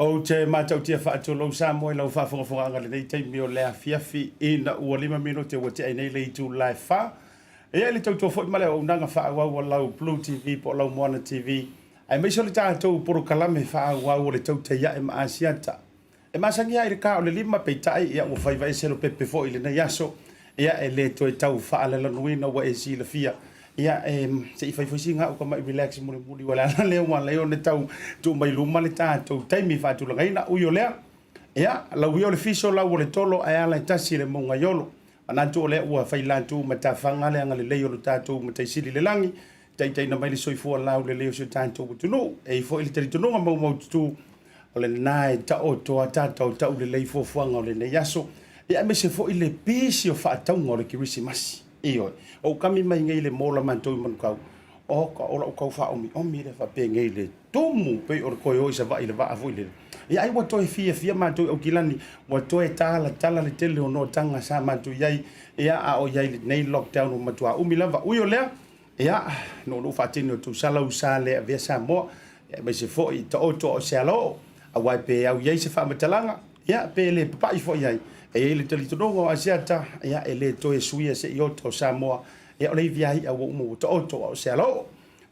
Ou te matautia faatulou Samoa i lau faafogafogaaga i lenei taimi o le afiafi ina ua 5 minute ua tea ai nei le itula e 4. Ia i le tautua foi ma le auaunaga faaauau a lau Blue TV po o lau Moana TV, aemaise o le tatou polokalame faaauau o le Tautai Ae ma Asiata. E masani lava i le ka o le lima, peitai, ia ua faiva ese lopepe foi i lenei aso, ia e le toe tau faalalanuina ua e silafia, ia e se i fai foi sina au tamai relax mulimuli, ua le ala lea ua ala ai ona tau tuu mai luma le tatou taimi faatulagaina. Ui o lea, ia lau ia o le fiso lau o le tolo ae ala e tasi le mauga-i-olo. Manatu o lea ua failatu ma tafaga le agalelei o lo tatou Matai Sili i le lagi, taitaiina mai le soifua laulelei o si o tatou atunuu. E i ai foi le talitonuga maumaututu o lena e taoto a tatou taulelei fuafuaga o lenei aso, ia aemaise foi le pisi o faatauga o le Kerisimasi. Ioe, ou kami mai nei i le mola matou i Manukau, oka, o lau tau faaomiomi lea faapenei le tumu pei o le toe o i Savaii i le vaa foi lele. Ia ai ua toe fiafia matou i Aukilani, ua toe talatala le tele o noataga sa matou i ai, ia a o i ai lenei lockdown ua matua umi lava. Ui o lea, Ia, nuunuu faatini o Tusala usa le avea Samoa, aemaise foi i taoto a o se alaoo, aua pe au i ai se faamatalaga, ia, pe le papai foi i ai. E i ai le talitonuga o Asiata, ia, e le toe suia se iota o Samoa, ia, o le ivi lava i'a ua uma ua taoto a o se alaoo.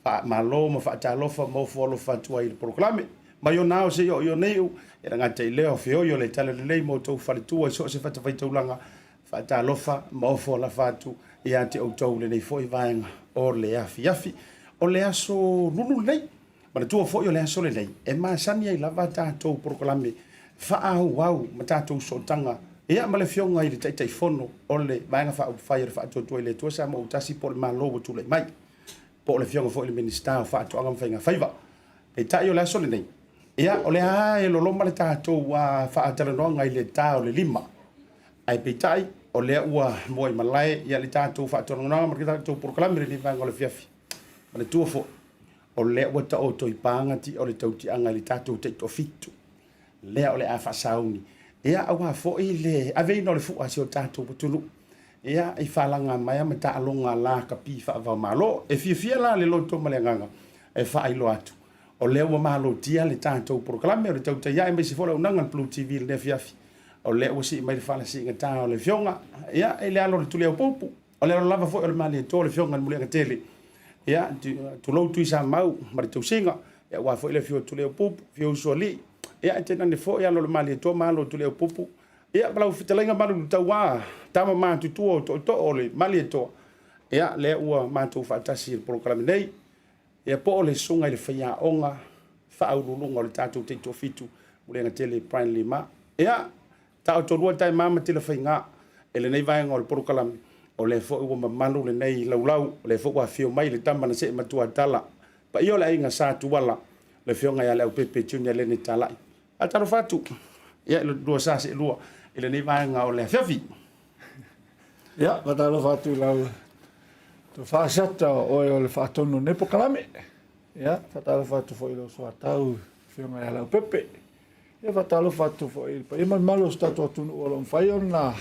Faamalo ma faatalofa ma ofo alofa atu ai i le polokalame. Mai ona ao seia oo i ona iu, e le gata i lea o feoi o le talalelei ma outou faletua i so o se fatafaitaulaga, Faatalofa ma ofo alofa atu ia te outou i lenei foi vaega o le afiafi. O le aso Lulu lenei, manatua foi o le aso lenei e masani ai lava tatou polokalame faaauau ma tatou sootaga ia ma le Afioga i le Taitaifono o le Vaega Faaupufai o le Faatuatua i le Atua Samoa ua Tasi po o le Malo ua tulai mai, po o le Afioga foi i le Minisita o Faatoaga ma Faiga Faiva. Peitai o le aso lenei, ia o lea lava e loloma le tatou faatalanoaga i le ta o le 5. Ae peitai, o lea ua muaimalae ia le tatou faatulagaga ma le tatou polokalame i lenei vaega o le afiafi. Manatua foi, o lea ua taoto i paga ti'a o le tautiaga i le tatou taitoafitu, lea o le a faasauni, ia aua foi le aveina o le fu'a a si o tatou atunuu, ia i faalagamaea ma taaloga lakapi faava-o-Malo. E fiafia la le loto ma le agaga e faailoa atu, o lea ua malotia le tatou polokalame o le tautai ae aemaise foi o le auaunaga a le Blue TV i lenei afiafi. O lea ua sii mai le falasiigata o le Afioga, ia, i le alo o le Tuliaupupu, o le alo lava foi o le Malietoa, le Afioga i le Muliagatele. Ia, tulou Tuisamau ma le tausiga, ia, aua foi le afio o Tuliaupupu, afio Usoalii, ia, ae tainane foi alo o le Malietoa ma alo o Tuliaupupu, ia, ma lau fetalaiga Malulutauā, tama matutua o tootoo o le Malietoa, ia, lea ua matou faatasi i le polokalame nei. Ia po o le susuga i le faiaoga faauluuluga o le tatou taitoafitu Muliagatele Brian Lima. Ia, taotolua taema ma Tilafaiga i lenei vaega o le polokalame, o lea foi ua mamalu lenei laulau, o lea foi ua afio mai le tama na see matua tala, paia o le aiga Sa Tuala, le afioga ia Leaupepe Junior Lene Talai. Faatalofa atu, ia i lo lua sa seelua i lenei vaega o le afiafi. Ia, faatalofa atu i lau tofa Asiata o oe o le faatonu o lenei polokalame. Ia, faatalofa atu foi i lou soatau, Afioga ia Leaupepe. Ia, faatalofa atu foi i le paia ma le mamalu o si tatou atunuu o lo o mafai ona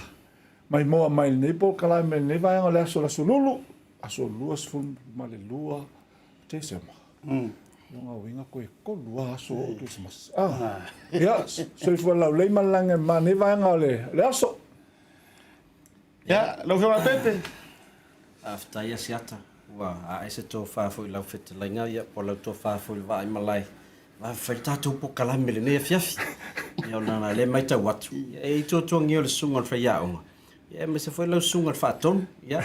maimoa mai i lenei polokalame i lenei vaega o le aso le Aso Lulu, aso 22 Tesema. Lona uiga toe tolu lava aso oo Kerisimasi. Ah. Ia, soifua laulelei ma le lagi e mama i lenei vaega o le aso. Ia, lau Afioga Pepe. Faafetai Asiata, ua ae se tofa foi i lau fetalaiga, ia po o lau tofa foi i le vaaimalae, vave fai le tatou polokalame i lenei afiafi. Ia ona o lea e matau atu, ia e i ai tuatuagia o le susuga i le faiaoga, Ia aemaise foi lau susuga i le Faatonu. Ia,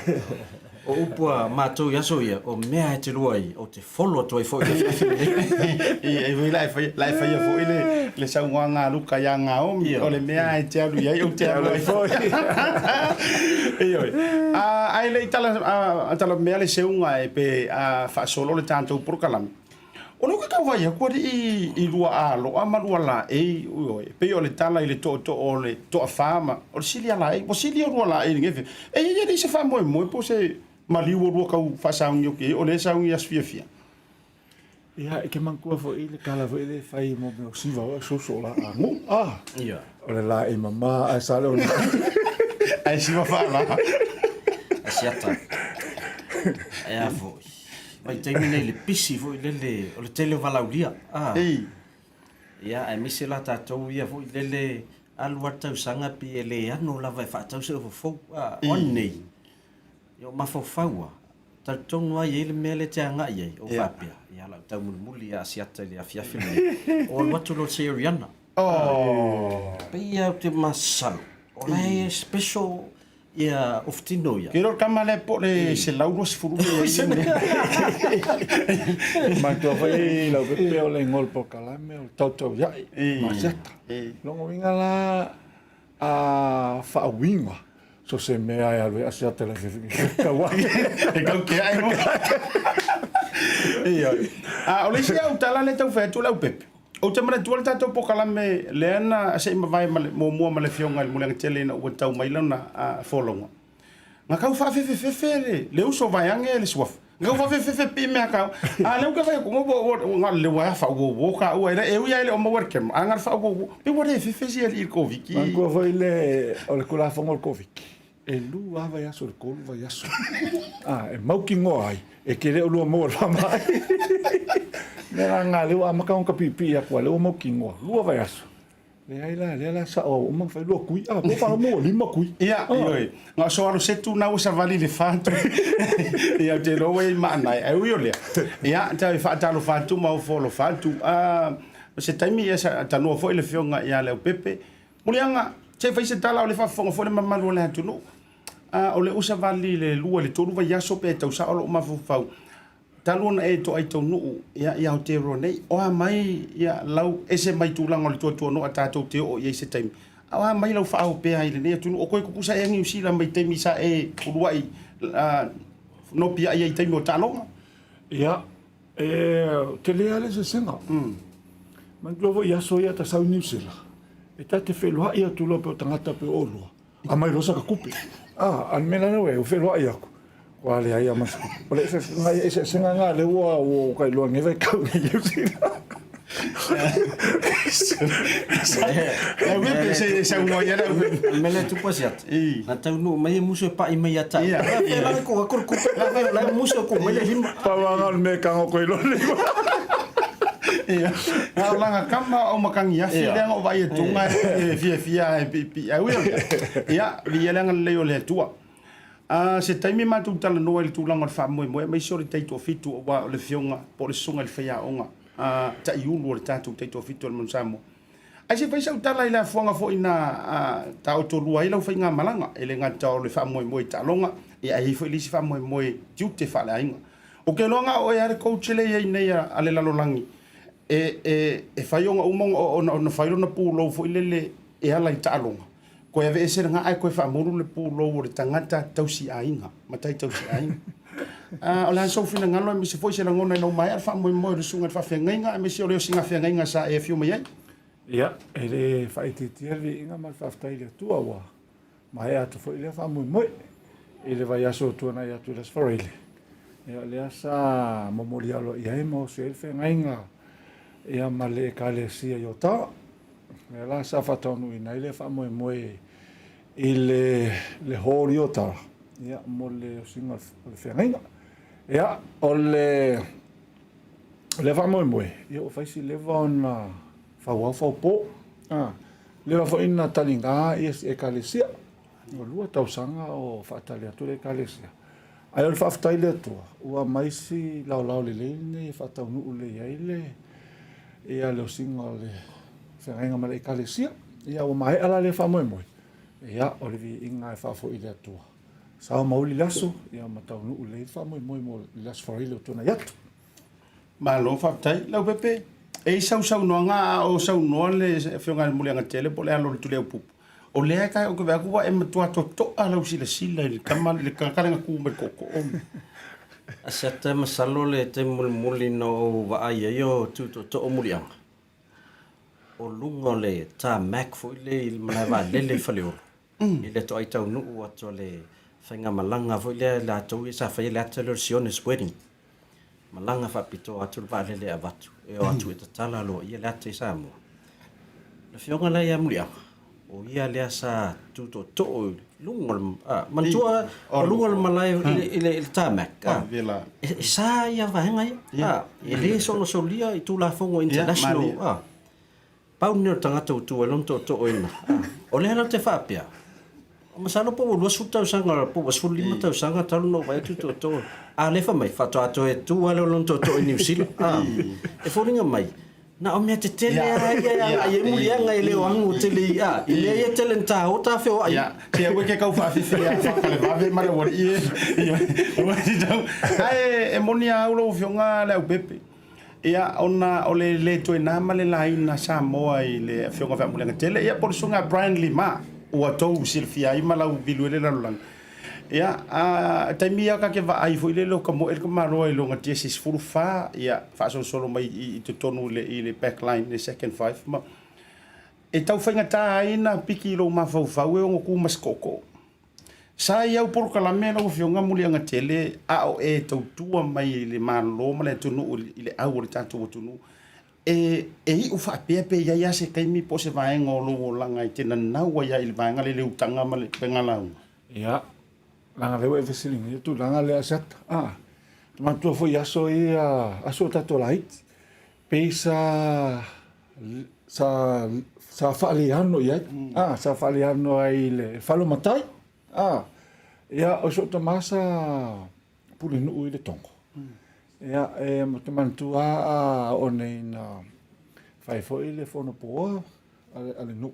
o upu a matou i aso ia, o mea e te lua ai, ou te folo atu ai foi i le afiafi lenei. E foi la e faia, la e faia foi le, le saunoaga a Luka ia Naomi, o le mea e te alu i ai, ou te alu ai foi. Ioe. Ae le i tala, tala mea le seuga e pe faasolo le tatou polokalame. O lea ou te tau vaai atu alii i lua aloa ma lua laei, ioe, e pei o le tala i le tootoo o le toafa ma, o le sili a laei, ua sili o lua laei i lenei afiafi. E i ai alii se faamoemoe po o se maliu o lua tau faasauni atu i ai, o lea e sauni i aso fiafia? Ia, e te manatua foi le tala foi lea e fai mo mea o siva o soso o la agu. Ah, Ia. o le laei mama ae sa le ona. Ae siva faala. Asiata. E a foi. Vaitaimi nei le pisi foi lele o le tele o valaaulia. Ah. Ei. Ia, aemaise la tatou ia foi lele alu lava le tausaga pei e le ano lava e faatau se ofofou. A, o anei, ia o mafaufau lava, talitonu lava e i ai le mea lea e te agai i ai, ou faapea, ia o le a ou taumulimuli ia Asiata i le afiafi lenei, ou alu atu loa i le Seoriana. Pei lava ou te masalo, o la e special Ia ofutino ia. Kiro tama lea po le 120 mea i mea. Manatua foi lau pepe o le igoa o le polokalame o le tautauia'i ma Asiata. Lona uiga la a faauiga so se mea e alu ai Asiata i le afiafi e tau ake. E tau te ae loa. Ioe. A o le isi au tala lea e tau fai atu lau pepe. Ou te manatua le tatou polokalame lea na se i mavae ma le muamua ma le Afioga i le Muliagatele ina ua tau mai lana folauga. Na tau faafefefefe le, le uso vaeane le suafa. Na tau faafefefe pei mea kau. A lea ou te vaai atu, ua, ua, na o le leo lava faauouo taua. E ui lava e le o maua i le camera, ae na o le faauouo. Pei ua le fefe si alii i le Koviti. Manatua foi le, o le Tulafono o le Koviti. E lu lava vaiaso i le kolu vaiaso. A, e mautinoa ai, e te le o lua maua i le faamai. Mea la na lea ua amata ona tapiipii atu a lea ua mautinoa, lua vaiaso. Leai la, lea la sao ua uma ona fai lua tui, a, po o faalogo ua lima tui. Ia, ioe. Na o so alosetu na ua savali i le fa tui. Ia, ou te iloa ua i ai maanae. Ae ui o lea, ia, tau e faatalofa atu ma ofo alofa atu. A, o se taimi, ia, sa tanoa foi le Afioga ia Leaupepe, Muliaga, se i fai se tala o le faafofoga foi le mamalu o le atunuu. A o le usavali i le 2 i le 3 vaiaso pe tau sao lou mafaufau, talu ona e toai taunuu ia i Aotearoa nei, o a mai ia lau ese mai tulaga o le tuatuanoa tatou te oo i ai se taimi, a o a mai lau faaopea i lenei atunuu, o koe tutusa ea Niu Sila mai taimi sa e uluai nopiai ai i taimi o taaloga? Ia, E tele lava le eseesega. Manatua foi i aso ia ta sau i Niu Sila, e ta te feloai atu loa pei o tagata pei o oulua, aumai loa saka tupe. A, a le mea la lea ua i ai, ua feloai atu, ua leai lava ma se tupe. O le eseesega lena lea ua ou tailoa i lenei vaitau i Niu Sila. O le mea lea e tupu Asiata, na taunuu mai e musu e pai mai ia te au. Fea la e tuu atu le tupe, la e musu e tuu mai le lima. Pau lava na o le mea e tago atu ai loa le lima. Na o lana tama o Matagiafi lea na ou vaai atu e fiafia e piipii. Ae ui o lea, ia, viia le agalelei o le Atua. A se taimi matou talanoa i le tulaga o le faamoemoe aemaise o le taitoafitu aua o le afioga po o le susuga i le faiaoga a taiulu o le tatou taitoafitu o le Manu Samoa. Ae se i fai sau tala i le afuaga foi na taotolua ai lau faigamalaga, e le gata o le faamoemoe i taaloga, ia ae i ai foi le isi faamoemoe tiute faaleaiga. Ou te iloa na o oe lava le coach lea e i ai nei a le lalolagi e fai ona uma ona fai lona pulou foi lele e ala i taaloga, toe aveese lena ae toe faamolu le pulou o le tagata tausiaiga, matai tausiaiga. O le a sou finagalo aemaise foi se lagona ina ua maea le faamoemoe o le susuga i le faafeagaiga aemaise o le osiga feagaiga sa e afio mai ai. Ia, e le faaitiitia le viiga ma le faafetai i le Atua ua maea atu foi lea faamoemoe i le vaiaso ua tuanai atu i le Aso Faraile. Ia, lea sa momoli aloaia ai ma osi ai le feagaiga ia ma le Ekalesia i Otawa. Lea la sa faataunuuina ai lea faamoemoe i le, le hall i Otara, ia, mo le osiga o le feagaiga. Ia, o le, o lea faamoemoe, ia ua fai si leva ona fauao faupo. Ah, leva foi na taliga ia si ekalesia. Ua lua tausaga o faatali atu le ekalesia. Ae o le faafetai i le Atua, ua aumai si laolao lelei lenei e faataunuu lelei ai le, ia le osiga o le feagaiga ma le Ekalesia. Ia ua maea la lea faamoemoe, ia o le viiga e faafoi i le Atua. Sao ma uli le aso, ia ma taunuu lelei le faamoemoe mo le Aso Faraile o tuanai atu. Malo faafetai. Leaupepe, e i sau saunoaga a o saunoa le Afioga i le Muliagatele po o le alo o le Tuliaupupu, o lea e ou te vaai atu ua e matua totoa lau silasila i le tama, le tagata lea na tu mai le tootoo. Asiata, masalo le taimi mulimuli na ou vaai ai o tu tootoo Muliaga, o luga o le tarmac foi lea i le malae vaalele i Faleolo, i le toai taunuu atu o le faigamalaga foi lea latou ia sa faia le ata lea o le Sionis Wedding. Malaga faapitoa atu le vaalele e avatu, e o atu e tatala aloaia le ata i Samoa. Le afioga la ia Muliaga, o ia lea sa tu tootoo i luga o le, a, manatua o luga o le malae i le, i le tarmac, a, e sa ia vaega ia, a, e le soona solia i Tulafono international, a. Pau lenei o le tagata ua tu ai lona tootooina. O lea la ou te faapea, masalo po ua 20 tausaga po ua 15 tausaga talu ona ou vaai atu i tootoo. A o lea fai mai, faatoa toe tu lava lea o lona tootoo i Niu Sila. E foliga mai, na o mea tetele lava ia e agai ai Muliaga, e le o ago tele i, i mea ia e tele ina taoa tafeoai. Ia, se aua e te tau faafefe ia Fakalevave ma le aualii e. Ae e moni a au lau Afioga Leaupepe. Ia, ona o le lē toe na ma le laina Samoa i le Afioga Feamuliagatele, ia po o le Susuga Brian Lima, ua tou silafia ai ma lau vilu ai le lalolagi. Ia, a taimi ia ka te vaai foi lele o ka moe le tamaloa i lona tiasi 14, ia, faasolosolo mai i totonu i le, i le back line, le second five, ma e tau faigata ai na piki i lou mafaufau e ono tu ma se tootoo. Sa i au polokalame lau Afioga Muliagatele a o e tautua mai i le Malo ma le atunuu i le au o le tatou atunuu, e, e iu faapea pe i ai lava se taimi po o se vaega o lou olaga e te nanau ai lava i le vaega lea i le utaga ma le upega lauga? Ia, leaga lea ua e fesiligia le tulaga lea Asiata. A, te manatua foi i aso ia, aso o tatou laiti, pei sa sa sa faaleano i ai mm. ah, sa faaleano ai i le fale o matai ah, ia o so'u tamā sa pulenuu i le Togo mm. ia e ma te manatua a oo nei na fai foi le fono poa a le nuu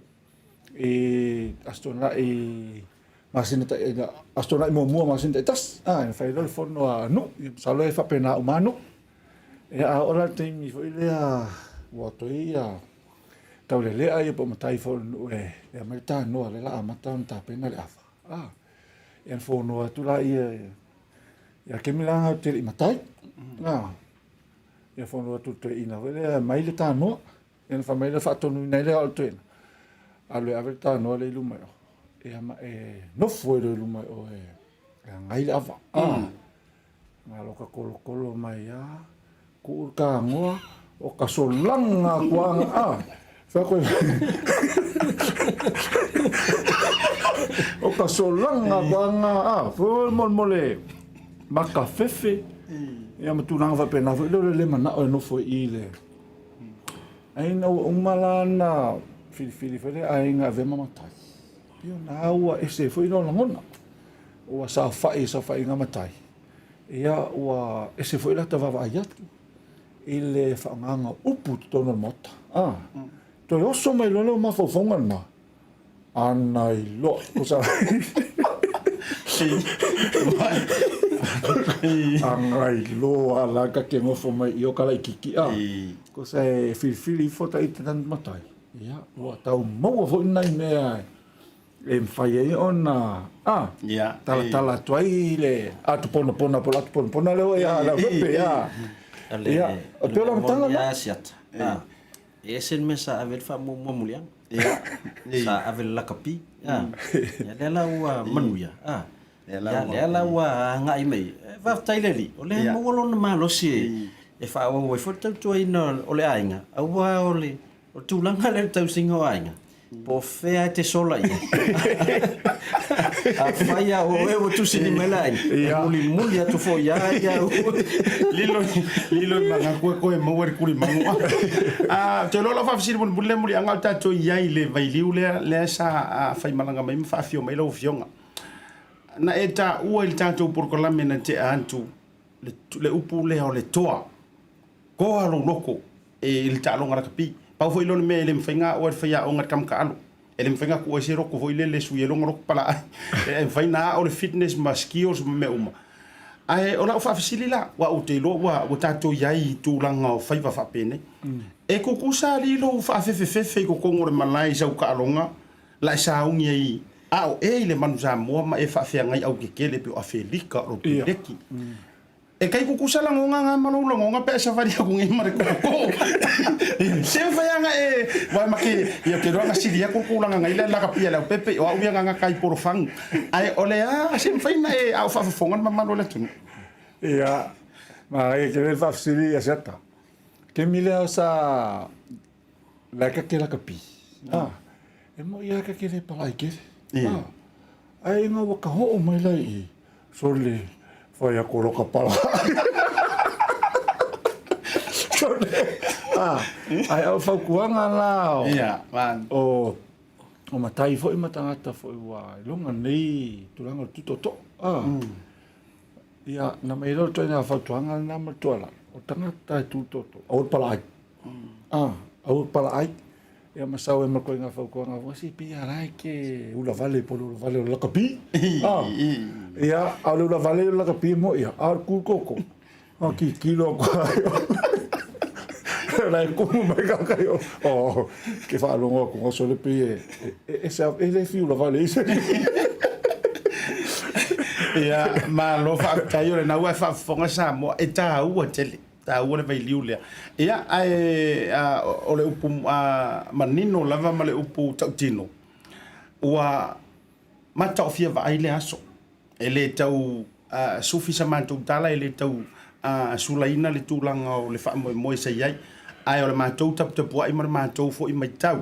i Aso Toonai masina tai Aso Toonai muamua masina taitasi ah, na fai loa le fono a nuu ia masalo e faapena uma nuu. Ia, a oo la le taimi foi lea ua toe ia taulelea ia po o matai foi o le nuu e aumai le tanoa lea o le a amata ona tapena le ava. A, ia ona fonoa atu laia ia Kemi la ou te le i matai. A, ia fonoa atu le toeaina foi lea e aumai le tanoa. Ia ona fai mai lea faatonuina ai lea o le toeaina, alu e ave le tanoa lea i luma i o. Ia ma e nofo ai loa i luma i o e agai le ava. A, Malo ka kolokolo mai a kuu le tagoa o ka solaga kuaga a fai koe o ka solaga kuaga a foi molemole maka fefe ia ma tulaga faapena foi lea o le le manao e nofo i le ai ina ua uma la na filifili foi le aiga avea ma matai pei ona ua ese foi lona lagona ua saofai i saofaiga matai, ia ua ese foi lata vaavaai atu i le faaaogaina o upu i totonu o le Maota. A, toe oso mai loa lea mafaufauga lena, ana iloa, kosa ana iloa la ka te nofo mai i o ka laitiiti, a, kosa e filifili ifo ta ita tani matai, ia, ua tau maua foi nai mea e mafai ai ona a talatala atu ai le atu ponapona po o le atu ponapona lea ua ia Leaupepe ia. Ia, o pei o le amataga lena. Asiata. E ese le mea sa ave ai le faamuamua Muliaga. Sa ave le lakapi. Ia lea la ua manuia. Ia lea la ua agai mai. Faafetai le Alii, o lea e maua lona malosi e faaauau ai foi le tautuaina o le aiga, aua o le O le tulaga lea i le tausiga o aiga, po o fea e te sola i ai. Afai lava o oe ua tusi mai le aiga, e mulimuli atu foi ia ia. Lilo, lilo i manatu e koe maua i le kuli manu. Ah, ou te iloa lau faafesili mulimuli lea Muliaga o tatou i ai i le vailiu lea, lea sa faimalaga mai ma faafio mai lau Afioga. Na e taua i le tatou polokalame na tea atu le, le upu lea o le toa. Toa lou loto e i le taaloga lakapi. Pau foi lea o le mea e le mafai ona aoa e le faiaoga i le tama taalo. E le mafai ona tuu ai se loto foi lele e sui ai lona loto palaai. E mafai ona ao le fitness ma skills ma mea uma. Ae o lau faafesili la, aua ou te iloa ua, ua tatou i ai i tulaga o faiva faapenei. E tutusa alii lou faafefefefe i totonu o le malae i sau taaloga la e sauni ai a o e i le Manu Samoa ma e faafeagai autetele e pei o Afelika, o Peleki. E kai kukusa lagona nga ma lou lagona pe a savali aku nei ma le koko. Se mafai anga e wai ma ke ia ke roanga sili aku tulaga ngai le laka pia le pepe o au ia nga kai porofangu. Ae o le a se mafai na e au faafofoga le mamalu o le atunuu. Ia, ma e ke le faafesili ia Siata. Kemi lea sa la ka ke lakapi. Ah, e mo ia ka ke le palai ke. Ah, ai nga waka ho mai lai i. Sole, whai ako roka pala. Ah, ai o fautuaga la o Ia, man. o o matai foi ma tagata foi ua iloga nei tulaga o le tutoto. Ah. Ia, na mai loa le ituaiga fautuaga lena ma le tuualalo, o tagata e tutoto, aua le palaai. Ah, aua le palaai. Ia ma sau ai ma le ituaiga fautuaga foi, se pei lava la e te ulavale po o le ulavale o le lakapi. Ah. Ia, a o le ulavale o le lakapi e mo'i lava, a o le tutoto, A tilotilo atu lava la e tumu mai kaka i o. Oh, ke faalogo atu goso le pei e e se e le fiu lava le ise. Ia, malo faafetai o lena ua e faafofoga Samoa, e taua tele, taua le vailiu lea. Ia, ae o le upu manino lava ma le upu tautino, ua mataofia vaai le aso. E le tau sufi sa matou tala, e le tau sulaina le tulaga o le faamoemoe sa i ai, ae o le matou taputapuai ma le matou foi matau.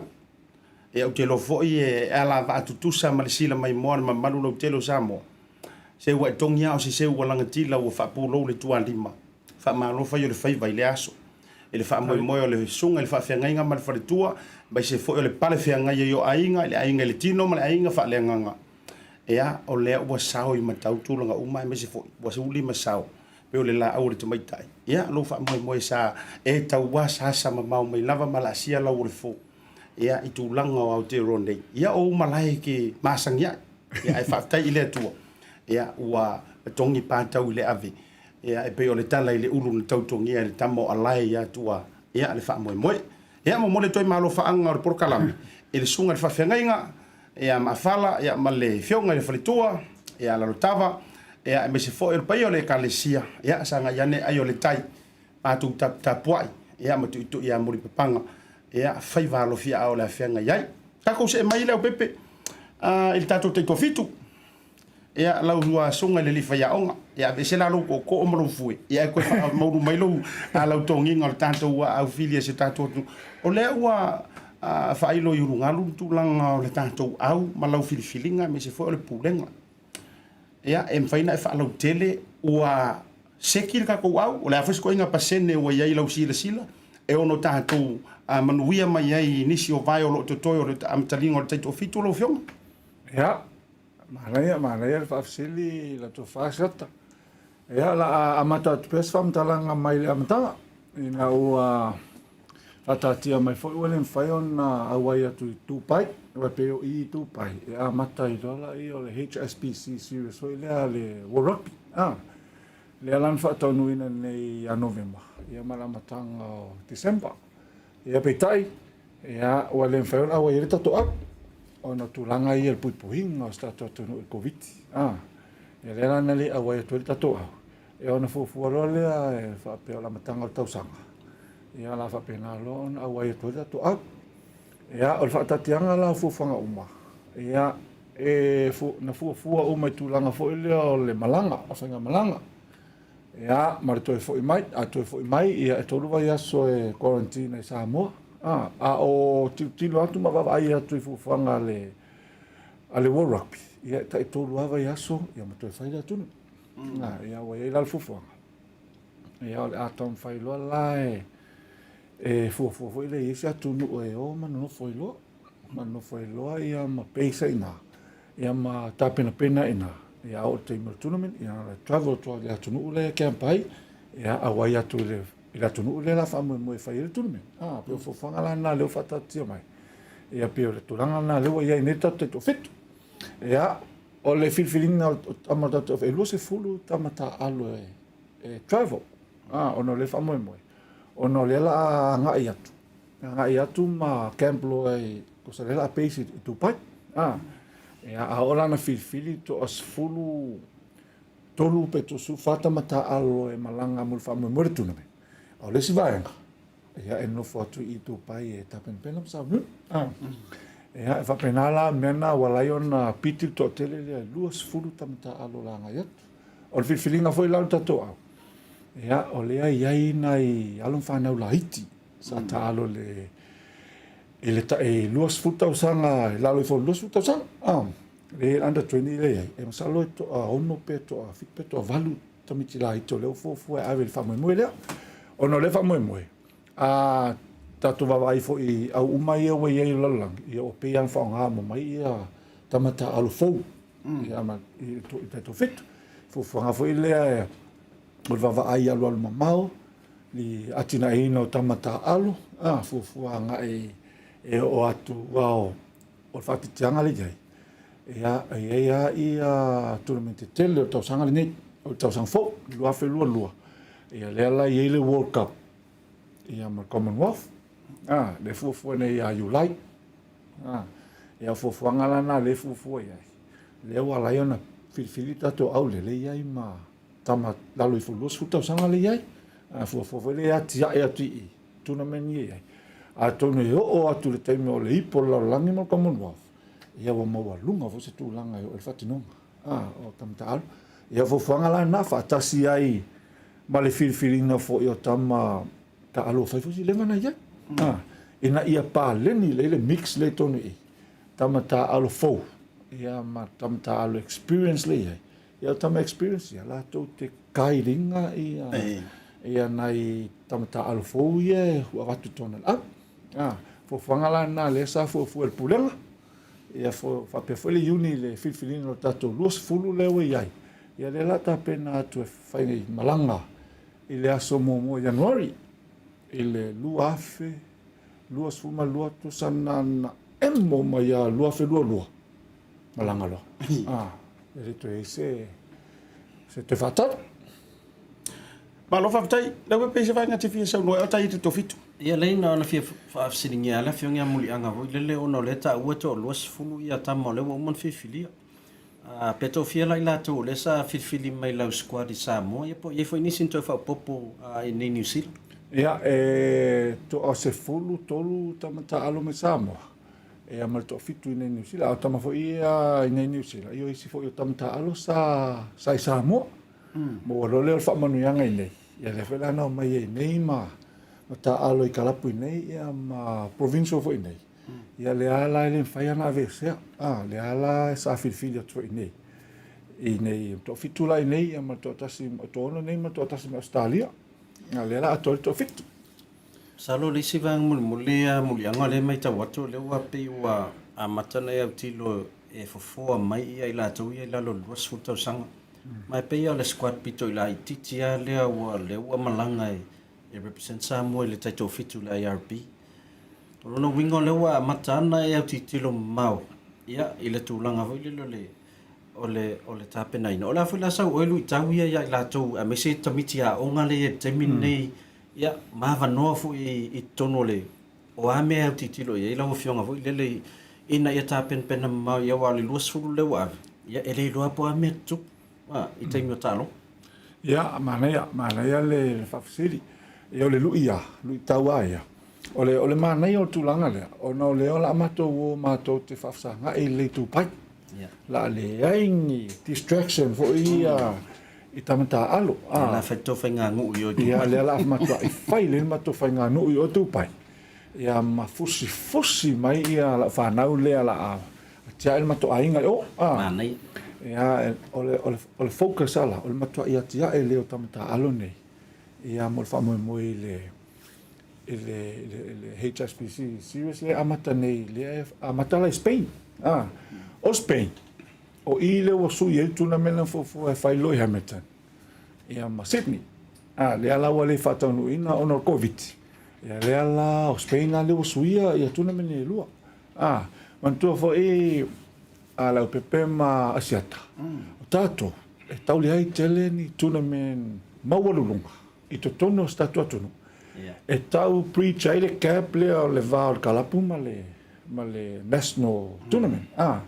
Ia ou te iloa foi e alavaa tutusa ma le sila maimoa a le mamalu lautele o Samoa, se ua e togi lava o se seu ua lagatila ua faapulou le tualima. Faamalo fai o le faiva i lea aso. I le faamoemoe o le susuga i le faafeagaiga ma le faletua, aemaise foi o le pale feagai ai o aiga, i le aiga i le tino ma le aiga faaleagaga. Ea, o lea ua sao i matau tulaga uma aemaise foi ua uli ma sao pei o le laau o le tamaitai. Ia, lou faamoemoe sa e tauasaasa mamao mai lava ma laasia lau o le fo, ia, i tulaga o Aotearoa nei. Ia, o ou malae e ke masani ai. Ia, ae faafetai i le Atua, ia, ua togi patau i le ave. Ia, e pei o le tala i le ulu na tautogia e le tama o Alae ia Atua, ia, le faamoemoe. Ia, momoli atu ai malofaaga o le polokalame i le susuga i le faafeagaiga, ia Maafala, ia ma le Afioga i le Faletua, ia Lalotava, ia aemaise foi o le paia o le Ekalesia, ia sagai ane ai o le tai, matou taputapuai, ia ma tuitui ia mulipapaga, ia faiva alofi aao o le afeaga i ai. Tatou see mai Leaupepe i le tatou taitoafitu. Ia, lau suasoga i le alii faiaoga, ia aveese la lou tootoo ma lou fue, ia ae toe faamaulu mai lou lau togiga o le tatou aufili a si o tatou atunuu. O lea ua faailo i ulugalu le tulaga o le tatou au ma lau filifiliga aemaise foi o le pulega. Ia, e mafai ona e faalautele ua seki le tatou au, o le a foi se ituaiga pasene ua i ai i lau silasila e ono tatou manuia mai ai i nisi o vae o lo o totoe o le amatalia o le taitoafitu lau Afioga? Ia, Manaia, manaia le faafesili i la tofa Asiata. Ia, o le a amata atu pea se faamatalaga mai le amataga, ina ua faataatia mai foi ua le mafai ona auai atu i Dubai, aua e pei o i i Dubai, e amata ai loa lea o le HSBC Series foi lea a le World Rugby. Ah, lea la na faataunuuina nei ia Novema, ia ma le amataga o December. Ia peitai, Ia, ua le mafai ona auai ai le tatou au, ona o tulaga ia o le puipuiga o si tatou atunuu i le Koviti. A, ia lea la na le auai atu ai le tatou au, ia ona fuafua loa lea e faapea o le amataga o le tausaga, ia o le a faapena loa ona auai atu ai le tatou au. Ia, o le faataatiaga la o fuafuaga uma, ia, e fu, na fuafua uma i tulaga foi lea o le malaga, o faigamalaga. Ia, ma le toe foi mai, a toe foi mai, ia, e tolu vaiaso e quarantine ai i Samoa. A, a o tilotilo atu ma vaavaai atu i fuafuaga a le, a le World Rugby, ia, e tai tolu lava vaiaso, ia ma toe fai le atunuu. Mm. A, ia, ua i ai la le fuafuaga. Ia, o le a taumafai loa la e, e fuafua foi lea i ai se atunuu e o ma nonofo ai loa. Ma nonofo ai loa, ia, ma base ai i ina. Ia ma tapenapena i ina, ia a oo i le taimi o le tournament, ia na travel atu lava i le atunuu lea e camp ai, ia auai atu i le, i le atunuu lea la faamoemoe e fai ai le tournament. Ah, pei o fuafuaga la na lea ua faataatitia mai. Ia pei o le tulaga lena lea ua i ai nei le tatou taitoafitu. Ia, o le filifiliga o tama o le tatou e 20 tama taaalo e, e travel, ah, ona o lea faamoemoe, ona o lea la a agai atu. Agai atu ma camp loa i tusa lea o le a base i Dubai. A, ia, a oo la ina filifili toa 13 pe toa 14 tama taaalo e malaga mo le faamoemoe le tournament. A o le isi vaega, ia e nofo atu i Dubai e tapenapena ma sauniuni. A, ia, e faapena la mea na ua ala ai ona piti le toatele lea e 20 tama taaalo o le a agai atu. O le filifiliga foi la o le tatou au, ia, o lea e i ai nai alo ma fanau laiti Sa taalo le i le tai 20 tausaga i lalo ifo o le 20 tausaga. Ah, le under 20 lea i ai. E masalo e toa 6 pe toa 7 pe toa 8 tamaiti laiti o lea ua fuafua e ave i le faamoemoe lea. Ona o lea faamoemoe, A tatou vaavaai foi i au uma ia ua i ai i le lalolagi, ia ua pei lava ona faaaoga uma mai ia tama taaalo fou ia ma i le taitoafitu. Fuafuaga foi lea o le vaavaai i alualu mamao, i atinaeina o tama taaalo, a fuafua agai e oo atu aua o le faateteaga lea e i ai, ia, e i ai lava ia tournament tetele o le tausaga lenei, o le tausaga fou, 2022. Ia lea la e i ai le World Cup, ia ma le Commonwealth, a, lea e fuafua nei ia Iulai. A, ia o fuafuaga la na lea e fuafua i ai, lea ua ala ai ona filifili tatou aulele i ai ma tama lalo ifo 20 tausaga lea i ai. A fuafua foi lea e atiae atu i i, tournament ia i ai. Atonu e oo atu i le taimi o le ipo o le lalolagi ma le Commonwealth, ia ua maualuga foi se tulaga e oo i le faatinoga a, o tama taaalo. Ia o fuafuaga la na, faatasi ai ma le filifiliga foi o tama taaalo ua fai foi si leva na i ai. A, ina ia paleni lelei le mix lea i totonu i i, tama taaalo fou, ia ma tama taaalo experience lea i ai. Ia o tama experience ia, latou te guide ina ia, ia nai tama taaalo fou ia e ua avatu i totonu o le au. A, fuafuaga la lena lea sa fuafua e le Pulega, ia faapea foi le Iuni i le filifiliga o le tatou 20 lea ua i ai, ia lea o le a tapena atu e fai malaga i le aso muamua o Ianuari i le 2022 tusa na ona emo mai lava 2022 malaga loa. A, e le toe i ai se, se toe faatali. Malo faafetai. Lau e pei se vaega e te fia saunoa ai o tai te tofitu. Ia lea na ona fia faafesiligia lava le afioga ia Muliaga foi lele ona o lea e taua e toa 20 ia tama o lea ua uma ona filifilia. Ah, pe toafia la i latou o lea sa filifili mai lau squad i Samoa ia po o i ai foi nisi na toe faaopoopo i nei Niu Sila? Ia, e toa 13 tama taaalo mai Samoa, ia ma le toafitu i nei Niu Sila. A o tama foi ia i nei Niu Sila, ia o isi foi o tama taaalo sa, sa i Samoa. Maua loa lea o le faamanuiaga i nei, ia lea foi la na omai ai i nei ma, ma taaalo i kalapu i nei, ia ma provincial foi i nei. Ia lea la e le mafai ona aveesea, a, lea la sa filifili atu foi i nei, i nei, toafitu la i nei, ia ma le toatasi, toaono nei ma le toatasi mai Ausetalia. A lea la atoa ai le toafitu. Masalo o le isi vaega mulimuli a Muliaga lea e matau atu o lea ua pei ua amata ona e autilo e fofoa mai ia i latou ia i lalo o le 20 tausaga. Ma e pei lava o le squad pito i laitiiti lava lea ua lea ua malaga e represent Samoa i le taitoafitu i le IRB. O lona uiga o lea ua amata ana e autilotilo mamao ia i le tulaga foi lele o le o le o le tapenaina. O le a foi la sau oe luitau ia ia i latou aemaise tamaiti aoga lea i le taimi lenei ia ma avanoa foi i totonu o le o a mea e autilotilo i ai lau afioga foi lele ina ia tapenapena mamao ia aua o le 20 lea ua ave ia e le iloa po o a mea tutupu i taimi o taaloga. Ia, manaia, manaia le faafesili. Ia, o le lui lava, luitau lava ia. O le, o le manaia o le tulaga lea, ona o lea o le a matou o matou te faafesagai i le itupai. Yeah. La a leai ni distraction foi ia i tama taaalo. Ah. La fai tou faiganuu i o itupai. Ia, lea la a matuai fai le matou faiganuu i o itupai. Ia ma fusifusi mai ia lau fanau lea la a atiae le matou aiga i o. Ah. Manaia. Ia, o le, o le, o le focus ala, o le matuai atiae lea o tama taaalo nei. Ia, mo le faamoemoe i le, i le, i le, le HSBC Series lea e amata nei, lea e amata la i Spain. Ah, o Spain, o i lea ua sui ai tournament na fuafua e fai loa i Hamilton, ia ma Sydney. Ah, lea la ua le faataunuuina ona o le Covid. Ia lea la o Spain la lea ua suia ia tournament e lua. Ah, manatua foi a Leaupepe ma Asiata, o tatou e tau leai tele ni tournament maualuluga i totonu o si tatou atunuu e tau breach ai le gap lea o le va o le kalapu ma le ma le national tournament. Ah,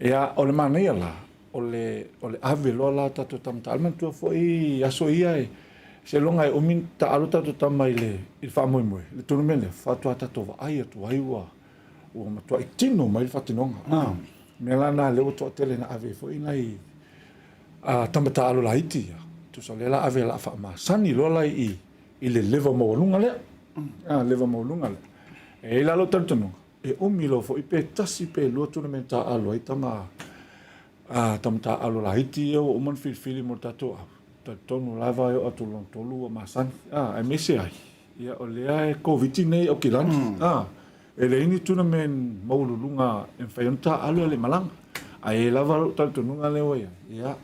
ia o le manaia la, o le o le ave loa la o tatou tama taalo. Manatua foi aso ia e seiloga e umi taalo tatou tama i le i le faamoemoe, le tournament lea, faatoa tatou vaai atu ai ua ua matuai tino mai le faatinoga. Ah, mea la na lea ua toatele na ave ai foi nai a tama taaalo laiti ia, tusa o lea la ave la faamasani loa la i i le level maualuga lea. A level maualuga lea. E i ai la lou talitonuga, e umi loa foi pe tasi pe lua tournament taaalo ai tama a tama taaalo laiti ia ua uma ona filifili mo le tatou au. Talitonu lava e oo atu i lona tolu ua masani. A, aemaise ai. Ia, o lea e Koviti nei Aukilani, a, e leai ni tournament maualuluga e mafai ona taaalo e le malaga. Ae i ai lava lou talitonuga lea ua i ai, ia,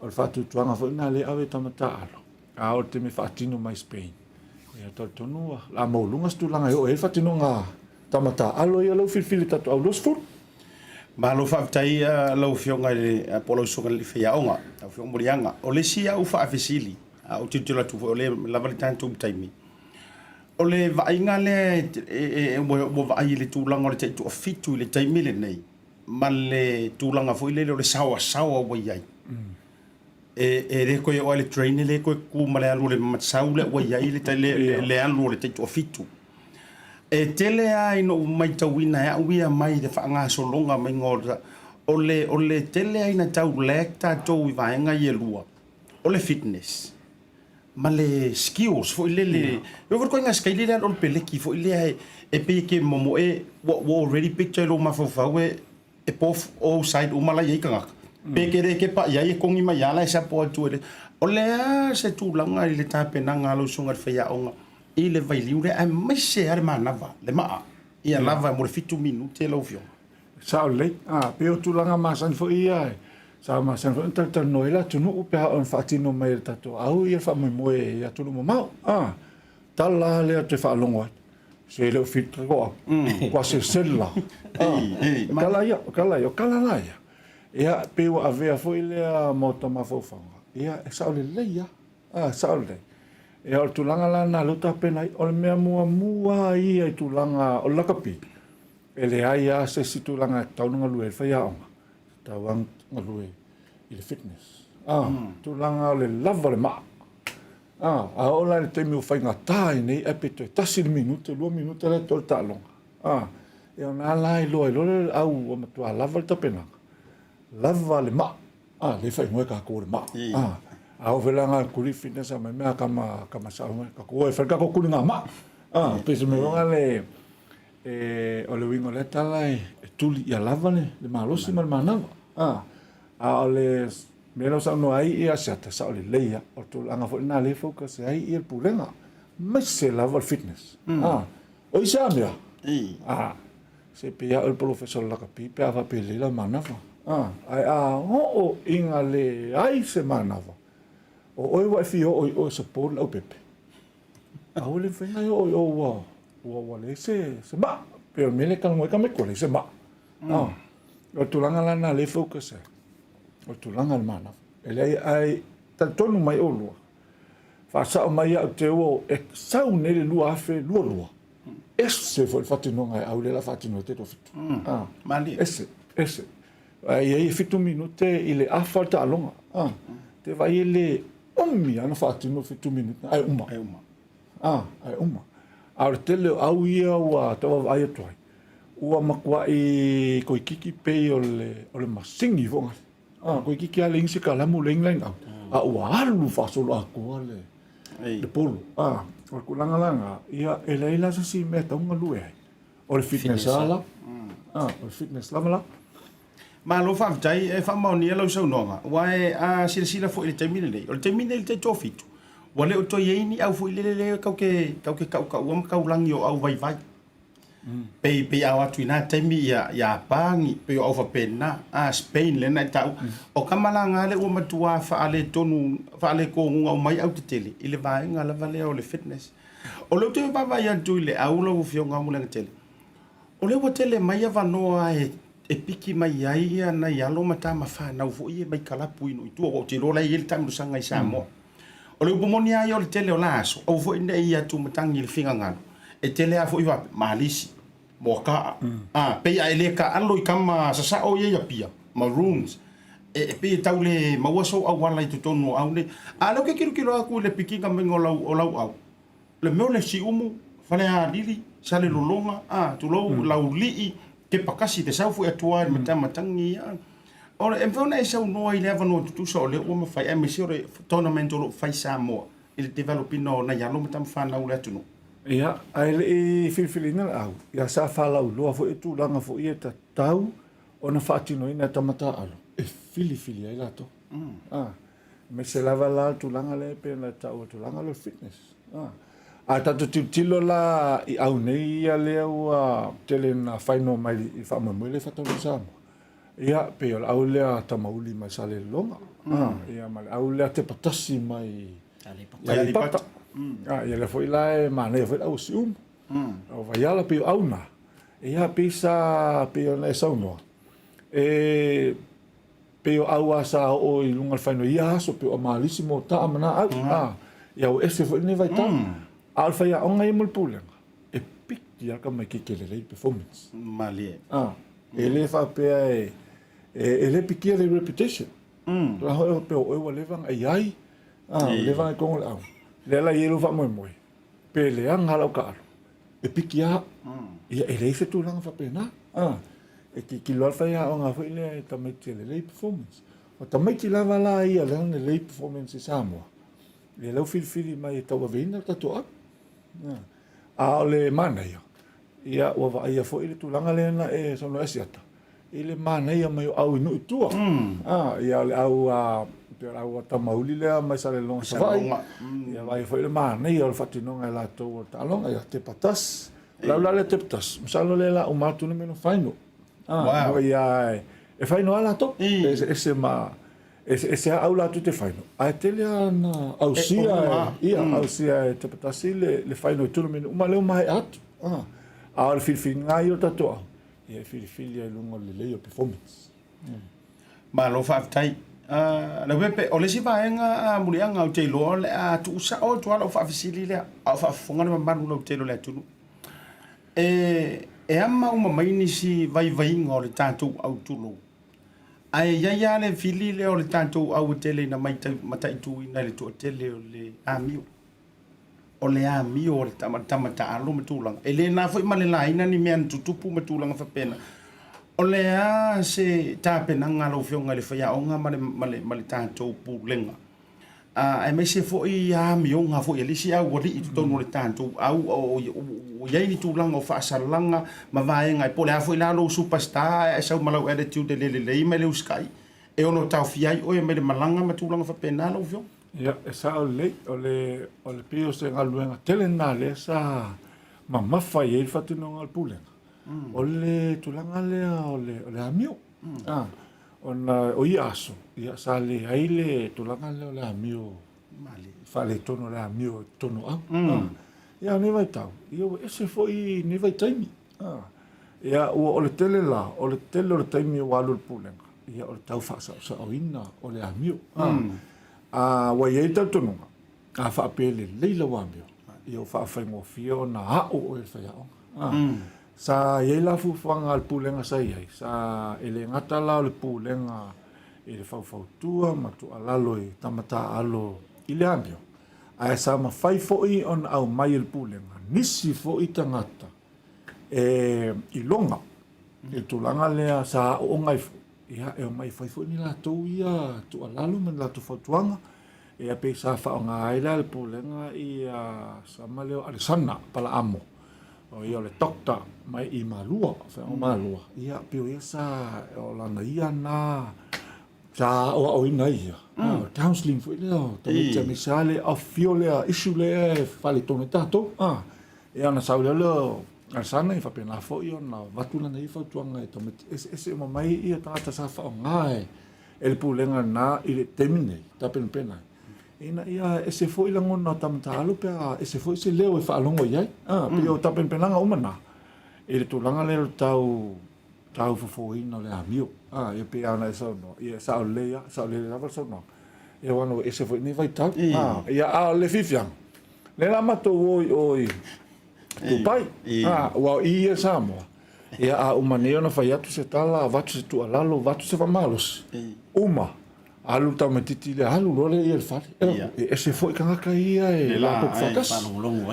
o le faatuatuaga foi lena lea e ave i tama taaalo, a oo i le taimi e faatino mai Spain, ia, talitonu o le a maualuga se tulaga e oo i ai le faatinoga a tama taaalo ia lea ua filifili e tatou au 20. Malo faafetai lau Afioga i le, po o lau Susuga i le Faiaoga, lau Afioga Muliaga. O le isi au faafesili, a ou tilotilo atu foi o lea e lava le tatou taimi, o le vaaiga lea ua vaai i le tulaga o le taitoafitu i le taimi lenei, ma le tulaga foi lele o le saoasaoa ua i ai. E le toe oo lava i le train e le toe tu ma le alu o le sau lea ua i ai le alu o le taitoafitu. E tele lava ina ou matauina e au ia mai le faagasologa maiga o le, o le tele lava ina tau lag tatou i vaega ia e lua, o le fitness ma le skills foi lele. E oo foi i le ituaiga skaili lea o le peleki foi lea e pei e te momoe ua already picture i lou mafaufau e e both all side uma la i ai tagata. Pe te le kepa i ai e togi mai lava la e sapo atu e le. O le a se tulaga i le tapenaga a lau susuga i le faiaoga i le vailiu lea aemaise lava le manava, le maa ia lava mo le fitu minute lau afioga. Sao lelei. A, pei o tulaga masani foi ia, sa masani foi ona talatalanoa ai le atunuu pe a oo ina faatino mai e le tatou au ia le faamoemoe i atunuu mamao. A, tala lava lea ou te faalogo ai, se le o filter ko au, kua sesel la. A, o tala ia, o tala ia, o tala la ia. Ia, pei ua avea foi lea maota mafaufauga, ia, e sao lelei lava. A, sao lelei. Ia, o le tulaga la lena lea ua tapena ai. O le mea muamua lava ia i tulaga o le lakapi, E leai lava se isi tulaga e tatau ona galue ai le faiaoga, e tatau lava ona galue i le fitness. A, tulaga o le lava o le maa. A, a oo la i le taimi ua faigata ai nei ae pe toe tasi le minute, lua minute la e totoe le taaloga. A, ia ona la iloa ai loa lea e le au ua matua lava le tapenaga, lava le maa. A, lea e faaigoa e tatou o le maa. A, a oo foi la ina tuli fitness a mai mea a tama, tama sao mai, tatou o e fai le tatou tuliga maa. A, pei se mea foi lea E, o le uiga o lea tala e, e tuli ia lava le, le malosi ma le manava. A, a o le mea lea ua saunoa ai ia Asiata, sao lelei lava. O le tulaga foi lena lea e focus ai ia le pulega, aemaise lava le fitness. A, o isi lava mea, a, se pei lava oe le polofesa o le lakapi pe a faapea e lelei lau manava. A, ae a oo ina leai se manava, o oe ua e fia oo i o e support le aupepe, Aua le mafai ona e oo i o ua, ua, ua leai se, se maa. Pei o le mea lea e talanoa ai tamaiti, ua leai se maa. Ah, o le tulaga la lena o lea e focus ai, o le tulaga o le manava. E leai, ae talitonu mai oulua, faasao mai au te ua e sau nei le 2022, ese foi le faatinoga e au lea o le a faatino ai te toafitu. Ah, Malie. ese, ese. Ae i ai e fitu minute i le afa o le taaloga. Ah, te vaai e le umi lava ona faatino le fitu minute, ae uma. Ae uma. Ah, ae uma. A o le tele o au ia ua tau vaavaai atu ai, ua matuai toeitiiti pei o le, o le masini foi lea. Ah, toeitiiti lava leai ni se kalamu, leai ni line out, a ua alu faasoloatoa le, le polo. Ah, o le tulaga la lena, ia e leai la se isi mea e tatau ona galue ai. O le fitness lava la. Ah, o le fitness lava la. Malo faafetai, e faamaonia lau saunoaga, aua e a silasila foi i le taimi lenei, o le taimi lenei i le taitoafitu, ua le o toe i ai ni au foi lele lea tau te, tau te tautaua ma taulagi o au vaivai. Pei, pei a o atu i na taimi ia, Iapani, pei o au faapena, a Spain lea na e taua. O tama la na lea ua matua faaletonu, faaletonuga uma ai au tetele i le vaega lava lea o le fitness. O lea ou te vaavaai atu i le au lau Afioga Muliagatele, o lea ua tele mai avanoa e piki mai ai nai alo ma tama fanau foi ia mai kalapu i nuu i tua, aua ou te iloa o la e i ai le taamilosaga i Samoa. O le upu moni lava ia o le tele o la aso, aua foi ne i atumatagi i le finagalo, e tele lava foi faapea, Malisi, Moakaa, a, pei a e le taalo i tama sasao ia i Apia, Maroons, e pei e tau le maua sou auala i totonu o au nei. A o lea ou te tilotilo atu i le pikiga maiga o lau, o lau au, le mea o le Siumu, Falealili, Salelologa, a, tulou, Laulii, Tepakasi, te sau foi atu lava i le matamatagi ia. O le, e mafai ona e saunoa i le avanoa tutusa o lea ua mafai, aemaise o le tournament o lo o fai i Samoa i le develop ina o nai alo ma tama fanau o le atunuu. Ia, ae le i filifiliina le au, ia sa faalauiloa foi tulaga foi ia e tatau ona faatinoina e tama taaalo e filifili ai latou. Aemaise lava la le tulaga lea e pei ona e taua, le tulaga lea o le fitness. A tatou tilotilo la i au nei ia lea ua tele ina fainoa mai i le faamoemoe lea e faataunuu i Samoa, ia, pei o le au lea Tamauli mai Salelologa, ia ma le au lea Tepatasi mai Aleipata. Ia lea foi la e manaia foi le au o Siumu, o Vaiala, pei o au na, ia pei sa, pei ona e saunoa, e pei o au lava sa oo i luga o le fainoa i ia aso, pei o Amalisi ma Otaa ma na au, ia ua ese foi lenei vaitau. A o le faiaoga ia mo le pulega, e piki lava le tamaitiiti e lelei le performance. Malie. E le faapea e, e le pikia le reputation. La hoi o pe o oe ua leva ona e i ai, ua leva ona i totonu o le au. Lea la e i ai lou faamoemoe, pe leaga lau taaalo, e piki lava au. Ia e leai se tulaga faapena. E tilotilo lava le faiaoga foi lea i tamaiti e lelei performance. O tamaiti lava la ia lea na lelei performance i Samoa, ia lea ua filifili mai e tauaveina le tatou au. A o le manaia, ia ua vaaia foi le tulaga lea na e saunoa ai Asiata, i le manaia mai o au i nuu i tua. Ia o le au a, pei o le au a Tamauli lea mai Salelologa Savaii. Ia vaaia foi le manaia o le faatinoga e latou o le taaloga, ia Tepatasi. O le au la lea Tepatasi, masalo lea o le a uma atu le mea final. Wow. Ia e final lava latou. E eseese ma eseese lava au latou te final. Ae tele lava na ausia e, ia, ausia e Tepatasi le final i tournament uma lea ua maea atu. A o le filifiliga lava ia o le tatou au, ia e filifili lava i luga o le lelei o performance. Malo faafetai. Leaupepe, o le isi vaega muliaga ou te iloa o le a tuusao atu lava lau faafesili lea, a o faafofoga le mamalu lautele o le atunuu. E ama uma mai nisi vaivaiga o le tatou au tulou, ae i ai lava le fili lea o le tatou au e tele ina mataituina i le toatele o le amio. O le amio o le tama taalo ma tulaga. E le na foi ma le laina ni mea na tutupu ma tulaga faapena. O le a se tapenaga a lau Afioga i le faiaoga ma le, ma le tatou Pulega, aemaise foi amioga foi a le isi aualii i totonu o le tatou au, o i ai ni tulaga o faasalaga ma vaega, po o le a foi la lou superstar ae sau ma lau attitude e le lelei ma e le usitai, e ono taofia ai oe mai le malaga ma tulaga faapena lau Afioga? Ia, e sao lelei, o le, o le pei o se galuega tele lena lea sa mamafa i ai le faatinoga o le Pulega, o le tulaga lea o le, o le amio. Ona o ia aso, ia, sa leai le tulaga lea o le amio faaletonu o le amio i totonu o au. Ia, o nei vaitau, ia ua ese foi nei vaitaimi. Ia, ua, o le tele la, o le tele o le taimi ua alu i le Pulega, ia, o le tau faasaosaoina o le amio. A ua i ai le talitonuga, a faapea e lelei lau amio, ia ua faafaigofie ona a'o oe e le faiaoga. Sa i ai la fuafuaga a le Pulega sa i ai, sa, e le gata la o le Pulega i le faufautua ma tuualalo i tama taaalo i le amio, ae sa mafai foi ona aumai e le Pulega nisi foi tagata e iloga i le tulaga lea sa aooga ai foi, ia, e omai e fai foi ni latou ia tuualalo ma ni latou fautuaga. Ia pei sa faaaoga ai la le Pulega ia sama lea o Alesana Palaamo, o ia o le doctor mai i Malua, Feaoga Malua, ia pei o ia sa, o lana ia na sa aoaoina ai ia, counselling foi lea o tamaiti aemaise lava le afifio lea, issue lea e faaletonu ai tatou. Ia ona sau lea o Alesana ia faapena foi ona avatu lana ia fautuaga i tamaiti eseese uma mai ia tagata sa faaaoga e e le pulega lena i le taimi nei, tapenapena ai, ina ia ese foi lagona o tama taalo pe a ese foi se leo e faalogo i ai. Pei o tapenapenaga uma na i le tulaga lea o le tau tau fofoina o le amio. Ia pei lava ona e saunoa, ia e sao lelei lava, sao lelei lava le saunoaga. Ia aua na ua ese foi lenei vaitau. Ia a o le fiafiaga, lea la matou o i o i Dubai, aua o i ia Samoa. Ia a uma nei ona fai atu se tala, avatu se tuualalo, avatu se faamalosi, uma, alu le tamaitiiti lea, alu loa lea ia i le fale. E ese foi tagata ia e latou te faatasi.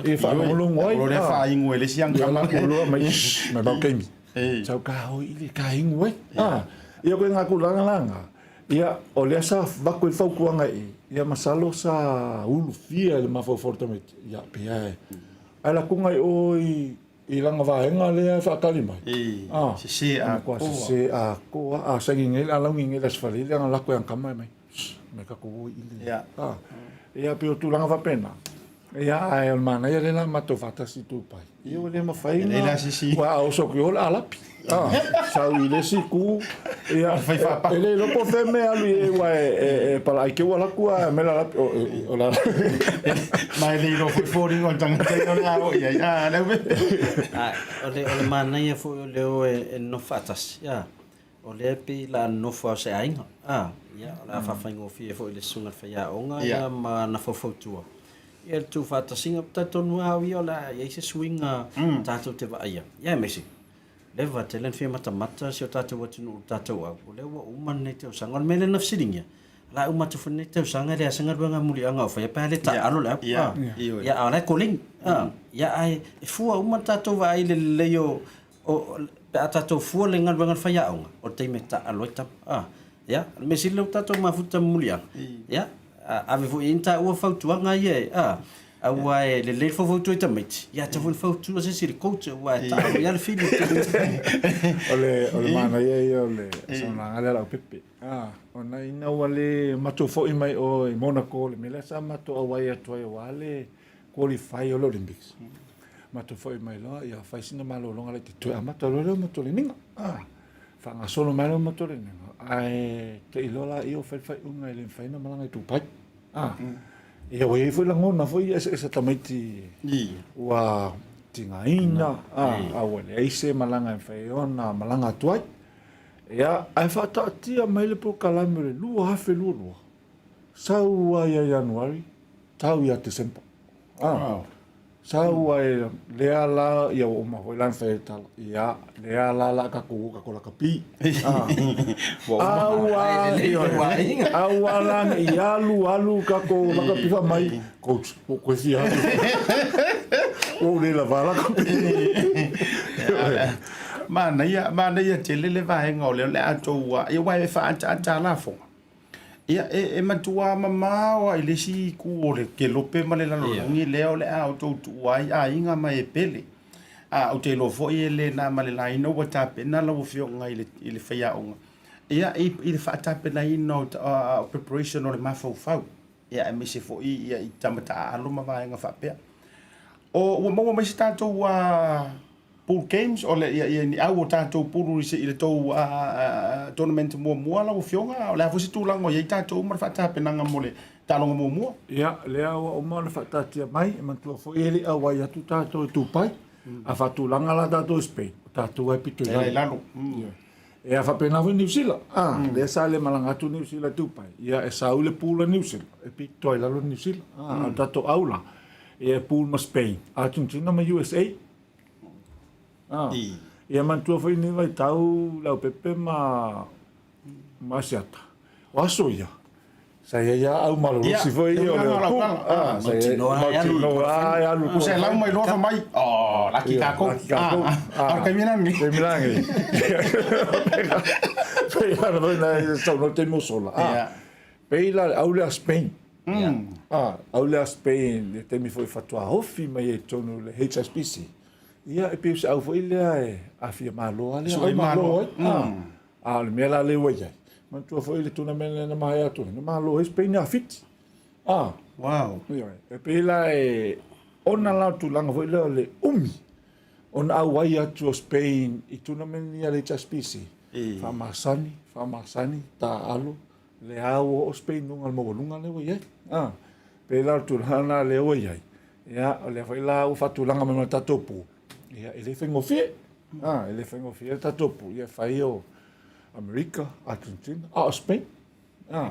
E faalogologo ai. Lea faaigu e le isi ankama. Ia latou loa mai, mai mau taimi. Sau ka hoi i le ka ingu ai. Ia koe ngā tulaga la ngā. Ia, o lea sa avatu ai le fautuaga i i, ia masalo sa ulufia e le mafaufau o le tamaiti, ia pea e. Ae latuga i o i i lana vaega lea e faatali mai. A, sese atoa. Sese atoa. A saini nei, a launi nei le Aso Faraile, ana lako e ana tama e mai, shh, mai tatou o i le. A, ia pei o tulaga faapena. Ia, ae o le manaia lea la matou faatasi i Dubai. Ia ua le mafai na ua a oso atu i o le a lapi. Ah, sau i le isi itu, ia e le iloa po o fea mea e alu i ai aua e palaai keu alu atu ae aumai le lapi o le Ma e le iloa foi foliga o le tagata ia o le a o i ai. Ah, le aupepe. O le manaia foi o le o e nonofo faatasi, ah, O lea e pei la nofo lava o se aiga, a, ia, o le a faafaigofie foi i le susuga i le faiaoga ia ma ana faufautua ia le tuufaatasiga. Ou te talitonu lava au ia o le a i ai se suiga tatou te vaaia, ia aemaise leva tele ona fia matamata si o tatou atunuu i le tatou au, o lea ua uma lenei tausaga. O le mea lea na fesiligia, o le a uma atu foi lenei tausaga e leai se galuega muliaga o faia pe a le taaalo le au, a, ia, a o la e koleni, a, ia, ae e fua uma le tatou vaai i le lelei o O, pe a tatou fua le galuega a le faiaoga, o le taimi e taaalo ai tama. A, ia, o le mea sili lea ua tatou mafuta muliaga, ia, ave foi i ai ni taua fautuaga ia e, a, aua e lelei le faufautua i tamaiti, ia tatau foi ona fautua se isi i le coach, aua e taaalo ai lava le fili. O le, o le manaia ia o le saunoaga lea a Leaupepe. A, ona ina ua le matou foi mai o i Monaco, le mea lea sa matou auai atu ai aua le qualify o le Olympics. Matou foi mai loa, ia fai sina malologa laitiiti, toe amata loa lea o matou leniga. Ah, faagasolo mai loa matou leniga, ae te i loa laia ua fai le faaiuga e le mafai ona malaga i Dubai. Ah, ia ua i ai foi lagona foi ia eseese tamaiti ua tigaina, ah, a ua leai se malaga e mafai ai ona malaga atu ai. Ia, ae faataatia mai le polokalame o le 2022, sau ai ia Ianuari, tau ia December. Ah, sau ai lea la ia ua uma foi la ona fai ai le tala, ia lea la la tatou o tatou lakapi. Ah, aua, aua la ne i alu alu tatou lakapi fai mai, coach, ua ou toe fia alu. Ua ou le lava lakapi. Manaia, manaia tele le vaega o lea o le a outou, ia aua e faaataata lafoga. Ia, e matua mamao lava i le isi itu o le kelope ma le lalolagi lea o le a outou tuua ai aiga ma e pele. A, ou te iloa foi e le na ma le laina ua tapena lau Afioga i le faiaoga, ia, i le faatapenaina o preparation o le mafaufau, ia, aemaise foi i tama taaalo ma vaega faapea. O, ua maua mai se tatou Pool games, o le, ia, ia, ni au o tatou pulu i, se, i le tou tournament muamua lau Afioga, o le a foi se tulaga o i ai tatou ma le faatapenaga mo le taaloga muamua? Ia, lea ua uma ona faataatia mai, e manatua foi e le i auai atu tatou i Dubai, a faatulaga la tatou i Spain, o tatou lava e pito i lalo. I lalo. Ia, faapena foi Niu Sila, lea sa le malaga atu Niu Sila i Dubai, ia e sau le pool a Niu Sila, e pito ai i lalo Niu Sila. A o tatou au la, ia e pool ma Spain, Argentina ma USA. Ah. Ia manatua foi lenei vaitau Leaupepe ma ma Asiata. O aso ia, sa i ai lava au malolosi foi ia o le ku. Ah, sa i ai mautinoa e alu. Ua selau mai loa fai mai, oh, laki kākou. Laki kākou. Ah, o le taimi lena lenei. Taimi lena lenei. Pei lava foi na saunoa i le taimi ua sola. Ah, pei la le au lea a Spain. A, au lea Spain, le taimi foi faatoa ofi mai ai i totonu o le HSBC, ia e pei o se au foi lea e afia malo lava lea, au malo ai. A, a o le mea la lea ua i ai, manatua foi le tournament lea na maea atu ai, na malo ai Spain ia Fiti. A. Wow. Ioe, e pei la e, ona la o le tulaga foi lea o le umi ona auai atu o Spain i tournament ia a le HSBC, faamasani, faamasani, taaalo, Lea ua oo Spain i luga o le maualuga lea ua i ai. A, pei la o le tulaga lena lea ua i ai, ia, o lea foi la ua faatulaga mai ma le tatou pool, ia, e le faigofie. A, e le faigofie le tatou pool, ia, e fai o Amerika, Argentina, a o Spain. A,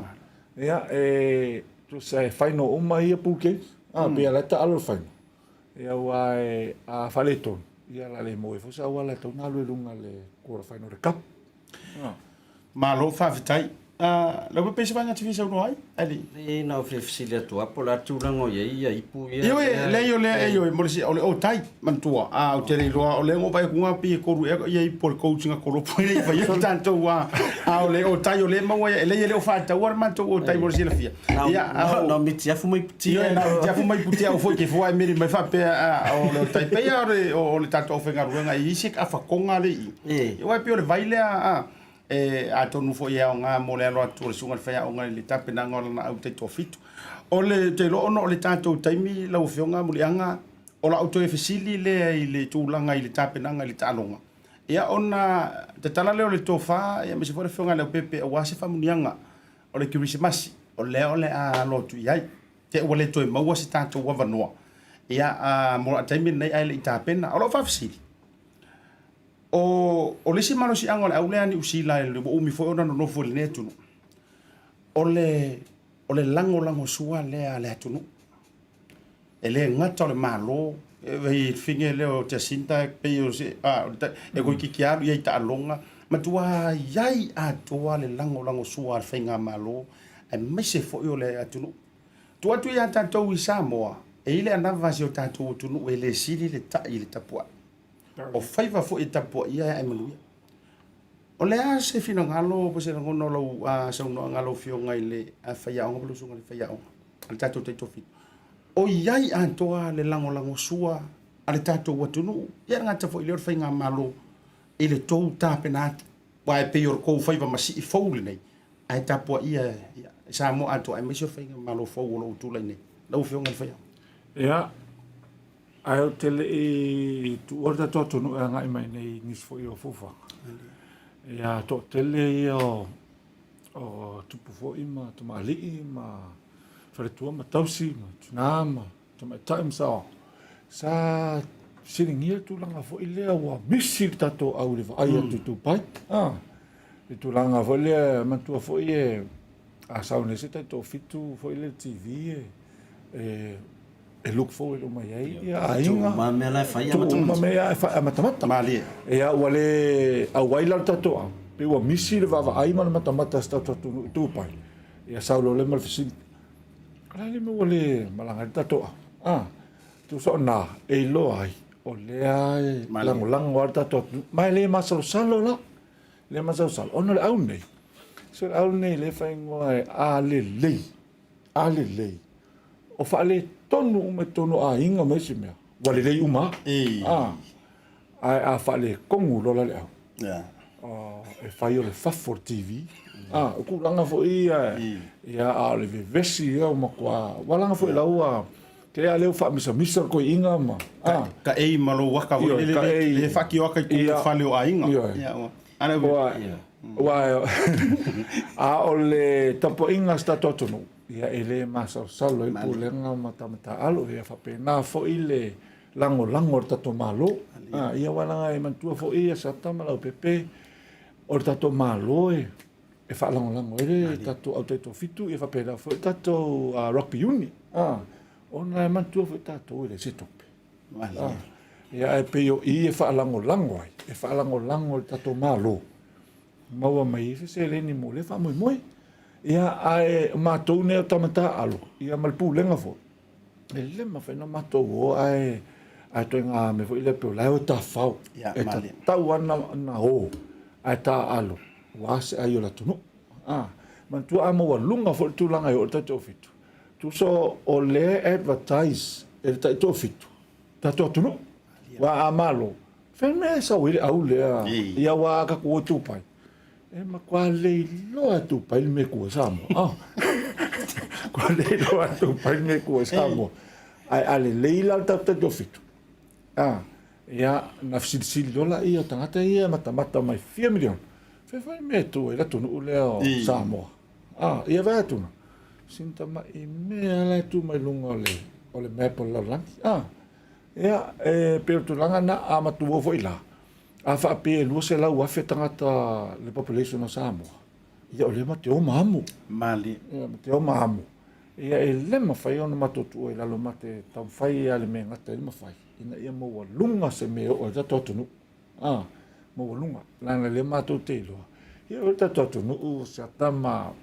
ia, e tusa e final uma ia pool games. A, pei o la e taalo le final. Ia, aua e, a faaletonu, ia, o le a le maua ai foi se auala e tatau ona alu ai i luga i le quarter final o le cup. Malo faafetai. Lau pe se vaega e te fia saunoa ai, Ali? Leai, na ou fia fesili atu lava po o le a tulaga o i ai ia ipu ia. Ioe, leai o lea, ioe, mo le sia, o le otai, manatua. A, ou te le iloa, o lea na ou vaai atu na pei e tolu ea ia ipu o le coach na kolopo ai le fai ai tatou a. A o le otai o lea e maua ia, leai e le o faataua le matou otai mo le silafia. Ia, a o. Na o mitiafu ma iputia. Ioe, na o mitiafu ma iputia au foi ke fua e meri mai faapea, a, o le otai. Pei lava o le tatou aufaigaluega e i ai se afakoga lea i i. Aua e pei o le vai lea, a. E atonu foi e aoga mo le alo atu o le susuga i le faiaoga i le tapenaga o lana au taitoafitu. O le, ou te iloa ona o le tatou taimi lau Afioga Muliaga, o lau toe fesili lea i le tulaga i le tapenaga i le taaloga, ia ona tatala lea o le tofa aemaise foi le Afioga ia Leaupepe aua se faamanuiaga o le Kerisimasi o lea o le a alo atu i ai. Te ua le toe maua se tatou avanoa ia mo le taimi lenei ae le i tapena. O lau faafesili, O, o le isi malosiaga o le au lea a Niu Sila ua umi foi ona nonofo i lenei atunuu, o le, o le lagolagosua lea a le atunuu. E le gata o le Malo, e fine lea o Jacinta e pei o se, a, e toeitiiti alu i ai i taaloga, matua i ai atoa le lagolagosua a le faigamalo aemaise foi o le atunuu. Tuu atu ia tatou i Samoa, e i ai le anava a si o tatou atunuu e le sili le tai i le tapuai. O faiva foi e tapuaia e ae manuia. O le a se finagalo po o se lagona o lau saunoaga lau Afioga i le faiaoga po o lau susuga i le faiaoga a le tatou taitoafitu? O i ai atoa le lagolagosua a le tatou atunuu, ia e le gata foi i lea o le faigamalo i le tou tapena atu, aua e pei o le tou faiva masii fou lenei, ae tapuaia e Samoa atoa aemaise o le faigamalo fou o lo o tulai nei. Lau Afioga i le faiaoga. Ia, Ae ou te le i tuua le tatou atunuu e agai mai nei i nisi foi o fuafuaga. Ia, toatele ia o, o tupu foi ma tamalii ma faletua ma tausi ma tina ma tamaitai ma saoao. Sa fesiligia le tulaga foi lea ua misi le tatou au i le vaai atu i Dubai. Ah, le tulaga foi lea, manatua foi e a sau nei se taitoafitu foi lea i le TV e, e e look forward uma i ai ia aiga. Tuu uma mea la e fai a matamata. Tuu uma mea e fai a matamata. Malie. Ia ua le auai la le tatou au. Pe ua misi le vaavaai ma le matamata a si tatou atunuu i Dubai. Ia sau loa lea ma le fesili. O le a le mea ua le malaga ai le tatou au? Ah, tusa o na e iloa ai o lea e lagolago lava le tatou atunuu. Ma e le masalosalo la. Le masalosalo. Ona o le au nei, so le au nei lea e faaigoa e a lelei. A lelei, o faaletonu uma i totonu o aiga ma isi mea, ua lelei uma lava. Ae a faaletonu loa la le au, e fai o le fafo o le TV. O tulaga foi ia, ia a o le vevesi ia ua matua, ua laga foi lau ua, te a lea ua faamisamisa le toeaina ma, Taei ma lou aka foi lele, le faatioaka i totonu o fale o aiga. Aua a o le tapuaiga a si tatou atunuu, ia e le masalosalo ai le pulega ma tama taaalo, ia faapena foi le lagolago a le tatou Malo. Ia aua leaga e manatua foi ia Sata ma Leaupepe, o le tatou Malo e faalagolago ai le tatou au taitoafitu, ia faapena foi le tatou rugby union, ona e manatua foi tatou e leai se tupe. Ia ae pei o i e faalagolago ai, e faalagolago le tatou Malo, maua mai ai se seleni mo lea faamoemoe. Ia ae o matou nei o tama taaalo, ia ma le pulega foi, e le mafai ona matou o ae ae ituaiga mea foi lea pei o la e o e tafao. E tatau lava ona o ae taaalo aua se ai o le atunuu. Manatua a maualuga foi le tulaga e oo i le taitoafitu, Tusa o lea e advertise e le taitoafitu tatou atunuu. Aua a malo, fea le mea e sau ai le au lea ia aua a tatou o i Dubai, e matua leiloa e Dubai le mea e tu ai Samoa. Ah. Matua leiloa e Dubai le mea e tu ai Samoa. Ae a lelei la le tatou taitoafitu, ah, ia na fesilisili loa laia o tagata ia e matamata mai fia miliona, fea foi le mea e tu ai le atunuu lea o Samoa. Ah, ia vae atu na. Sina tamai mea la e tu mai luga o le, o le map o le lalolagi. Ah, ia, e pei o le tulaga na, a matua foi la, a faapea e 200,000 tagata le population o Samoa, ia o lea ma te o ma amo. Malie. Ia, ma te o ma amo. Ia, e le mafai ona matou tuua i lalo ma te taumafai lava le mea e gata ai le mafai, ina ia maualuga se mea e oo ai le tatou atunuu. A, maualuga, leaga lea matou te iloa, ia o le tatou atunuu o se ata ma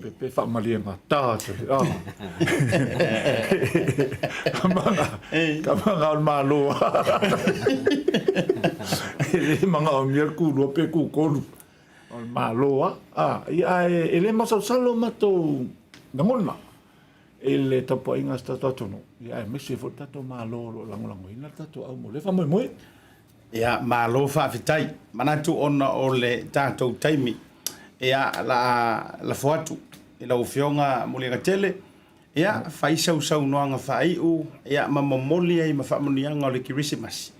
pepe faamaliegata atu a. Ka ka manga o le Malo e le manaomia le kūlua pe kūtolu o le Malo a. A, ia ae e le masalosalo matou lagona i le tapuaiga a si tatou atunuu, ia aemaise foi le tatou Malo o lo o lagolagoina le tatou au mo lea faamoemoe. Ia, malo faafetai. Manatu ona o le tatou taimi, ia, la a lafo atu i lau Afioga Muliagatele, ia, fai sau saunoaga faaiu, ia, ma momoli ai ma faamanuiaga o le Kerisimasi.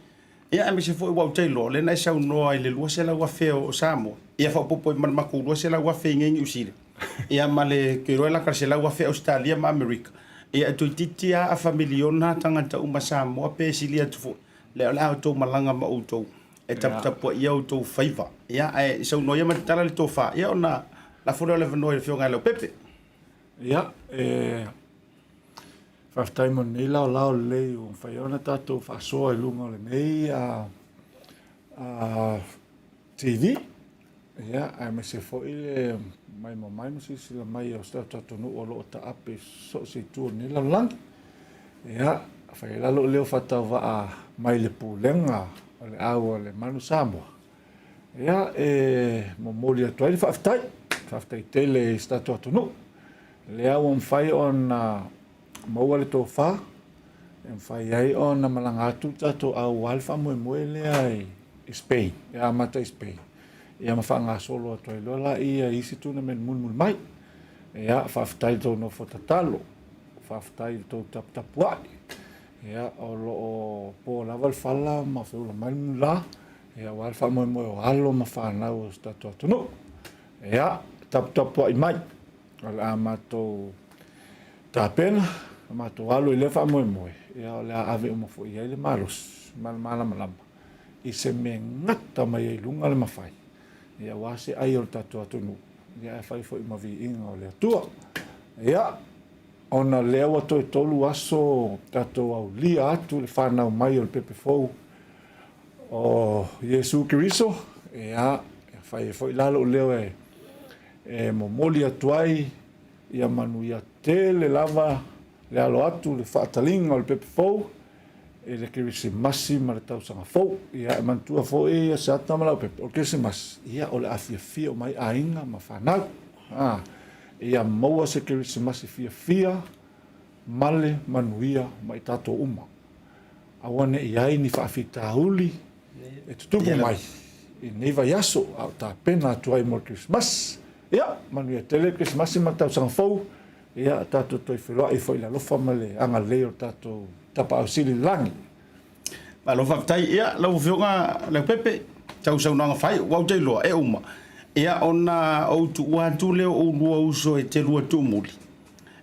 Ia, aemaise foi ua ou te iloa, o lea na e saunoa i le 200,000 o Samoa, ia faaopoopo ai ma le matou 200,000 i inei i Niu Sila, ia ma le, ou te iloa e lata i le 100,000 Ausetalia ma Amerika, ia e toeitiiti lava afa miliona tagata uma Samoa pe sili atu foi. Lea o le a outou malaga ma outou e taputapuaia outou faiva. Ia, ae saunoa ia ma tatala le tofa, ia ona lafo lea o le avanoa i le Afioga ia Leaupepe. Ia, e faafetai mo lenei laolao lelei ua mafai ai ona tatou faasoa i luga o lenei a, a, TV, ia, aemaise foi le maimoa mai ma silasila mai o si o tatou atunuu o lo o taape i so o se itu o lenei lalolagi. Ia, fai ai la lou leo faatauvaa mai le pulega o le au a le Manu Samoa. Ia, e momoli atu ai le faafetai, faafetai tele i si tatou atunuu. Lea ua mafai ona maua le tofa e mafai ai ona malaga atu le tatou aua le faamoemoe lea i Spain, e amata i Spain, ia ma faagasolo atu ai loa laia i isi tournament mulimuli mai. Ia, faafetai i le tou nofo tatalo, faafetai i le tou taputapuai. Ia, o lo o po lava le fala ma feula mai le mulā, ia, aua le faamoemoe o alo ma fanau o si tatou atunuu. Ia, taputapuai mai. O le a matou tapena, a matou alo i lea faamoemoe, ia o le a ave uma foi i ai le malosi ma le malamalama i se mea gata mai ai i luga le mafai, ia aua se ai o le tatou atunuu, ia ae fai foi ma viiga o le Atua. Ia, ona lea ua toe tolu aso tatou aulia atu le fanau mai o le pepe fou o Iesu Keriso, ia, fai ai foi la lou leo e e momoli atu ai ia manuia tele lava le alo atu le faataliga o le pepe fou i le Kerisimasi ma le tausaga fou. Ia e manatua foi ia Seata ma Laupepe, o le Kerisimasi, ia o le afiafia uma ai aiga ma fanau. A, ia maua se Kerisimasi fiafia ma le manuia ma i tatou uma. Aua ne i ai ni faafitauli e tutupu mai i lenei vaiaso a o tapena atu ai mo le Kerisimasi. Ia, manuia tele le Kerisimasi ma le tausaga fou. Ia, tatou toe feiloai foi i le alofa ma le agalelei o le tatou Tapaau Sili i le lagi. Malo faafetai. Ia, lau Afioga Leaupepe, sau saunoaga fai, ua ou te iloa, e uma. Ia, ona ou tuua atu lea o oulua uso e te lua tuumuli.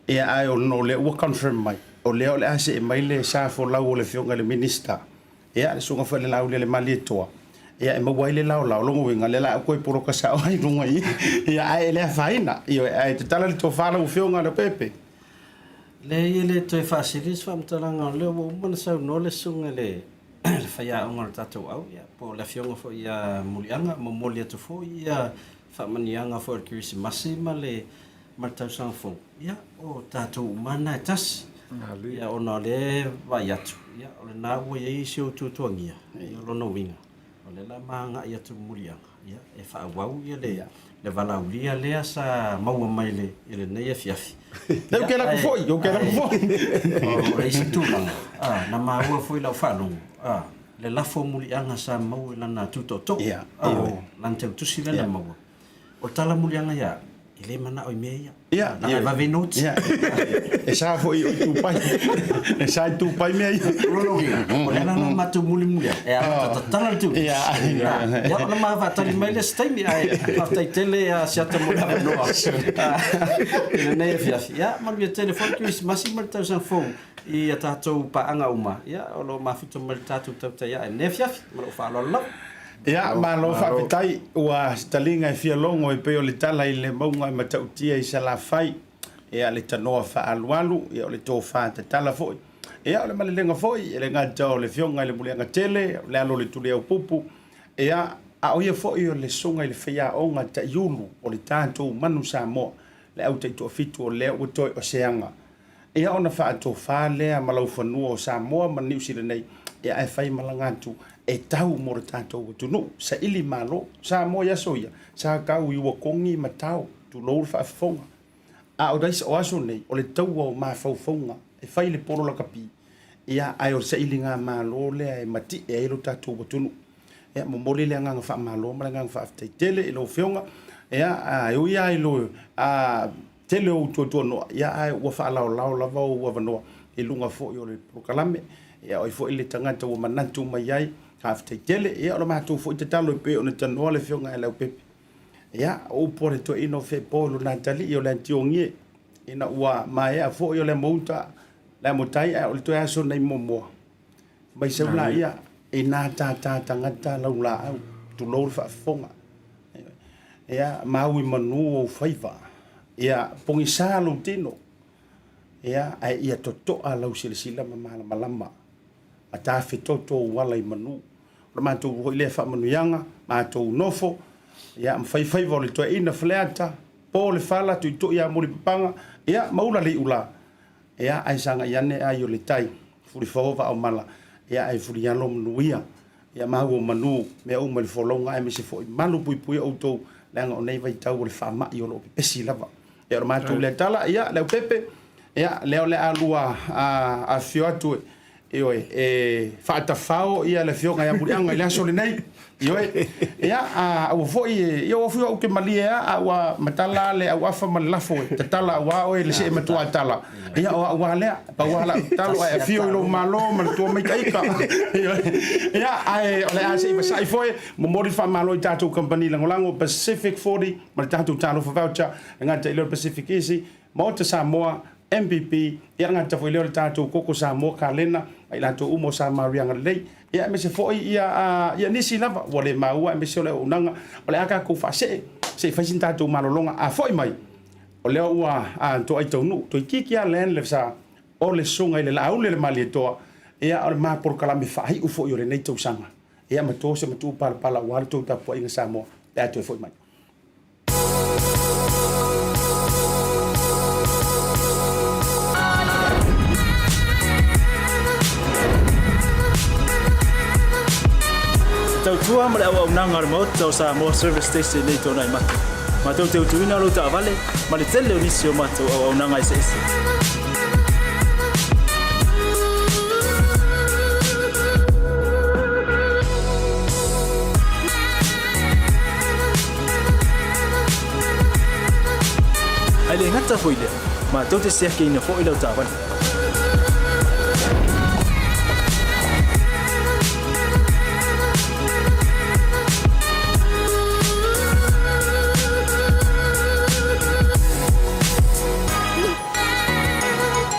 Ia, ae ona o lea ua confirm mai, o lea o le a see mai le sa folau o le Afioga i le Minisita. Ia, le Susuga foi i le Laaulialemalietoa, ia, e maua ai le laolao. O lona uiga, o lea o le a ou toe poloka sao ai i luga i i, ia, ae le afaina. Ioe, ae tatala le tofa lau Afioga Leaupepe. Leai, e le toe faasili se faamatalaga o lea ua uma ona saunoa le susuga i le faiaoga o le tatou au, ia, po o le Afioga foi ia Muliaga, momoli atu foi ia faamanuiaga foi o le Kerisimasi ma le ma le tausaga fou, ia, o tatou uma lava na e tasi. Ia, ona o lea e vaai atu, ia, o lena ua i ai isi ou tuatuagia, ia, o lona uiga, o lea o le a ma agai atu i Muliaga, ia, e faaauau ia le, le valaaulia lea sa maua mai i lenei afiafi. Ia, ou te alu atu foi, ou te alu atu foi. O le isi tulaga, a, na maua foi i lau faalogo, a, le lafo muliaga sa maua i lana tutootoo, a, lana teutusi lea na maua. O le tala muliaga ia au, e le manao i mea ia. Ia, Leaga e vave notes. Ia, e sa foi i Tupai. E sa i Tupai mea ia. O lona uiga, o le ala la matou mulimuli atu, e amata tatala le teutusi. Ia. Ia, ona ma faatali mai lea se taimi, ae faafetai tele ia Siata mo le avanoa i lenei afiafi. Ia, manuia tele foi le Kerisimasi ma le tausaga fou i a tatou paaga uma, ia, o lo o mafuta mai le tatou tautai ae i lenei afiafi. Ma lou faaaloalo lava. Ia, malo faafetai, ua se taliga e fia logo e pei o le tala i le mauga e matautia i Salafai, ia le tanoa faaalualu, ia o le tofa tatala foi. Ia o le malelega foi, e le gata o le Afioga i le Muliagatele, o le alo o le Tuliaupupu, ia a o ia foi o le Susuga i le Faiaoga Taiulu o le tatou Manu Samoa, le au taitoafitu o lea ua toe o se aga. Ia ona faatofa lea ma laufanua o Samoa ma Niu Sila nei, ia ae fai malaga atu e tau mo le tatou atunuu. Saili malo. Samoa i aso ia, sa tau i uakogi ma tao, tulou le faafofoga. A o o aso nei, o le taua o mafaufauga e fai le polo lakapi, ia ae o le sailiga malo lea e mati'e ai lo tatou atunuu. Ia, momoli le agaga faamalo ma le agaga faafetai tele i lau Afioga. Ia, e ui lava i le tele o ou tuatuanoa, ia, ae ua faalaolao lava ou avanoa i luga foi o le polokalame. Ia, o ai foi le tagata ua manatu mai ai, faafetai tele. Ia, o le matou foi tatalo e pei ona tanoa le Afioga ia Leaupepe. Ia, o upu a le toeaina o Feepo i lona atalii o le Antionie, ina ua maea foi o le amouta, le amotai, ae o le toe aso nei muamua. Mai sau laia, ina tātā tagata lau laau, tulou le faafofoga. Ia, mau i manu ou faiva. Ia, pogisa lou tino. Ia, ae ia totoa lau silasila ma malamalama. Ma tafetoto ou ala i manu. O le matou foi lea faamanuiaga, matou nofo, ia, ma fai faiva o le toeaina Faleata, po le fala, tuitui ia Mulipapaga, ia, ma ula le iu la. Ia, ae sagai ane ai o le tai, fulifaoa vaaomala, ia, ae fulialo manuia, ia maua manu, mea uma i le folauga, aemaise foi malu puipuia outou, leaga o nei vaitau o le faamai o lo o pepesi lava. Ia, o le matou lea tala, ia, Leaupepe, ia, lea o le a lua afifio atu Ioe, e faatafao ia le afioga ia Muliaga i le aso lenei. Ioe, ia, a ua foi, ia ua fui au ke malie a, a ua matala le auafa ma le lafo e tatala aua oe le see matua tala. Ia, o au a lea, pau a lau tatalo ae afio i lou malo ma le tua maitaika. Ioe, ia, ae o le a se i vasai foi, momoli le faamalo i tatou kamupani lagolago Pacific 40 ma le tatou Talofa Voucher, e gata i lea o le Pacific Easy, Maota Samoa, MPP, ia gata foi lea o le tatou Koko Samoa Kalena, ma i latou uma o Samaria Agalelei, ia aemaise foi ia, ia nisi lava ua le maua aemaise o le auaunaga, o le a tatou faasee se i fai sina tatou malologa. A foi mai, o lea ua toai taunuu, toeitiiti lava Len Lefsa, o le Susuga i le Laauli o le Malietoa, ia o le ma polokalame faaiu foi o lenei tausaga. Ia ma to se matuu palapala aua le tou tapuaiga Samoa pe a toe foi mai. Tautua ma le auaunaga a le Maota o Samoa Service Station i nei tuanai mata. Matou te utuina lou taavale ma le tele o nisi o matou auaunaga eseese. Ae le gata foi i lea, matou te siakiina foi lau taavale.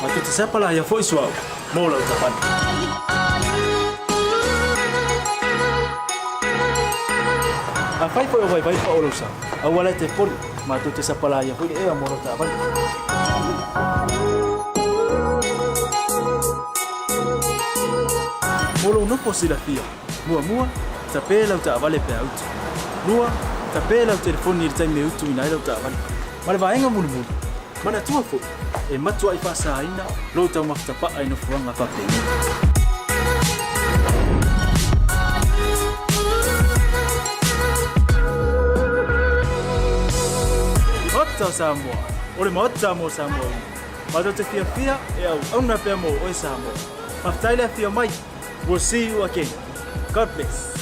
Matou te sapalaia foi suauu mo lau taavale. Afai foi o vaivai pao lou sa, aua la e te poli, matou te sapalaia foi le ea mo lau taavale. Mo lou nofo silafia, muamua, tape lau taavale pe a utu. Lua, tape lau telefoni i le taimi e utuina ai lau taavale. Ma le vaega mulimuli, manatua foi, e matuai faasaina lou taumafa tapaa i nofoaga faapenei. Maota o Samoa, o le Maota mo Samoa uma. Matou te fiafia e auauna pea mo oe Samoa. Faafetai le afio mai. We'll see you again. God bless.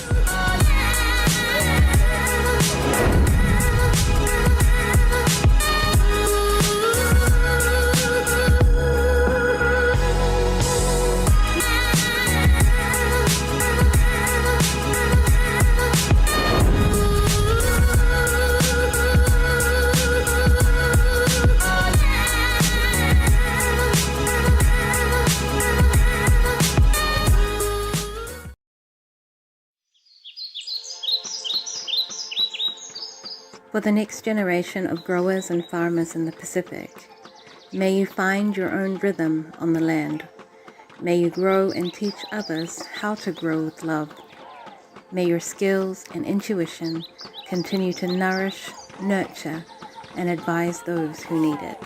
For the next generation of growers and farmers in the Pacific, may you find your own rhythm on the land. May you grow and teach others how to grow with love. May your skills and intuition continue to nourish, nurture, and advise those who need it.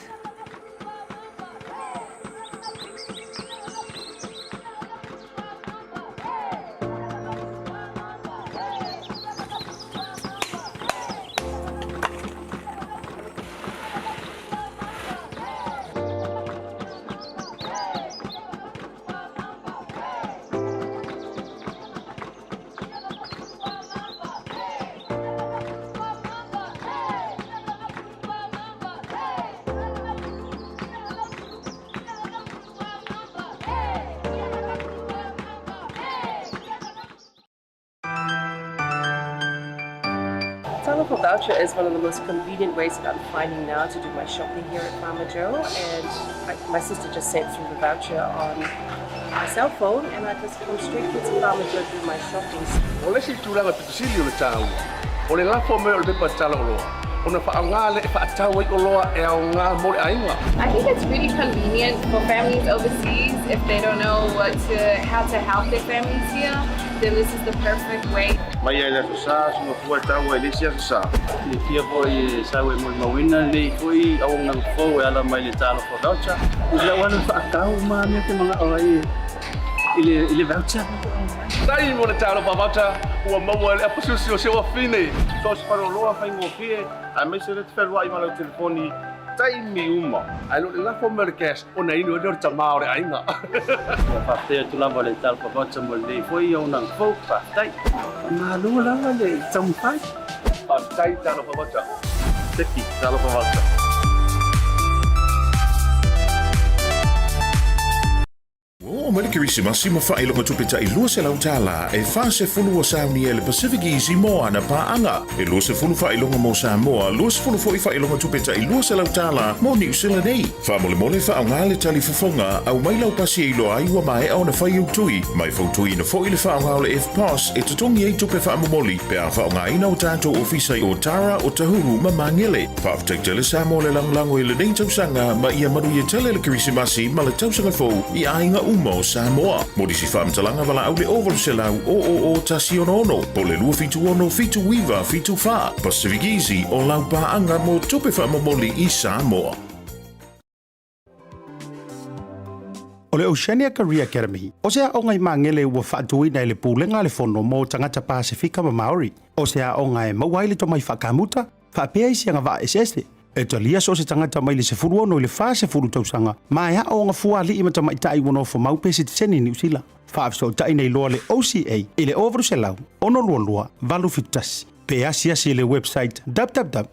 Talofa voucher is one of the most convenient ways that I'm finding now to do my shopping here at Farmer Joe. And I, my sister just sent through the voucher on my cell phone and I just come straight here to Farmer Joe to do my shopping. O le isi tulaga pito sili o le taua, o le lafo mai o le pepa tala oloa, ona faaaoga lea e faatau ai oloa e aoga mo le aiga. I think it's really convenient for families overseas if they don't know what to, how to help their families here, then this is the perfect way. Mai lava i le Aso Sa, soona fua e taua i le isi Aso Sa. Silafia foi e sau e molimauina lenei foi auaunaga fou e ala mai le Talofa Voucher. I lau alu faatau ma mea te manao ai i le i le voucher. Faafetai mo le Talofa Voucher ua maua e le apasusi o si ou afine. So o se faleoloa faigofie aemaise le te fealuai ma lau telefoni taimi uma. Ae le o le lafo mai o le cash ona inu ai lea o le tama o le aiga. Ua faafetai atu lava le Talofa Voucher mo lenei foi auaunaga fou. Faafetai. Faamalo lava le taumafai. Faafetai Talofa Voucher. Seki Talofa Voucher. Ua oo mai le Kerisimasi ma faailoga tupe tai $200 e 40 ua saunia e le Pacific Easy mo ana paaga. E 20 faailoga mo Samoa, 20 foi faailoga tupe tai $200 mo Niu Sila nei. Faamolemole faaaoga le tali fofoga, aumai lau pasi e iloa ai ua maea ona fai ou tui. Ma e fautuaina foi le faaaoga o le EFTPOS e totogi ai tupe faamomoli pe a faaaogaina o tatou ofisa i Otara, Otahuhu ma Magele. Faafetai tele Samoa le lagolago i lenei tausaga ma ia manuia tele le Kerisimasi ma le tausaga fou i aiga uma o Samoa. Mo nisi faamatalaga valaau le 0800 000 166 po o le 276 79 74. Pacific Easy o lau paaga mo tupe faamomoli i Samoa. O le Oceania Career Academy, o se aoga i Magele ua faatuina e le Pulega a le Fono mo Tagata Pasefika ma Maori. O se aoga e maua ai le tomai faakamuta, faapea isi agavaa eseese. E talia so o se tagata mai le 16 i le 40 tausaga ma e aooga fua alii ma tamaitai ua nofomau pe sitiseni i Niu Sila. Faafesootai nei loa le OCA i le 0800 622 871 pe asiasi i le website www.oca.nz.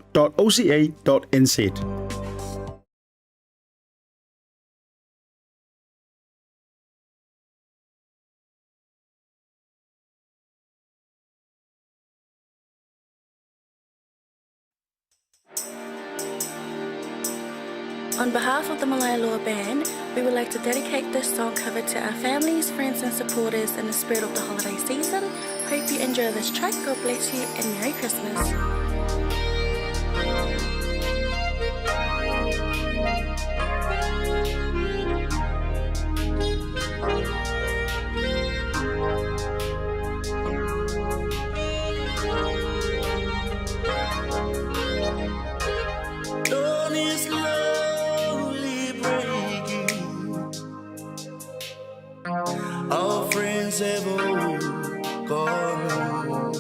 On behalf of the Malaeloa Band, we would like to dedicate this song cover to our families, friends and supporters in the spirit of the holiday season. Hope you enjoy this track. God bless you and Merry Christmas. Dawn is slowly breaking. Our friends have all gone.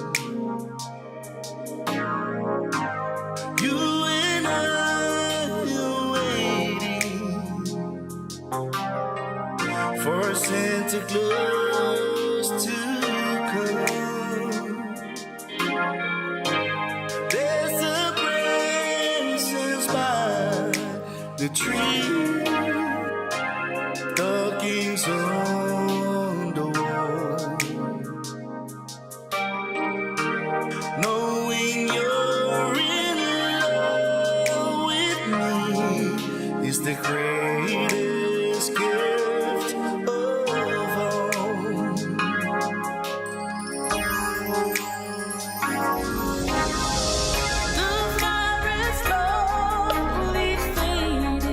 You and I are waiting for Santa Claus to come. There's a presents by the tree, the king's on the wall. Knowing you're in love with me is the greatest gift of all. The fire is slowly fading.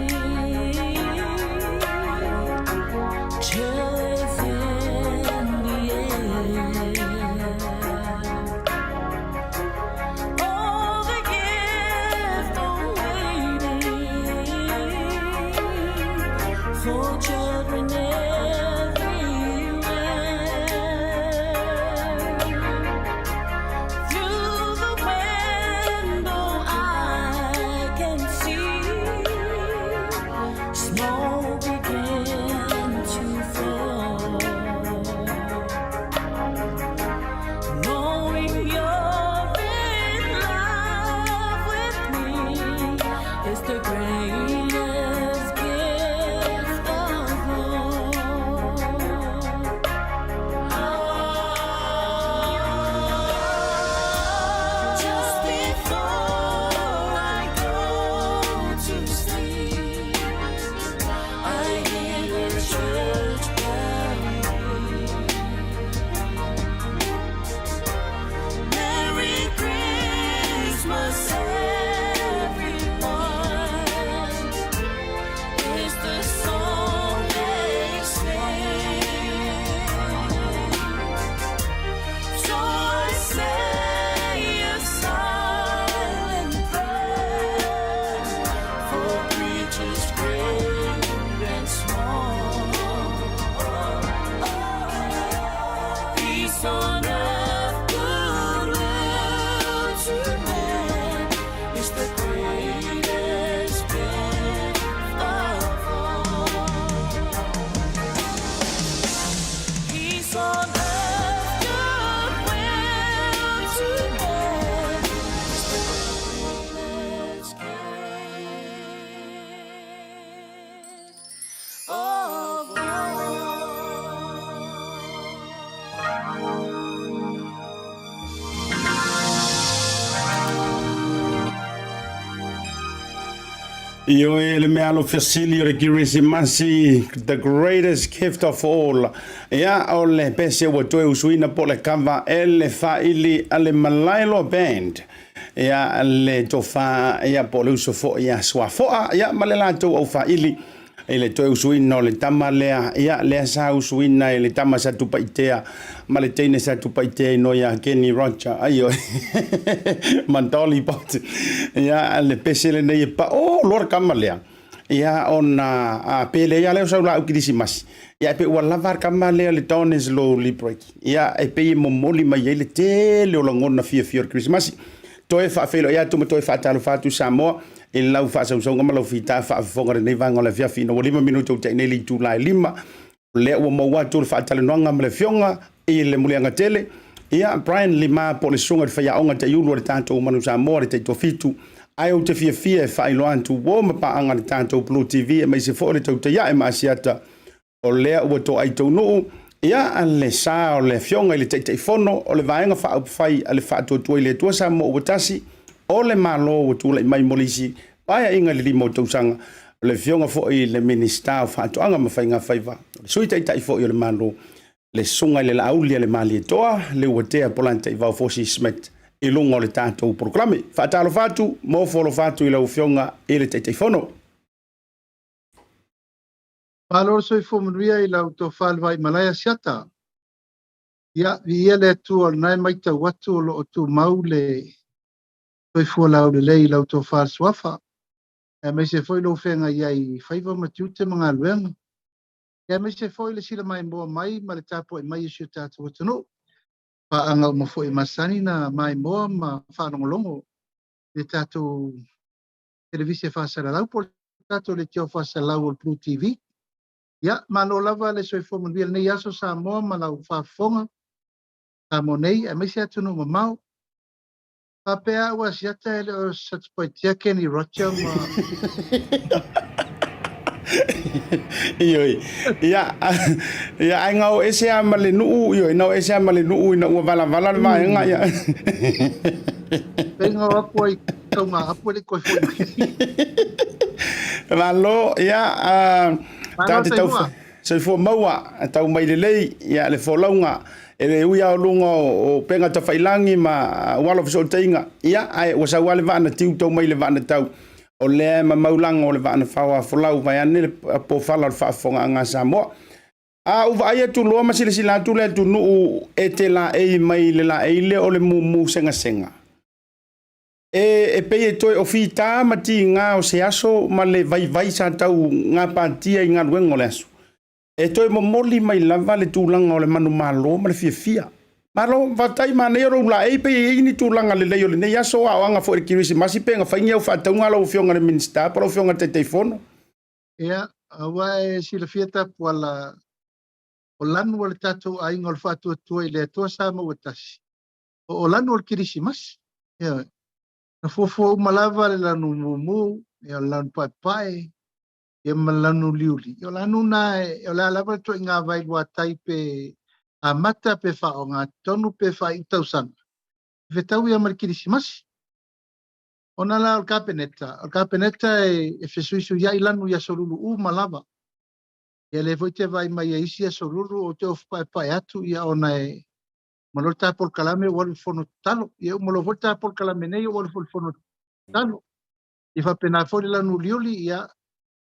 Chill is in the air. All the gift waiting for children everywhere. Through the window, I can see snow begin to fall. Knowing you're in love with me is the greatest gift of all. Just before Ioe, le meaalofa sili o le Kirisimasi, the greatest gift of all. Ia, o le pese ua toe usuina po o le kava e le faaili a le Malaeloa Band. Ia, le tofa, ia, po o le uso foi ia Suafoa, ia, ma le latou au faaili i le toe usuina o le tama lea, ia, lea sa usuina e le tama sa Tupaitea ma le teine sa Tupaitea inoa ia Kenny Roger, aioe, ma Dolly Parton. Ia, le pese lenei e paʻō loa le kama lea. Ia, ona a, pe leai lava lea o sau laau kerisimasi, ia, e pei ua lava le kama lea le Dawn is Slowly Breaking. Ia, e pei e momoli mai ai le tele o lagona fiafia o le kerisimasi. Toe faafeiloai atu ma toe faatalofa atu Samoa i lau faasausauga ma lau fita faafofoga i lenei vaega o le afiafi ina ua 5 minute ua tea nei le itula e 5. O lea ua maua atu le faatalanoaga ma le Afioga i le Muliagatele, ia, Brian Lima po o le Susuga i le Faiaoga Taiulu a le tatou Manu Samoa le Taitoafitu. Ae ou te fiafia e faailoa atu uo ma paaga a le tatou Blue TV aemaise foi o le Tautaiae ma Asiata o lea ua toai taunuu, ia, le sa o le Afioga i le Taitaifono o le Vaega Faaupufai a le Faatuatua i le Atua Samoa ua Tasi o le Malo ua tulai mai mo le isi Paeaiga i le 5 o tausaga, o le Afioga foi i le Minisita o Faatoaga ma Faigafaiva, o le Sui Taitai foi o le Malo, le Susuga i le Laauli a le Malietoa, Leuatea Polataivao Fosi Smith i luga o le tatou polokalame. Faatalofa atu, mofo alofa atu i lau Afioga i le Taitaifono. Malo le soifua manuia i lau tofa le Vaimalae Asiata. Ia, viia le Atua o lena e matau atu o lo o tumau le soifua laulelei i lau tofa le suafa, aemaise foi lou feagai ai i faiva ma tiute ma galuega, aemaise foi le sila maimoa mai ma le tapuai mai o si o tatou atunuu. Paaga uma foi e masani na maimoa ma faalogologo i le tatou televise faasalalau po o le tatou leitio faasalalau o le Blue TV. Ia, malo lava le soifua manuia i lenei aso Samoa ma lau faafofoga Samoa nei, aemaise atunuu mamao. Faapea au Asiata e le o Satupaitea Kenny Roger ma Ioe. Ia, ia ai ngao ese a ma le nuu, ioe, nao ese a ma le nuu ina ua valavala le vaega ia. Pei ngao apu ai tau ngā apu e le koe foi mai. Malo, ia, ta te tau soifua maua, tau mai lelei, ia le folauga E le ui lava o luga o upega tafailangi ma auala o fesootaiga, ia, ae ua sau lava le vaa na tiu tau mai le vaa na tau. O lea e mamau laga o le vaa na fao folau vaeane le pofala o le faafofogaaga a Samoa. A ou vaai atu loa ma silasila atu le atunuu e te laei mai le laei lea o le mumu segasega, e, e pei e toe o fita ma tiga o se aso ma le vaivai sa tau gapatia i galuega o le aso. E toe momoli mai lava le tulaga o le manumalo ma le fiafia. Malo, faafetai, manaia lou laei pe i ai ni tulaga lelei o lenei aso, aoaga foi i le Kerisimasi pe na fai ni au faatauga a lau Afioga i le Minisita po o lau Afioga i le Taitaifono. Ia, aua e silafia Tapuala, o lanu o le tatou aiga o le faatuatua i le Atua Samoa ua tasi, o lanu o le Kerisimasi. Ioe. Na fuafua uma lava le lanu mumu, ia, o le lanu paepae, ia ma le lanu uliuli. O lanu na, o le a lava le ituaiga vailuatai pe amata pe faaogatotonu pe faaiu tausaga, e fetau ia ma le Kerisimasi. Ona la o le Kapeneta, o le Kapeneta e fesuisuiai lanu i aso lulu uma lava. Ia lea foi te vaai mai ai isi aso lulu ou te ofu paepae atu ia ona e uma loa le ta polokalame ua alu i le fono tatalo. Ia uma loa foi le ta polokalame nei ua alu foi i le fono tatalo. Ia faapena foi le lanu uliuli, ia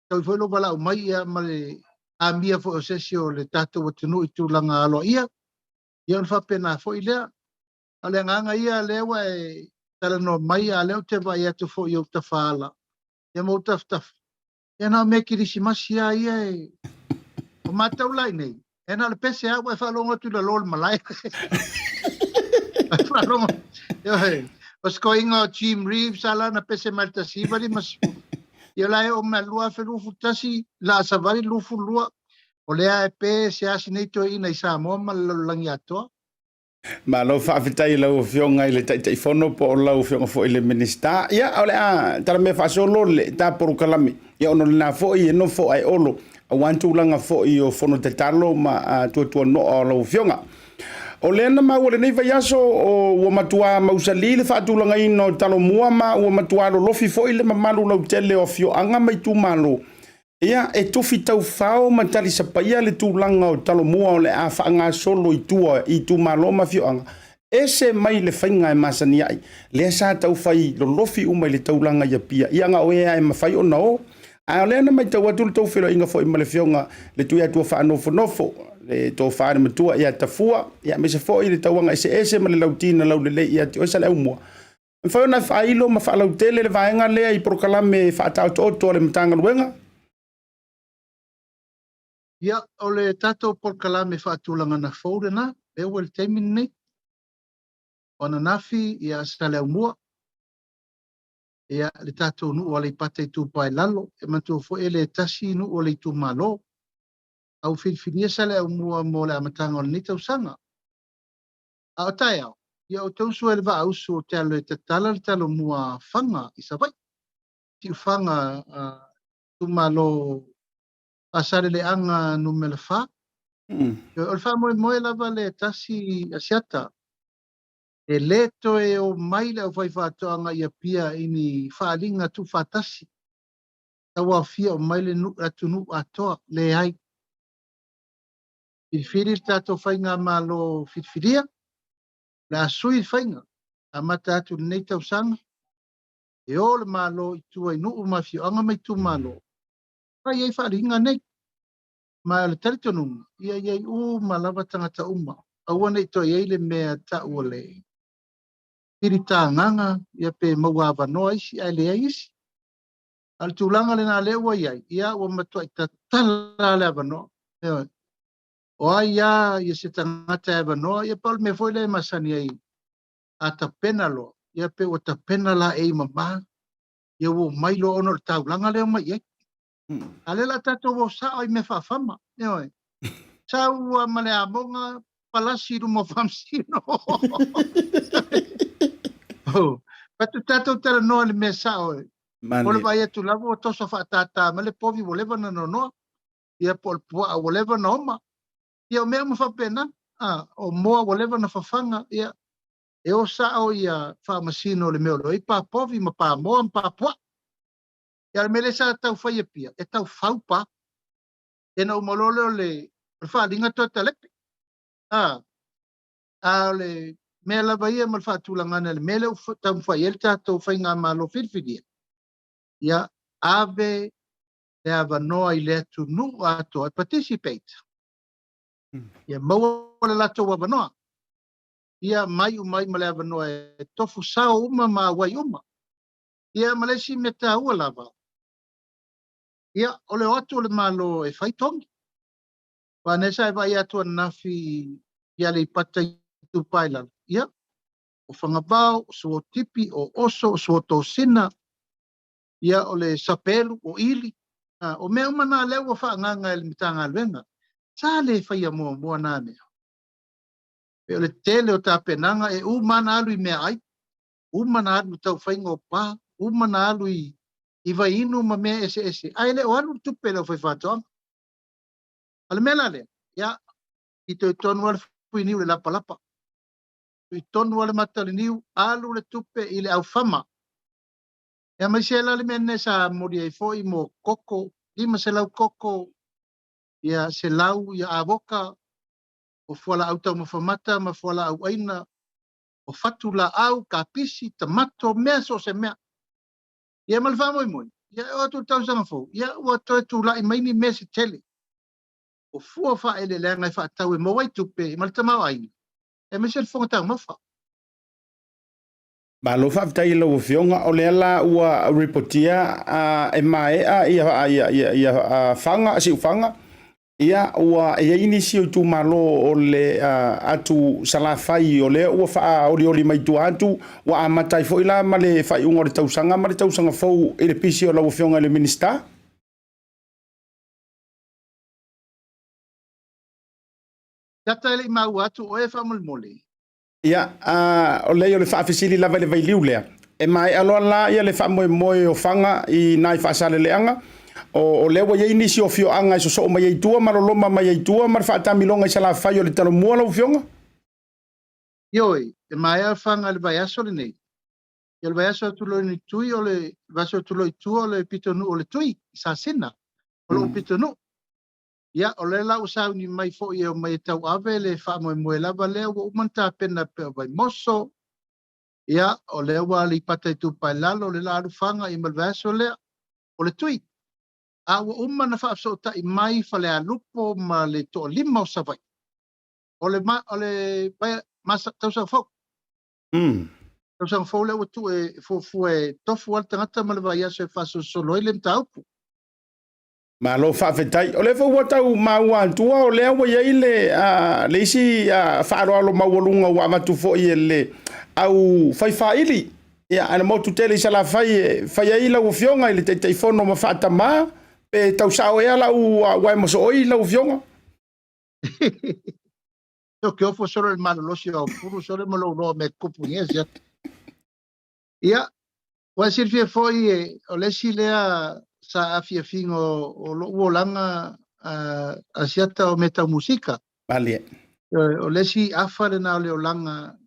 tau foi lou valaau mai ia ma le amia foi o se isi o le tatou atunuu i tulaga aloaia, ia ona faapena foi lea. A o le agaga ia lea ua e talanoa mai, a o lea ou te vaai atu foi i ou tafaala ia ma ou tafatafa, ia na o mea kerisimasi lava ia e... O matou la i nei, e na o le pese lava ua e faalogo atu i lalo o le malae. Faalogo, ioe, o se koiga o Jim Reeves a la na pese mai le 1950. Ia la e oo mai 2021, la a savali 22, o lea e pe se asi nei toeaina i Samoa ma le lalolagi atoa. Malo faafetai i lau Afioga i le Taitaifono po o lau Afioga foi i le Minisita. Ia, o le a talamea faasolo le ta polokalame. Ia, ona o lena foi e nofo ae olo aua ni tulaga foi o fono tatalo ma tuatuanoa o lau Afioga. O lea na maua i lenei vaiaso, o, ua matuā mausali le faatulagaina o Talomua ma ua matuā lolofi foi le mamalu lautele o afioaga ma itumalo, ia, e tufi taufao ma talisapaia le tulaga o Talomua o le a faagasolo i tua i itumalo ma afioaga, ese mai le faiga e masani ai, lea sa taufai lolofi uma i le taulaga i Apia, ia na o e lava e mafai ona o. A o lea na matau atu le tou feiloaiga foi ma le Afioga le Tuiatua Faanofonofo, le Tofa i le Matua ia Tafua, ia aemaise foi le tauaga eseese ma le lauti na laulelei ia te oe Saleaaumua. E mafai ona e faailo ma faalautele le vaega lea i polokalame faataotooto a le Matagaluega? Ia, o le tatou polokalame faatulagana fou lena, lea ua i le taimi lenei. O ananafi, ia, Saleaaumua, ia, le tatou nuu o Aleipata Itupa i Lalo, e manatua foi e le tasi nuu o le itumalo. A ua filifilia Saleaaumua mo le amataga o lenei tausaga. A o taeao, ia ou te usu ai i le Vaausu ou te alu e tatala le Talomua Faga i Savaii, Siufaga, itumalo Faasaleleaga numera 4. O le faamoemoe lava lea e tasi Asiata, e le toe o mai le aufaifaatoaga i Apia i ni faaaliga tuufaatasi, tauaofia o mai le atunuu atoa, leai. Filifili le tatou faigamalo filifilia, o le a sui le faiga, amata atu i lenei tausaga, e o le Malo i tua i nuu ma afioaga ma itumalo, fai ai faaaliga nei. Ma o le talitonuga, ia i ai uma lava tagata uma, aua ne i toe i ai le mea tau o le filitagaga, ia pe maua avanoa isi ae leai isi. A o le tulaga lena lea ua i ai, ia ua matuai tatala le avanoa. Ioe. O ai lava ia se tagata e avanoa, ia pei o le mea foi lea e masani ai, a tapena loa, ia pe ua tapena laei mama, ia ua omai loa ona o le taulaga lea e omai i ai. A lea la tatou o sao i mea faafama, ioe. Sau lava ma le amoga palasi i luma o faamasino. Oh, patu tatou talanoa i le mea sao e. O le vaai atu lava ua toso faatātā mai le povi ua leva ona nonoa, ia po o le puaa ua leva ona oma. Ia o mea uma faapena, ah, o moa ua leva ona fafaga, ia e o sao ia faamasino i le mea o lo o i ai pa povi ma pa moa ma pa puaa. Ia o le mea lea sa tau fai e Apia, e tau fau pa. Ia ona uma loa lea o le, o le faaaliga toe talepe. A, a o le mea lava ia ma le faatulagaga i le mea lea ua taumafai ai le tatou faigamalo filifilia, ia ave le avanoa i le atunuu atoa e participate. Ia maua le latou avanoa. Ia mai uma ai ma le avanoa e tofu sao uma ma auai uma. Ia ma le isi mea taua lava, ia, o le o atu o le Malo e fai togi. Aua nei sa e vaai atu ananafi i Aleipata Itupa i Lalo, ia, o Fagavao, o Suotipi, o Oso, o Suotosina, ia, o le Sapelu, o Ili, a, o mea uma na lea ua faaagaaga e le Matagaluega. Sa le faia muamua na mea. Pei o le tele o tapenaga e uma lava ona alu i meaai, uma ona alu i le taufaiga o pa, uma ona alu i, i vaiinu ma mea eseese, ae le o alu le tupe i le aufaifaatoaga. A o le mea la lea, ia, fitoitonu lava le fuiniu i le lapalapa, fitoitonu lava le mata o le niu, alu le tupe i le aufama. Ia, aemaise la le mea lenei sa momoli ai foi mo koko, 500 koko, ia 100 ia avoka, o fualaau taumafa mata ma fualaau aina, o fatu laau, kapisi, tamato, mea so o se mea. Ia ma le faamoemoe, ia e oo atu i le tausaga fou, ia ua toe tulai mai ni mea se tele. O fua faaeleeleaga e faatau e maua ai tupe ma le tamaoaiga, aemaise le fofoga taumafa. Malo faafetai i lau Afioga, o lea la ua ripotia e maea ia, ia, ia, ia Faga, Siufaga, Ia, ua i ai nisi o itumalo o le atu Salafai o lea ua faaolioli mai tua atu, ua amata ai foi la ma le faaiuga o le tausaga ma le tausaga fou i le pisi o lau Afioga i le Minisita. Tata e le i maua atu oe faamolemole. Ia, a, o leai o le faafesili lava i le vailiu lea, e maea loa la ia le faamoemoe o Faga i nai Faasaleleaga, o, o lea ua i ai nisi o afioaga e sosoo mai ai i tua ma loloma mai ai i tua ma le faatamiloga i Salafai o le Talomua lau Afioga? Ioe, e maea Faga i le vaiaso lenei. Ia o le vaiaso atu loa i Tui o le vaiaso atu loa i tua o le pitonuu o le Tui i Sasina, o lou pitonuu. Ia, o lea la ua sauni mai foi e omai e tauave le faamoemoe lava lea ua uma ona tapena e pei o Vaimoso. Ia, o lea ua Aleipata Itupa i Lalo, o lea la alu Faga ia ma le vaiaso lea o le Tui. A ua uma ona faafesootai mai Falealupo ma le toalima o Savaii. O le, ma, o le tausaga fou. Tausaga fou lea ua tuu e fuafua e tofu lava le tagata ma le vaiaso e faasolosolo ai le mataupu. Malo faafetai. O lea foi ua tau maua atua o lea ua i ai le, le isi faaaloalo maualuga ua avatu foi e le au fai faili. Ia, a na motu tele i Salafai e fai ai lau Afioga i le Taitaifono ma faatamā, pe tau sao ea lau uae mosooi lau Afioga? Ou te ofo solo i le malolosi o Aupulu solo ma lou loa mea tutupu i nei atu. Ia, ua e silafia foi e, o le isi lea sa afiafiga o, o lou olaga a, Asiata o mea tau musika. Malie. O le isi afa lena o le olaga,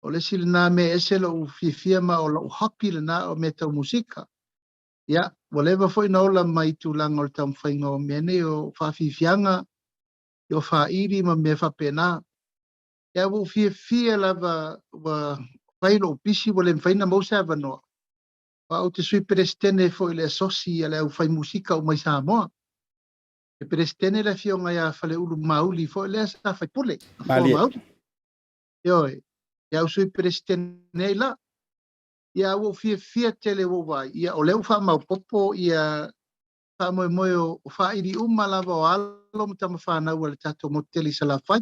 o le isi lena mea e ese lou fiafia ma o lou hobby lena o mea tau musika. Ia, ua leva foi na ola mai i tulaga o le taumafaiga o mea nei o faafiafiaga, o faaili ma mea faapena. Ia, ua ou fiafia lava ua fai lou pisi ua le mafai ona maua se avanoa. Aua ou te sui Peresetene foi i le Asosi a le Aufai Musika uma i Samoa. E Peresetene le afioga ia Faleulu Mauli foi lea sa faipule, Nofoa Mauli. Ioe, ia au sui Peresetene ai la. Ia, ua ou fiafia tele ua ou vaai, ia o lea ua faamaopoopo ia faamoemoe o faaili uma lava o alo ma tamafanau a le tatou motu tele i Salafai.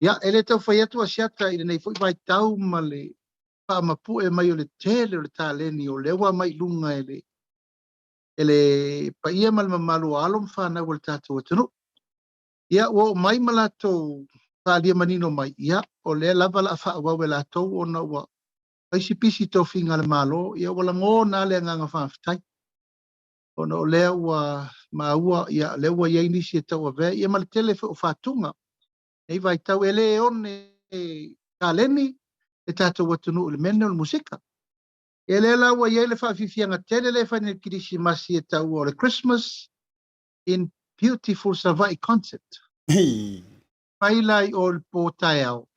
Ia, e le tau fai atu Asiata i lenei foi vaitau ma le faamapue mai o le tele o le taleni o lea ua aumai i luga e le e le paia ma le mamalu o alo ma fanau a le tatou atunuu. Ia, ua oo mai ma latou faaalia manino mai, ia, o lea lava o le a faaauau e latou ona ua fai si pisi i tofiga a le Malo, ia ua lagona lava le agaga faafetai. Ona o lea ua maua, ia, o lea ua i ai nisi e tauavea, ia ma le tele foi o fatuga. Nei vaitau e le one taleni le tatou atunuu i le mea lenei o le musika. Ia lea la ua i ai le faafiafiaga tele lea e fai nei i le Kerisimasi e taua o le Christmas in Beautiful Savaii Concert. Fai la i o i le po taeao,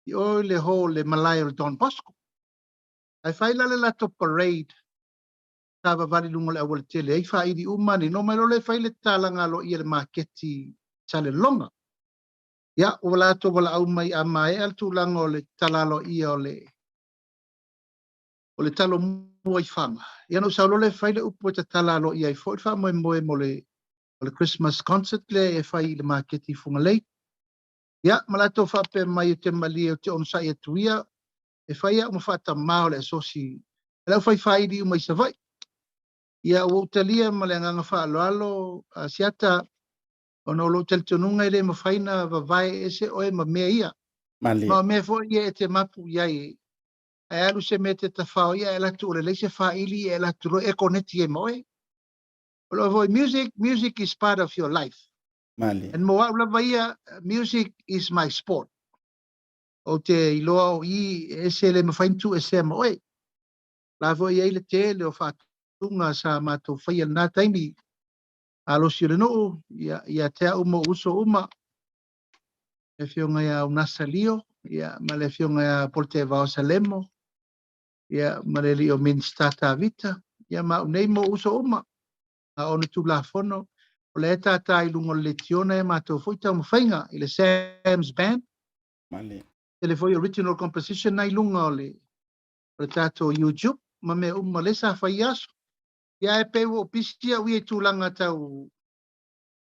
i o i le hall le malae o le Don Bosco. Ae fai la le latou parade savavali i luga o le aualatele ai faaili uma nei. No mai loa lea fai le tatalaga aloaia i le maketi i Salelologa. Ia, ua latou valaau mai a maea le tulaga o le tatala aloaia o le o le talo mua i Faga. Ia ona ou sau loa lea fai le upu e tatala aloaia ai foi le faamoemoe mo le o le Christmas concert lea e fai i le maketi i Fugalei. Ia, ma latou faapea mai ou te malie ou te onosai atu ia e fai au ma faatamā o le asosi a le aufai faaili uma i Savaii. Ia, ua ou talia ma le agaga faaaloalo, Asiata, ona o lou talitonuga e le mafai ona vavae ese oe ma mea ia. Malie. Ma o mea foi ia e te mapu i ai, ae alu se mea e te tafao ia, e alu atu o lelei se faaili, e alu atu loa e koneti ai ma oe. O lou foi, music, music is part of your life. Malie. And mo au lava ia, music is my sport. Ou te iloa o i e ese le mafai ona tuuesea ma oe. La foi i ai le tele o faatuga sa matou faia i lena taimi, alosi o le nuu, ia, ia te au ma ou uso uma, le afioga ia Unasa Lio, ia, ma le afioga ia Polataivao Salemo, ia, ma le alii o Minista Tavita, ia, ma au nei ma ou uso uma, a o ona Tulafono, o lea e tātā i luga o le letiona e matou foi taumafaiga i le Sam's Band. Male. Tele foi original composition na i luga o le, o le tatou YouTube ma mea uma lea sa fai i aso. Ia ae pei ua ou pisi au ia i tulaga tau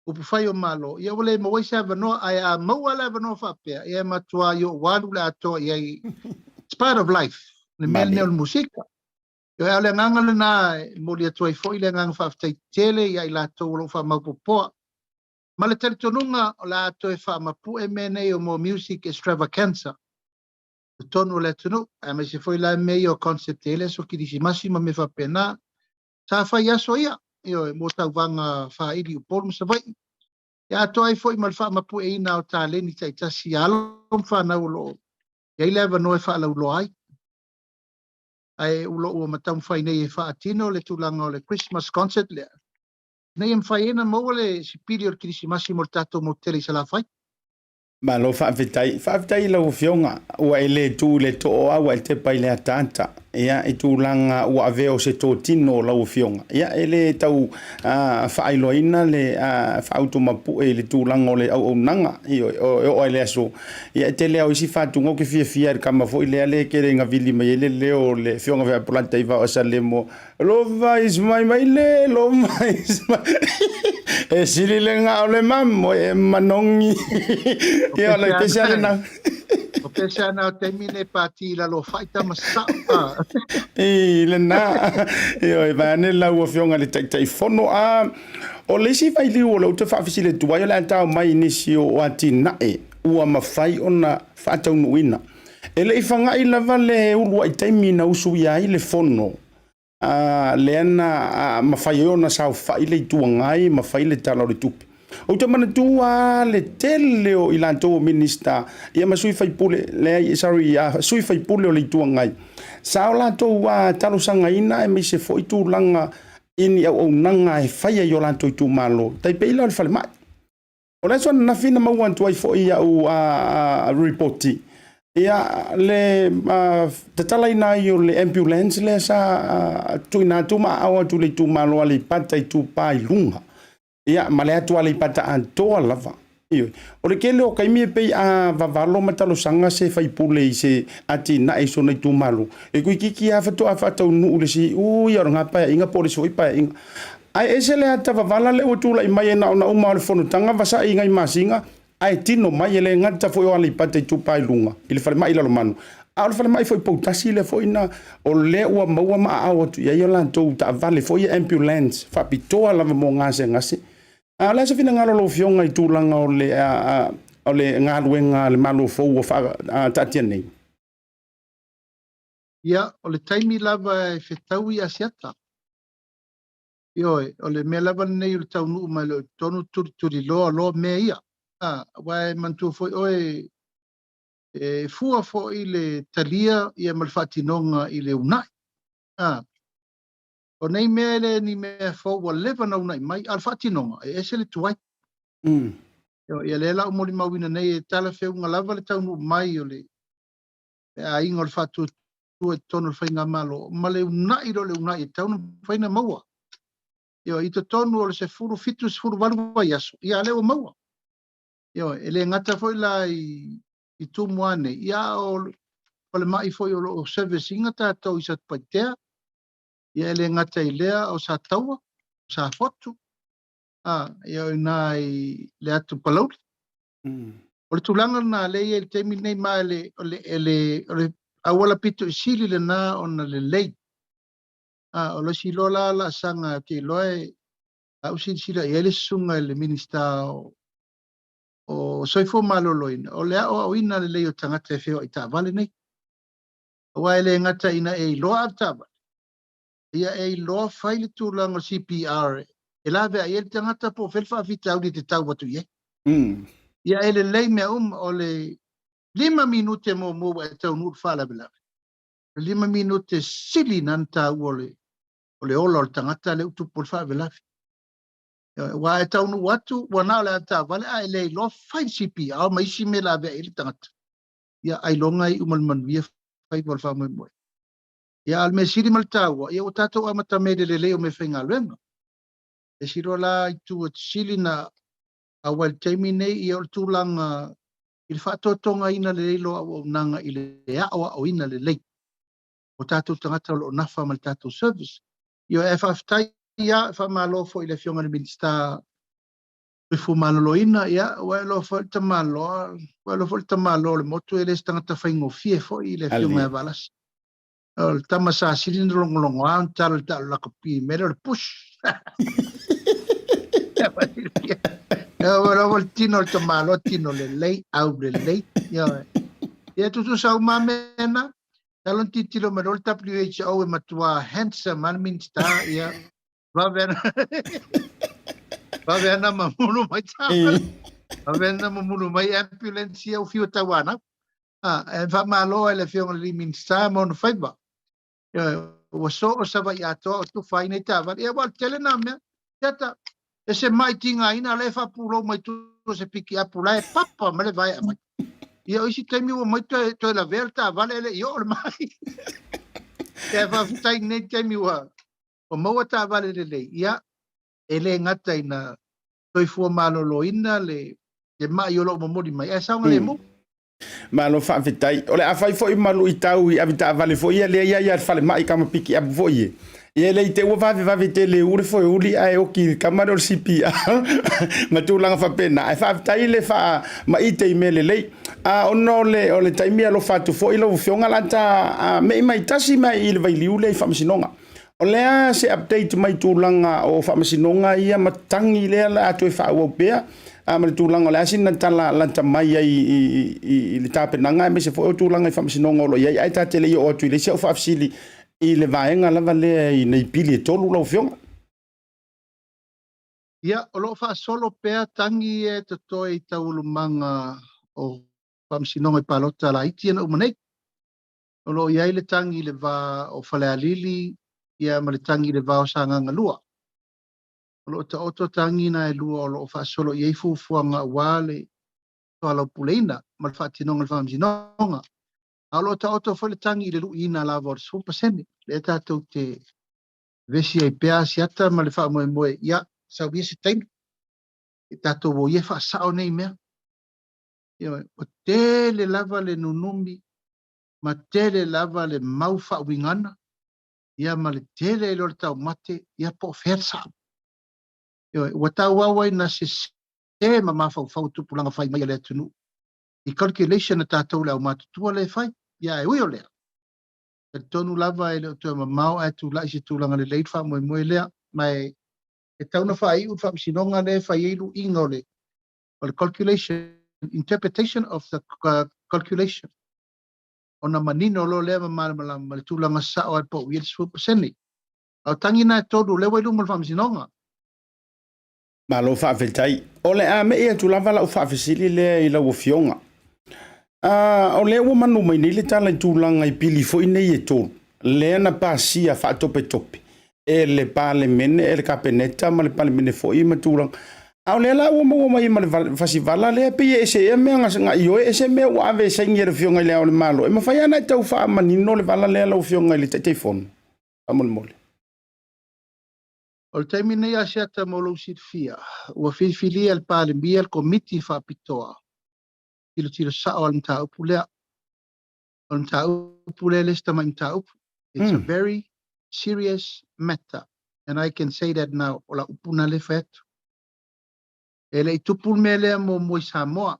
upufai o Malo, ia ua le maua ai se avanoa, ae a maua le avanoa faapea, ia e matua i ou alu le atoa i ai. It's part of life, le mea lenei o le musika. Ioe, a o le agaga lena e momoli atu ai foi le agaga faafetai tele ia i latou o lo o faamaopoopoa. Ma le talitonuga o le a toe faamapue mea nei o More Music Extravaganza i totonu o le atunuu, aemaise foi la mea ia o concert e i ai le aso Kerisimasi ma mea faapena. Sa fai i aso ia, ioe, mo tauvaga faaili i Upolu ma Savaii. Ia atoa ai foi ma le faamapueina o taleni taitasi a alo ma fanau o lo o. I ai le avanoa e faalauiloa ai. Ae o lo o ua taumafai nei e faatino le tulaga o le Christmas concert lea, ina ia mafai ai ona maua le sipili o le Kerisimasi mo le tatou motu tele i Salafai. Malo faafetai. Faafetai i lau Afioga, ua e le tu i le too a ua e tepa i le ataata. Ia, i tulaga ua avea o se totino o lau Afioga, ia, e le tau faailoaina le faautumapue i le tulaga o le auaunaga, ioe, e oo lava i le aso. Ia, e tele lava o isi faatuga ou te fiafia i le kama foi lea lea e tele ina vili mai ai le leo o le Afioga ia Polataivao Asalemo Lova is mai mai le lova is mai e sili le nga o le mamo e manogi ia le pese ale na o pese ana o taimi nei pati i lalo fai tama sao a i le na io e vaeane lau afioga le Taitaifono a o le isi vailiu o lea ou te faafesili atu ai o le a tao mai i nisi o atinae ua mafai ona faataunuuina. E le i faga'i lava le uluai taimi na usuia ai le fono a lea na mafai ai ona saofa'i le Itu Agai ma fai le Tala o le Tupe. Ou te manatua le tele o i latou o Minista ia ma sui faipule, leai, sorry, sui faipule o le Itu Agai, sa o latou talosagaina aemaise foi tulaga i ni auaunaga e faia i o latou itumalo, tai pei la o le falemai. O le aso ananafi na maua atu ai foi i au ripoti ia le tatalaina ai o le ambulance lea sa tuuina atu ma aao atu i le itumalo o Aleipata Itupa i Luga, ia ma le atu Aleipata atoa lava. Ioe. O le tele o taimi e pei a vavalo ma talosaga se faipule i se atinae i sona itumalo, e toeitiiti lava faatoa faataunuu le ui o lena paeaiga po o le isi foi paeaiga. Ae ese le ata vavala lea ua tulai mai e na ona uma o le fonotaga vasa'i i nai masina ae tino mai e le gata foi o Aleipata Itupa i Luga i le falemai i Lalomanu a o le falemai foi i Poutasi lea foi na o lea ua maua ma aao atu i ai a latou taavale foi ia ambulance faapitoa lava mo gasegase. A o le a se finagalo o lau Afioga i tulaga o le o le galuega a le Malo fou ua faataatia nei? Ia, o le taimi lava e fetaui Asiata. Ioe, o le mea lava lenei o le taunuu mai loa i totonu tulituliloa loa mea ia. A, aua e manatua foi oe, e fua foi le talia ia ma le faatinoga i le uunai. A, o nei mea e le ni mea fou ua leva ona uunai mai, a o le faatinoga, e ese le tuai. Ioe, ia lea la ua molimauina nei e talafeuga lava le taunuu mai o le aiga o le faatuatua tua i totonu o le faigamalo ma le uunai loa le uunai e tatau ona mafai ona maua. Ioe, i totonu o le 17, 18 vaiaso, ia a lea ua maua. Ioe, e le gata foi la i, i Tumua nei, ia a o falemai foi o lo o service ina tatou i Satupaitea, ia e le gata i lea o Sataua, o Safotu, a, ia o ina i le atu Palauli. O le tulaga lena lea e i ai i le taimi lenei, ma le, o le, le, o le auala pito i sili lena ona lelei. A, o le isi loa la laasaga ou te iloa e a ou silasila i ai le susuga i le Minisita o, o Soifua Maloloina, o le aoaoina lelei o tagata e feoai taavale nei. Aua e le gata ina e iloa avetaavale, ia e iloa fai le tulaga o le CPR e laveai ai le tagata po o fea le faafitauli e te tau atu i ai. Ia e lelei mea uma, o le 5 minute muamua ua e taunuu i le faalavelave, o le 5 minute sili na na taua o le, o le ola o le tagata lea ua tupu le faalavelave. Aua e taunuu atu, ua na o le avetaavale ae le iloa fai le CPR ma isi mea e laveai ai le tagata. Ia ailoga e iu ma le manuia faiva o le faamoemoe. Ia, a o le mea sili ma le taua, ia ua tatou amata mai i le lelei o meafaigaluega. E isi loa la itu e sili na aua i le taimi nei, ia o le tulaga i le faatoatogaina lelei loa auaunaga i le aoaoina lelei o tatou tagata o lo o nafa ma le tatou service. Ioe, ae faafetai ia, faamalo foi i le Afioga i le Minisita Soifua Maloloina, ia, ua e iloa foi le tamaloa, ua e iloa foi le tamaloa o le motu, e le se tagata faigofie foi le Afioga ia Valasi. O le tama sa sili ona logologoa ona tala i le taalo lakapi i le mea lea o le push. Ia, ua iloa foi le tino o le tamaloa, tino lelei, au lelei. Ioe. Ia, tutusa uma lava mea na. Talu ona tilotilo mai loa le WHO e matua handsome lava le Minisita, ia, Vave ana. Vave ana mamulu mai tāmana. Vave ana mamulu mai ambulance ia o whiu tauānau. A, e faamalo ai le Afioga i le Minisita ma ona faiva. Ioe, ua soo Savaii atoa o tufa ai nei taavale. Ia, aua o le tele na mea. Siata, e se mai tigaina la e faapulou mai tua se pikiapu la e papa ma le vae aumai. Ia, o isi taimi ua mai toe, toe lavea le taavale e le i oo le mai. Ia, faafetai i lenei taimi ua, ua maua taavale lelei. Ia, e le gata ina soifua maloloina le, le mai o lo o momoli mai, ae saogalemu. Malo faafetai. O le a fai foi ma luitau i avetaavale foi ia lea ia ia le falemai kama piki apu foi e. Ia le i te ua vavevave tele u le foeuli ae oki i le kama lea o le CPR ma tulaga faapena. Ae faafetai le faamaite i mea lelei. A ona o le o le taimi e alofa atu foi lau Afioga la ta me'i mai tasi mai i le vailiu lea i Faamasinoga. O le a se update mai tulaga o faamasinoga ia ma tagi lea la a toe faaauau pea a ma le tulaga o le a sina tala lata mai ai i, i, i le tapenaga aemaise foi o tulaga i faamasinoga o lo o i ai ae ta te le i oo atu i le isi au faafesili i le vaega lava lea i nei pili e tolu lau Afioga. Ia, o lo o faasolo pea tagi ia e totoe i taualumaga o Faamasinoga i Palota Laiti ia na uma nei. O lo o i ai le tagi i le va o Falealili ia ma le tagi i le va o Sagaga 2. O lo o taoto tagi na e lua o lo o faasolo i ai fuafuaga aua le soalaupuleina ma le faatinoga o le faamasinoga. A o lo o taoto foi le tagi i le luiina lava o le 10%, lea tatou te vevesi ai pea Asiata ma le faamoemoe, ia, sau ia se taimi e tatou o ia e faasao nei mea. Ioe, ua tele lava le nunumi ma tele lava le mau faauigana, ia ma le tele ai loa o le taumate, ia po o fea le sao. Ioe, ua tauau ai na sese ma mafaufau o tupulaga fai mai a le atunuu i calculation a tatou le aumatutua lea e fai. Ia ae ui o lea, talitonu lava e le o toe mamao ae tulai i se tulaga lelei le faamoemoe lea, ma e tatau ona faaiu le faamasinoga lea e fai ai luiga o le o le calculation, interpretation of the calculation, ona manino loa lea ma malamalama ma le tulaga sao ae pau i ai le 10%. A o tagi na e tolu, o lea ua i luma o le faamasinoga. Malo faafetai. O le a me'i atu lava lau faafesili lea i lau Afioga. A, o lea ua manu mai nei le tala i tulaga i pili foi nei e tolu, lea na pasia faatopetope e le Palemene, e le Kapeneta ma le Palemene foi ma tulaga. A o lea la ua maua mai ma le fasivala lea, pei e ese ea mea na ioe, ese mea ua ave e saini e le Afioga i Le Ao o le Malo. E mafai lava ona e tau faamanino le vala lea lau Afioga i le Taitaifono, faamolemole. O le taimi nei Asiata mo lou silafia, ua filifilia e le Palemia le Komiti Faapitoa tilotilo sao a le mataupu lea. O le mataupu lea e le se tamai mataupu. It's a very serious matter and I can say that now, o lau upu lena lea e fai atu. E le i tupu le mea lea muamua i Samoa,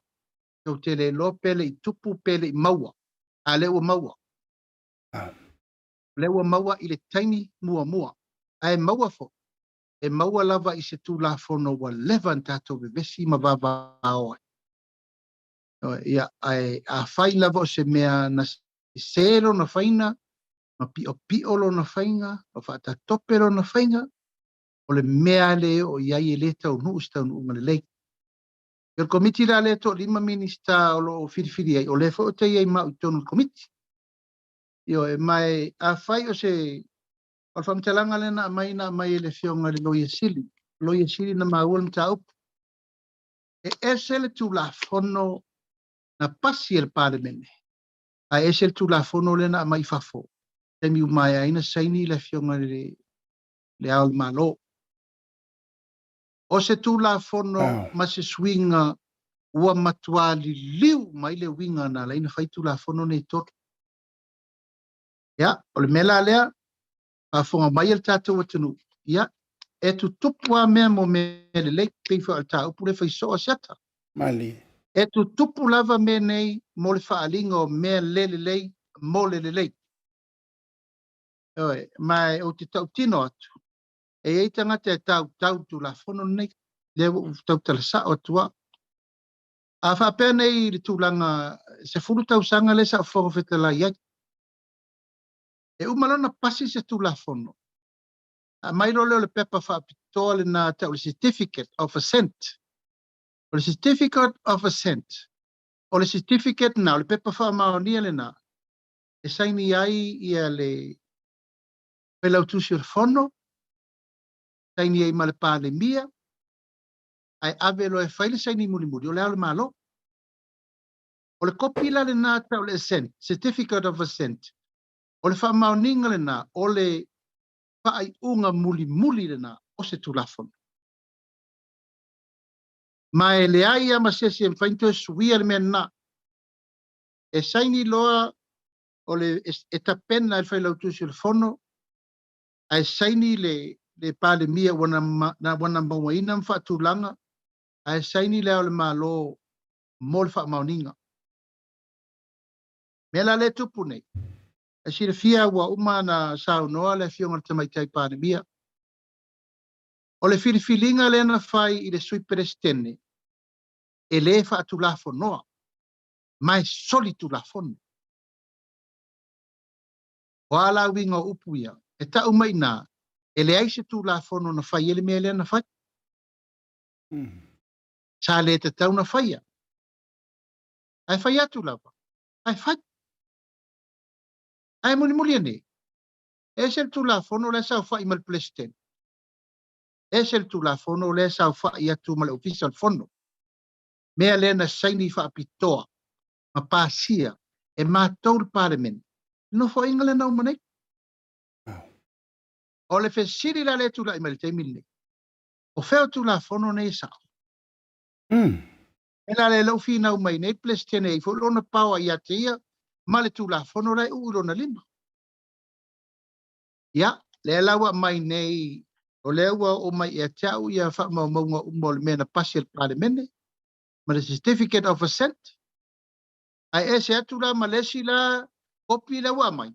tou te le iloa pe le i tupu pe le i maua, a lea ua maua. O lea ua maua i le taimi muamua, ae maua foi, e maua lava i se Tulafono ua leva ona tatou vevesi ma vavao ai. Ia, ae afai lava o se mea na sese lona faiga, ma piopio lona faiga, ma faatatope lona faiga, o le mea lea e oo i ai e le taunuu se taunuuga lelei. O le Komiti la lea e toalima Minisita o lo o filifili ai, o lea foi ou te i ai ma au i totonu o le Komiti. Ioe, ma e afai o se O le faamatalaga lea na aumai, na aumai e le Afioga i le Loia Sili. Loia Sili na maua le mataupu. E ese le Tulafono na pasi e le Palemene, ae ese le Tulafono lea na aumai i fafo, taimi ua maea ai na saini le Afioga i le Le Ao o le Malo. O se Tulafono ma se suiga ua matua liliu mai le uiga na ala ai na fai Tulafono nei e tolu. Ia, o le mea la lea, faafofoga mai e le tatou atunuu, ia, e tutupu lava mea mo mea lelei, pei foi o le mataupu lea e fai soo a Siata. Malie. E tutupu lava mea nei mo le faaaliga o mea le lelei mo le lelei. Ioe, ma ou te tautino atu, e i ai tagata e tautau i le Tulafono lenei, lea ua ou tautala sao atu au. A faapea nei i le tulaga 10 tausaga lea sa ou Fofoga Fetalai ai, e uma loa ona pasi se Tulafono, aumai loa lea o le pepa faapitoa lena tau le Certificate of Assent. O le Certificate of Assent, O le certificate lena, o le pepa faamaonia lena, e saini ai ia le Failautusi o le Fono, saini ai ma le Palemia, ae ave loa e fai le saini mulimuli, o Le Ao o le Malo. O le kopi la lena tau le assent, certificate of assent, o le faamaoniga lena, o le faaiuga mulimuli lena o se Tulafono. Ma e leai lava ma se isi e mafai ona toe suia le mea lena. E saini loa o le, e tapena e le Failautusi o le Fono, ae saini le, le Palemia ua na, na, ua na mauaina ma faatulaga, ae saini Le Ao o le Malo mo le faamaoniga. Mea la lea e tupu nei, e silafia ua uma ona saunoa le Afioga i le Tamaitai Palemia, O le filifiliga lea na fai i le Sui Peresetene e le faatulafonoa, ma e solitulafono. O a la uiga o upu ia? E tau mai i ina, e leai se Tulafono na fai ai le mea lea na fai. Sa le tatau ona faia. Ae fai atu lava, ae fai. Ae mulimuli ane, e ese le Tulafono la e saofai ma le Peresetene, ese le Tulafono lea e saofai atu ma le Ofisa o le Fono. Mea lea na saini faapitoa ma pasia e matou le Palemene, le Nofoaiga lea na uma nei. O le fesili la lea e tulai mai i le taimi lenei, o fea o Tulafono nei e sao? E la lea ua finau mai nei le Peresetene e i ai foi lona power ia te ia ma le Tulafono la e uu i lona lima. Ia, lea la ua aumai nei, o lea ua oo mai ia te au ia faamaumauga uma o le mea na pasi e le Palemene, ma le Certificate of Assent, ae ese atu la ma le isi la kopi lea ua aumai,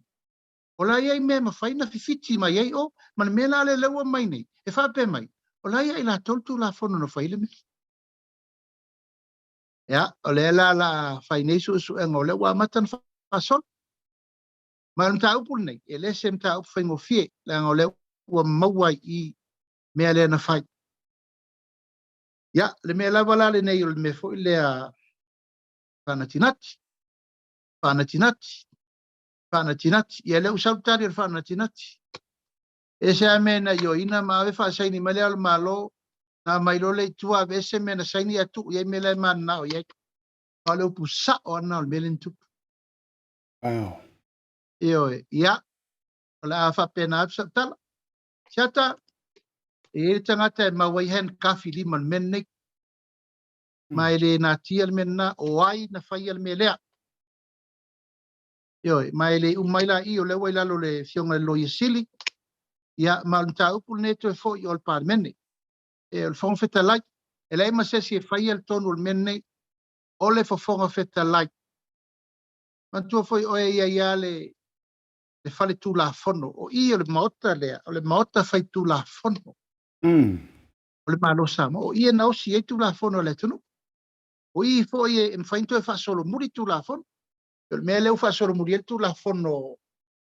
o la e i ai mea e mafai ona fifiti mai ai o, ma le mea la lea ua aumai nei, e faapea mai, o la e ia i latou le Tulafono na fai ai le mea. Ia, o lea la o le a fai nei suesuega, o lea ua amata ona faasolo. Ma o le mataupu lenei, e le se mataupu faigofie, leaga o lea ua maua i i mea lea na fai. Ia, le mea lava la lenei o le mea foi lea faanatinati, faanatinati, faanatinati. Ia lea ua sau le tali o le faanatinati. E ese lava mea na ioeina ma ave faasaini mai le Ao o le Malo, na aumai loa lea i tua aveese mea na saini ae tuu i ai mea la e mananao i ai. A o le upu sao lava lena o le mea lea na tupu. Wow. Ioe, ia, o le a faapena atu sau tala. Siata, e i ai le tagata e mau ai handcuff i lima o le mea lenei. Ma e le natia le mea lena, o ai na faia le mea lea. Ioe, ma e le uma ai la i, o lea ua i lalo o le Afioga i le Loia Sili, ia, ma o le mataupu lenei e toe foi i o le Palemene. E, o le Fofoga Fetalai, e leai ma se isi e faia le tonu o le mea lenei, o le Fofoga Fetalai. Manatua foi oe e i ai lava le, le fale tulafono. O i o le maota lea, o le maota fai tulafono. O le Malo o Samoa. O i e gaosi ai tulafono a le atunuu. O i foi e mafai ona toe faasolomuli tulafono. O le mea lea ua faasolomuli ai le tulafono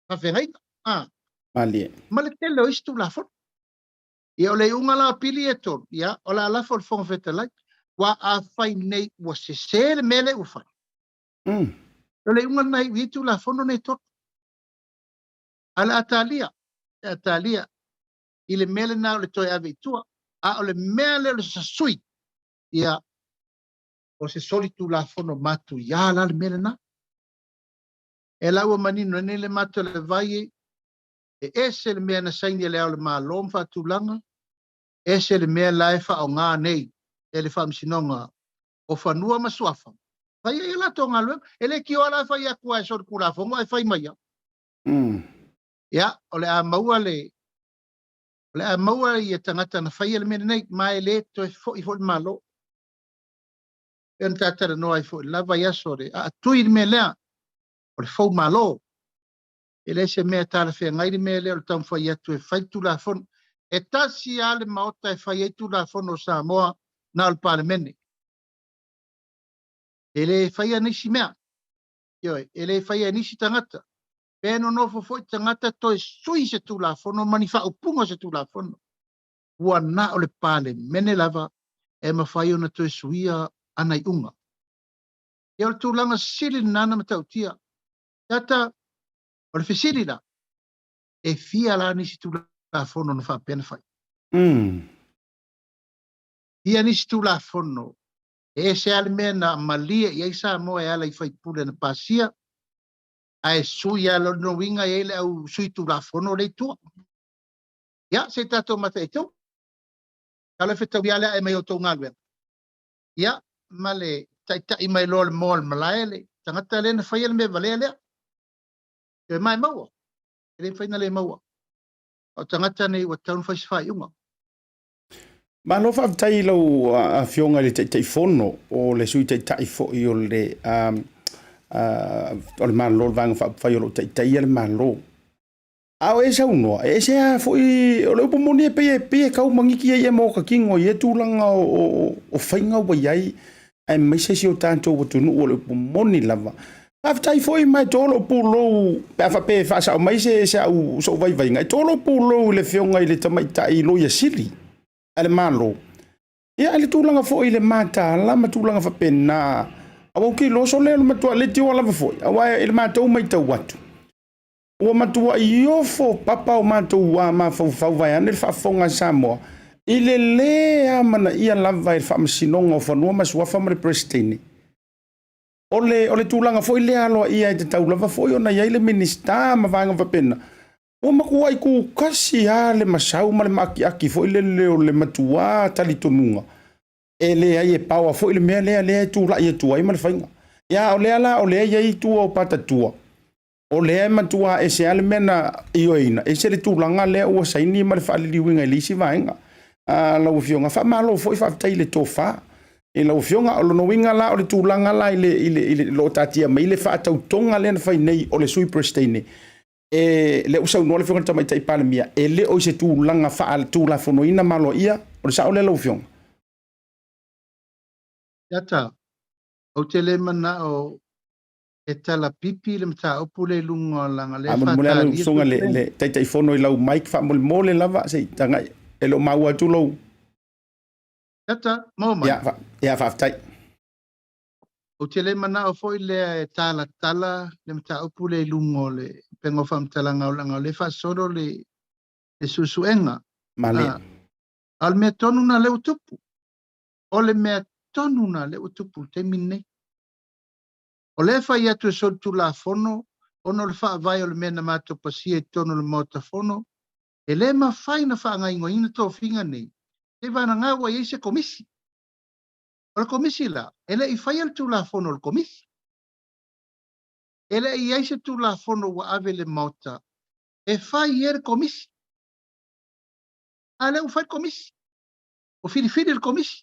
faafeagaiga. Ah. Malie. Ma le tele o isi tulafono. Ia o le iuga la o pili e tolu, ia o le a lafo i le Fofoga Fetalai. Aua afai nei ua sese le mea lea ua fai, O le iuga lena e iu i ai Tulafono nei e tolu. Ae o le a talia, le a talia i le mea lena o le toe ave i tua. A o le mea lea o le sasui, ia, o se solitulafono matuia la le mea lena. E la ua manino nei le mata o le vai e ese le mea na saini e le Ao o le Malo ma faatulaga, ese le mea la e faaaoga nei e le Faamasinoga o Fanua ma Suafa, fai ai a latou galuega. E le tioa la fai atu lava e solitulafono ae fai mai lava. Ia, o le a maua le o le a maua ia tagata na faia le mea lenei, ma e le toe foi foi le Malo. E pei ona ta talanoa ai foi i le la vaiaso, o le aatui le mea lea, o le fou Malo. E le se mea talafeagai le mea lea o le taumafai atu e fai le Tulafono. E tasi lava le Maota e fai ai Tulafono o Samoa, na o le Palemene. E le faia nisi mea. Ioe, e le faia e nisi tagata. Pe nonofo foi tagata toe sui se Tulafono ma ni faaupuga o se Tulafono. Ua na o le Palemene lava e mafai ona toe suia ana iuga. Ia o le tulaga sili lena na matautia. Tata, o le fesili la, e fia la nisi Tulafono na faapea na fai? Fia nisi Tulafono e ese lava le mea na malie i ai Samoa e ala i faipule na pasia, ae sui lava lona uiga e i ai le au sui Tulafono lea i tua. Ia, se i tatou mataitu. Talo e fetaui lava le ae mai o outou galuega. Ia, ma le taitai mai loa o le moa o le malae le tagata lea na faia le mea valea lea. E ma e maua. E le mafai ona le maua. O tagata nei ua tatau ona fai se faaiuga. Malo faafetai i lau Afioga i le Taitaifono, o le Sui Taitai foi o le o le Malo, le Vaega Faaupufai o lo o taitaia le Malo. A o e saunoa, e ese lava foi, o le upu moni e pei e pei e tau magiki ai ia ma ota tino i ia tulaga o faiga ua i ai, aemaise si o tatou atunuu o le upu moni lava. Faafetai foi ma e to lou pulou pe a faapea e faasao mai se se au sou vaivaiga, e to lou pulou i le Afioga i le Tamaitai Loia Sili a le Malo. Ia, i le tulaga foi i le mataala ma tulaga faapena, aua ou te iloa sole o le matua leitioa lava foi, aua i le matou matau atu, Ua matuai ofo papa o matou mafaufau vaeane le faafofoga a Samoa i le lē amanaia lava e le Faamasinoga o Fanua ma Suafa ma le Peresetene. O le, o le tulaga foi lea aloaia e tatau lava foi ona i ai le Minisita ma vaega faapena. Ua matuai tutasi lava le masau ma le maakiaki foi lele o le matuā talitonuga e leai e paoa foi le mea lea lea e tulai atu ai ma le faiga. Ia, o lea la o lea e i ai tua o patatua, O lea e matua ese lava le mea na ioeina, ese le tulaga lea ua saini ma le faaliliuina i le isi vaega. A lau Afioga, faamalo foi faafetai i le tofa i lau Afioga. O lona uiga la o le tulaga la i le, i le, i le, lo o taatia mai le faatautoga lea na fai nei o le Sui Peresetene, e, lea ua saunoa le Afioga i le Tamaitai Palemia, e le o i se tulaga faaletulafonoina ma aloaia. O le sao lea lau Afioga? Siata, ou te le manao e talapipi le mataupu lea i luga o laga lea Faamolemole lava lau faatalia usoga le, le Taitaifono i lau mic faamolemole lava se i tagai e le o maua atu lou. Tata, maua mai. Ia, fa, ia faafetai. Ou te le manao foi lea e talatala le mataupu lea i luga o le upega o faamatalaga o laga o lea e faasolo le, le suesuega. Malie. A, a o le mea tonu na lea ua tupu. O le mea tonu na lea ua tupu i le taimi lenei. O lea e fai atu e solitulafono ona o le faavae o le mea na matou pasia i totonu o le Maota Fono, e le mafai ona faagaoioiina tofiga nei, seivagana ua i ai se Komisi. O le Komisi la, e le i faia le Tulafono o le Komisi. E le i i ai se Tulafono ua ave i le Maota e fai ai le Komisi. A lea ua fai le Komisi. Ua filifili le Komisi.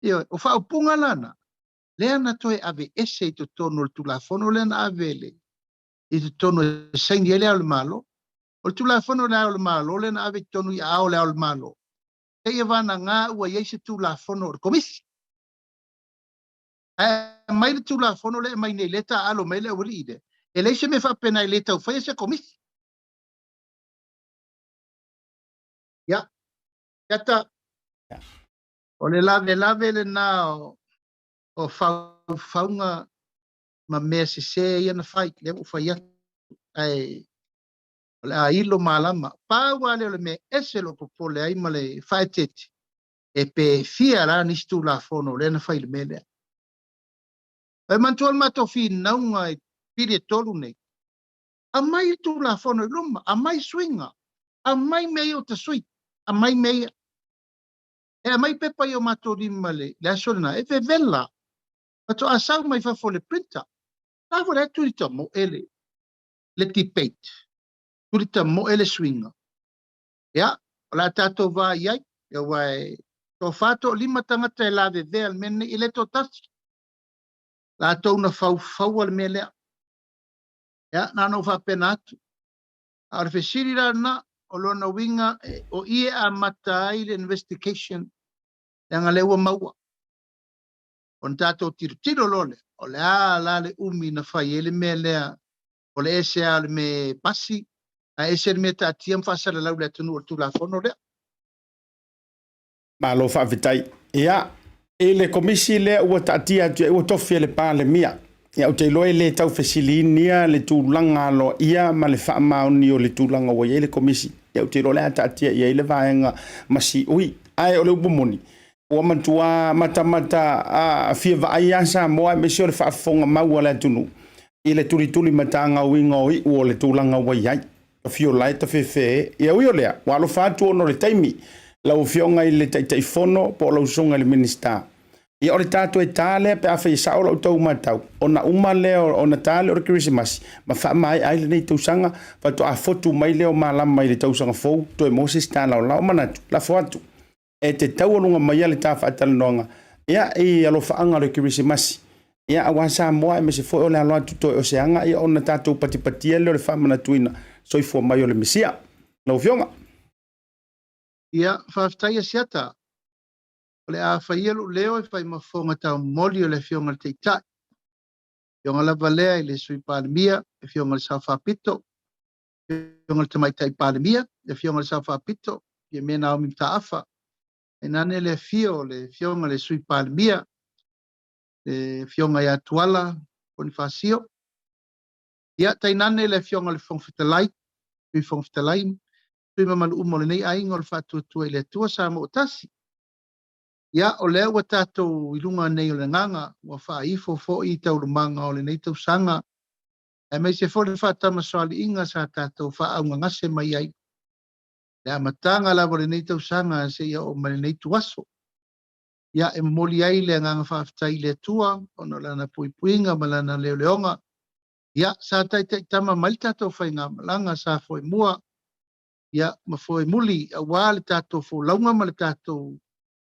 Ioe, o faaupuga la na, lea na toe aveese i totonu o le Tulafono lea na ave le, i totonu e saini ai le Ao o le Malo. O le Tulafono le Ao o le Malo lea na ave i totonu i aao o le Ao o le Malo, seia vagana ua i ai se Tulafono o le Komisi. Ae aumai le Tulafono lea e aumai nei, lea e taaalo mai ai le aualii lea, e leai se mea faapena e le tau faia se Komisi. Ia, Siata, O le lavelave lena o faufauga ma mea sese ia na fai, lea ua ou fai atu, ae o le a ilo malama. Pau lava lea o le mea ese lou popole ai ma le faaeteete, e pe fia la nisi Tulafono lea na fai i le mea lea. E manatua le matou finauga i pili e tolu nei, aumai le Tulafono i luma, aumai suiga, aumai mea ia ua tasui, aumai mea ia. E aumai pepa i o matou lima i le aso lena, e vevela, faatoa sau mai fafo o le printer. La foi la e tulita moe le, le debate, tulita moe le suiga. Ia, o le a tatou vaai ai, aua e toafa toalima tagata e lavevea i le mea lenei, e le toatasi. Latou na faufaua le mea lea. Ia, na ona ou faapena atu. A o le fesili la lena, o lona uiga o i e amata ai le investigation, leaga lea ua maua. Ona tatou tilotilo loa lea, o le a la le umi na fai ai le mea lea, o le ese lava o le mea e pasi, ae ese le mea e taatia ma faasalalau i le atunuu o le Tulafono lea. Malo faafetai. Ia. I le Komisi lea ua taatia atu i ai, ua tofi e le Palemia. Ia, ou te iloa e le tau fesiligia le tulaga aloaia ma le faamaoni o le tulaga ua i ai le Komisi. Ia, ou te iloa o le a taatia i ai le vaega masiui. Ae o le upu moni, ua matua matamata fia vaai lava Samoa aemaise o le faafofoga mau a le atunuu i le tulitulimatagauina o iu o le tulaga ua i ai. Tafiola e tafefe. Ia ui o lea, ua alofa atu ona o le taimi, lau Afioga i le Taitaifono po o lau Susuga i le Minisita. Ia o le ta toe ta lea pe afai e sao lau tau matau, ona uma lea ona ta lea o le Kerisimasi ma faamaea ai lenei tausaga, faatoa fotu mai lea o malama i le tausaga fou, toe maua se isi ta laolao. Manatu, lafo atu e te taualuga maia le ta faatalanoaga ia i alofaaga o le Kerisimasi ia aua Samoa aemaise foi o le alo atu toe o se aga ia ona tatou patipatia lea o le faamanatuina soifua mai o le Mesia. Lau Afioga. Ia, faafetai Asiata. O le a fai ia lou leo e fai ma fofoga taumoli o le Afioga i le Taitai. Afioga lava lea i le Sui Palemia, le Afioga i le Sao Faapito, Afioga i le Tamaitai Palemia, le Afioga i le Sao Faapito, Fiame Naomi Mataafa, tainane le afio o le Afioga i le Sui Palemia, le Afioga ia Tuala Ponifasio, ia tainane le Afioga i le Fofoga Fetalai, Sui Fofoga Fetalai, sui mamalu uma o lenei aiga o le Faatuatua i le Atua Samoa Tasi. Ia, o lea ua tatou i luga nei o le agaga, ua faaifo foi taualumaga o lenei tausaga aemaise foi le faatamasoaliiga sa tatou faaaaugagase mai ai le amataga lava o lenei tausaga seia oo mai lenei ituaso. Ia, e momoli ai le agaga faafetai i le Atua ona o Lana puipuiga ma Lana leoleoga. Ia, sa taitaitama mai le tatou faigamalaga sa foe mua, ia, ma foe muli aua le tatou folauga ma le tatou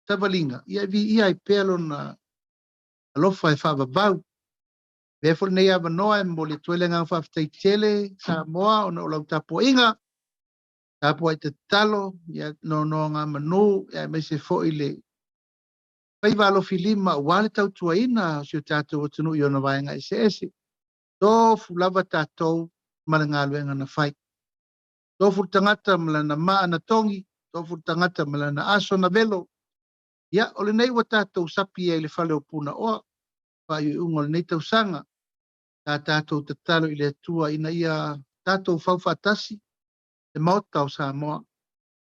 savaliga, ia e viia ai pea Lona alofa e faavavau. Avea foi lenei avanoa e momoli atu ai le agaga faafetai tele Samoa ona o lau tapuaiga, tapuai tatalo, ia nonogamanu, ia aemaise foi le faiva alofilima aua le tautuaina o si o tatou atunuu i ona vaega eseese. Tofu lava tatou ma le galuega na fai. Tofu le tagata ma lana maa na togi, tofu le tagata ma lana aso na velo. Ia, o lenei ua tatou sapi ai i le fale o Punaoa, faaiuiuga o lenei tausaga, sa tatou tatalo i le Atua ina ia tatou fau faatasi le Maota o Samoa.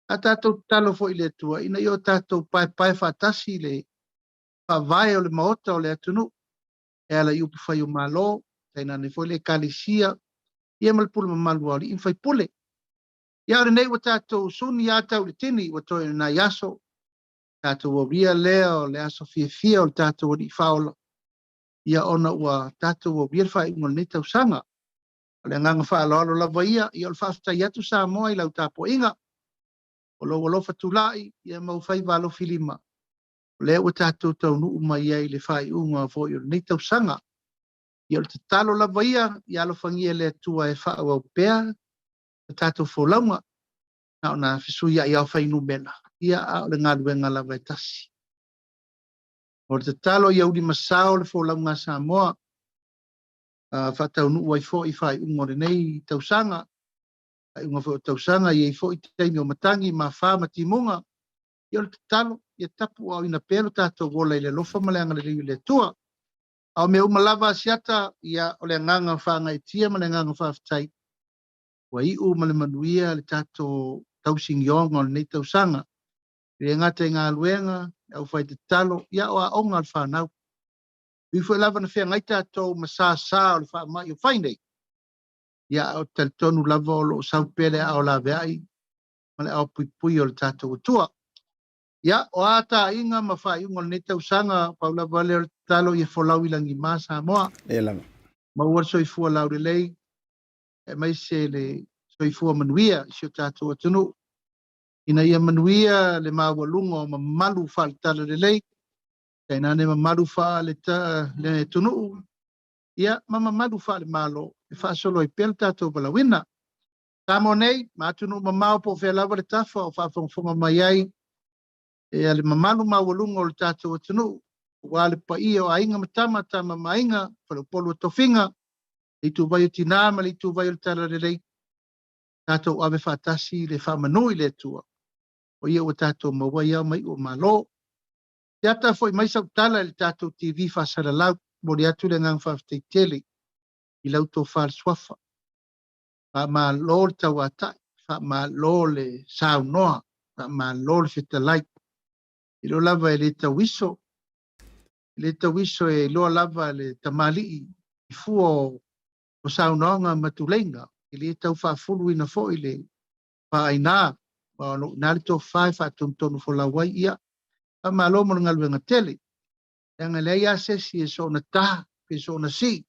Sa tatou tatalo foi i le Atua ina ia o tatou paepae faatasi le faavae o le Maota o le atunuu e ala i upufai o Malo, tainane foi le Ekalesia, ia ma le pule mamalu a alii ma faipule. Ia, o lenei ua tatou suni lava tau i le tini, ua toe o nai aso tatou aulia lea o le aso fiafia o le tatou Alii Faaola, ia ona ua tatou aulia le faaiuga o lenei tausaga. O le agaga faaaloalo lava ia, ia o le faafetai atu Samoa i lau tapuaiga, o lou alofa tulai, ia ma ou faiva alofilima, o lea ua tatou taunuu mai ai i le faaiuga foi o lenei tausaga. Ia o le tatalo lava ia, ia alofagia e le Atua e faaauau pea le tatou folauga, na ona fesuiai lava o fuainumera, ia, a o le galuega lava e tasi. O le tatalo ia ulimasao le folauga a Samoa, a faataunuu ai foi faaiuga o lenei tausaga, faaiuga foi o tausaga, e i ai foi taimi o matagi, mafa ma timuga, ia o le tatalo, ia tapuaaoina pea lo tatou ola i le alofa ma le agalelei o le Atua. A o mea uma lava Asiata, ia o le agaga faagaeetia ma le agaga faafetai, ua iu ma le manuia le tatou tausigioga o lenei tausaga. E le gata i galuega, le aufai tatalo, ia o aoga a le fanau. E ui foi lava na feagai tatou ma sasa o le faamai o fai nei, ia ae ou te talitonu lava o lo o sau pea le aao laveai ma le aao puipui o le tatou Atua. Ia, o a taaiga ma faaiuga o lenei tausaga, pau lava lea o le tatalo ia folau i lagima Samoa. E lava. Maua le soifua laulelei, aemaise le soifua manuia i si o tatou atunuu, ina ia manuia le maualuga o mamalu faale-talalelei, tainane mamalu faale-atunuu, ia, ma mamalu faale-Malo e faasolo ai pea le tatou valaauina. Samoa nei, ma atunuu mamao po o fea lava le tafa o faafogafoga mai ai le mamalu maualuga o le tatou atunuu, aua le paia o Aiga ma Tama, Tama ma Aiga, Faleupolu o Tofiga, le ituvai o tinā ma le ituvai o le Talalelei, tatou ave faatasi le faamanu i le Atua, o ia ua tatou maua ai ao ma iu o Malo. Te ata foi mai sau tala i le tatou TV faasalalau, momoli atu le agaga faafetai tele i la outou falesuafa. Faamalo le tauatai, faamalo le saunoa, faamalo le fetalai. E iloa lava e le tauiso, e le tauiso e iloa lava le tamalii i fua o saunoaga ma tuleiga, e le tau faafuluina foi le faaina, ma o lo o i ina le tofa e faatonutonu folau ai. Ia, faamalo mo le galuega tele, leaga e leai lava se isi e soona ta, pe soona sii,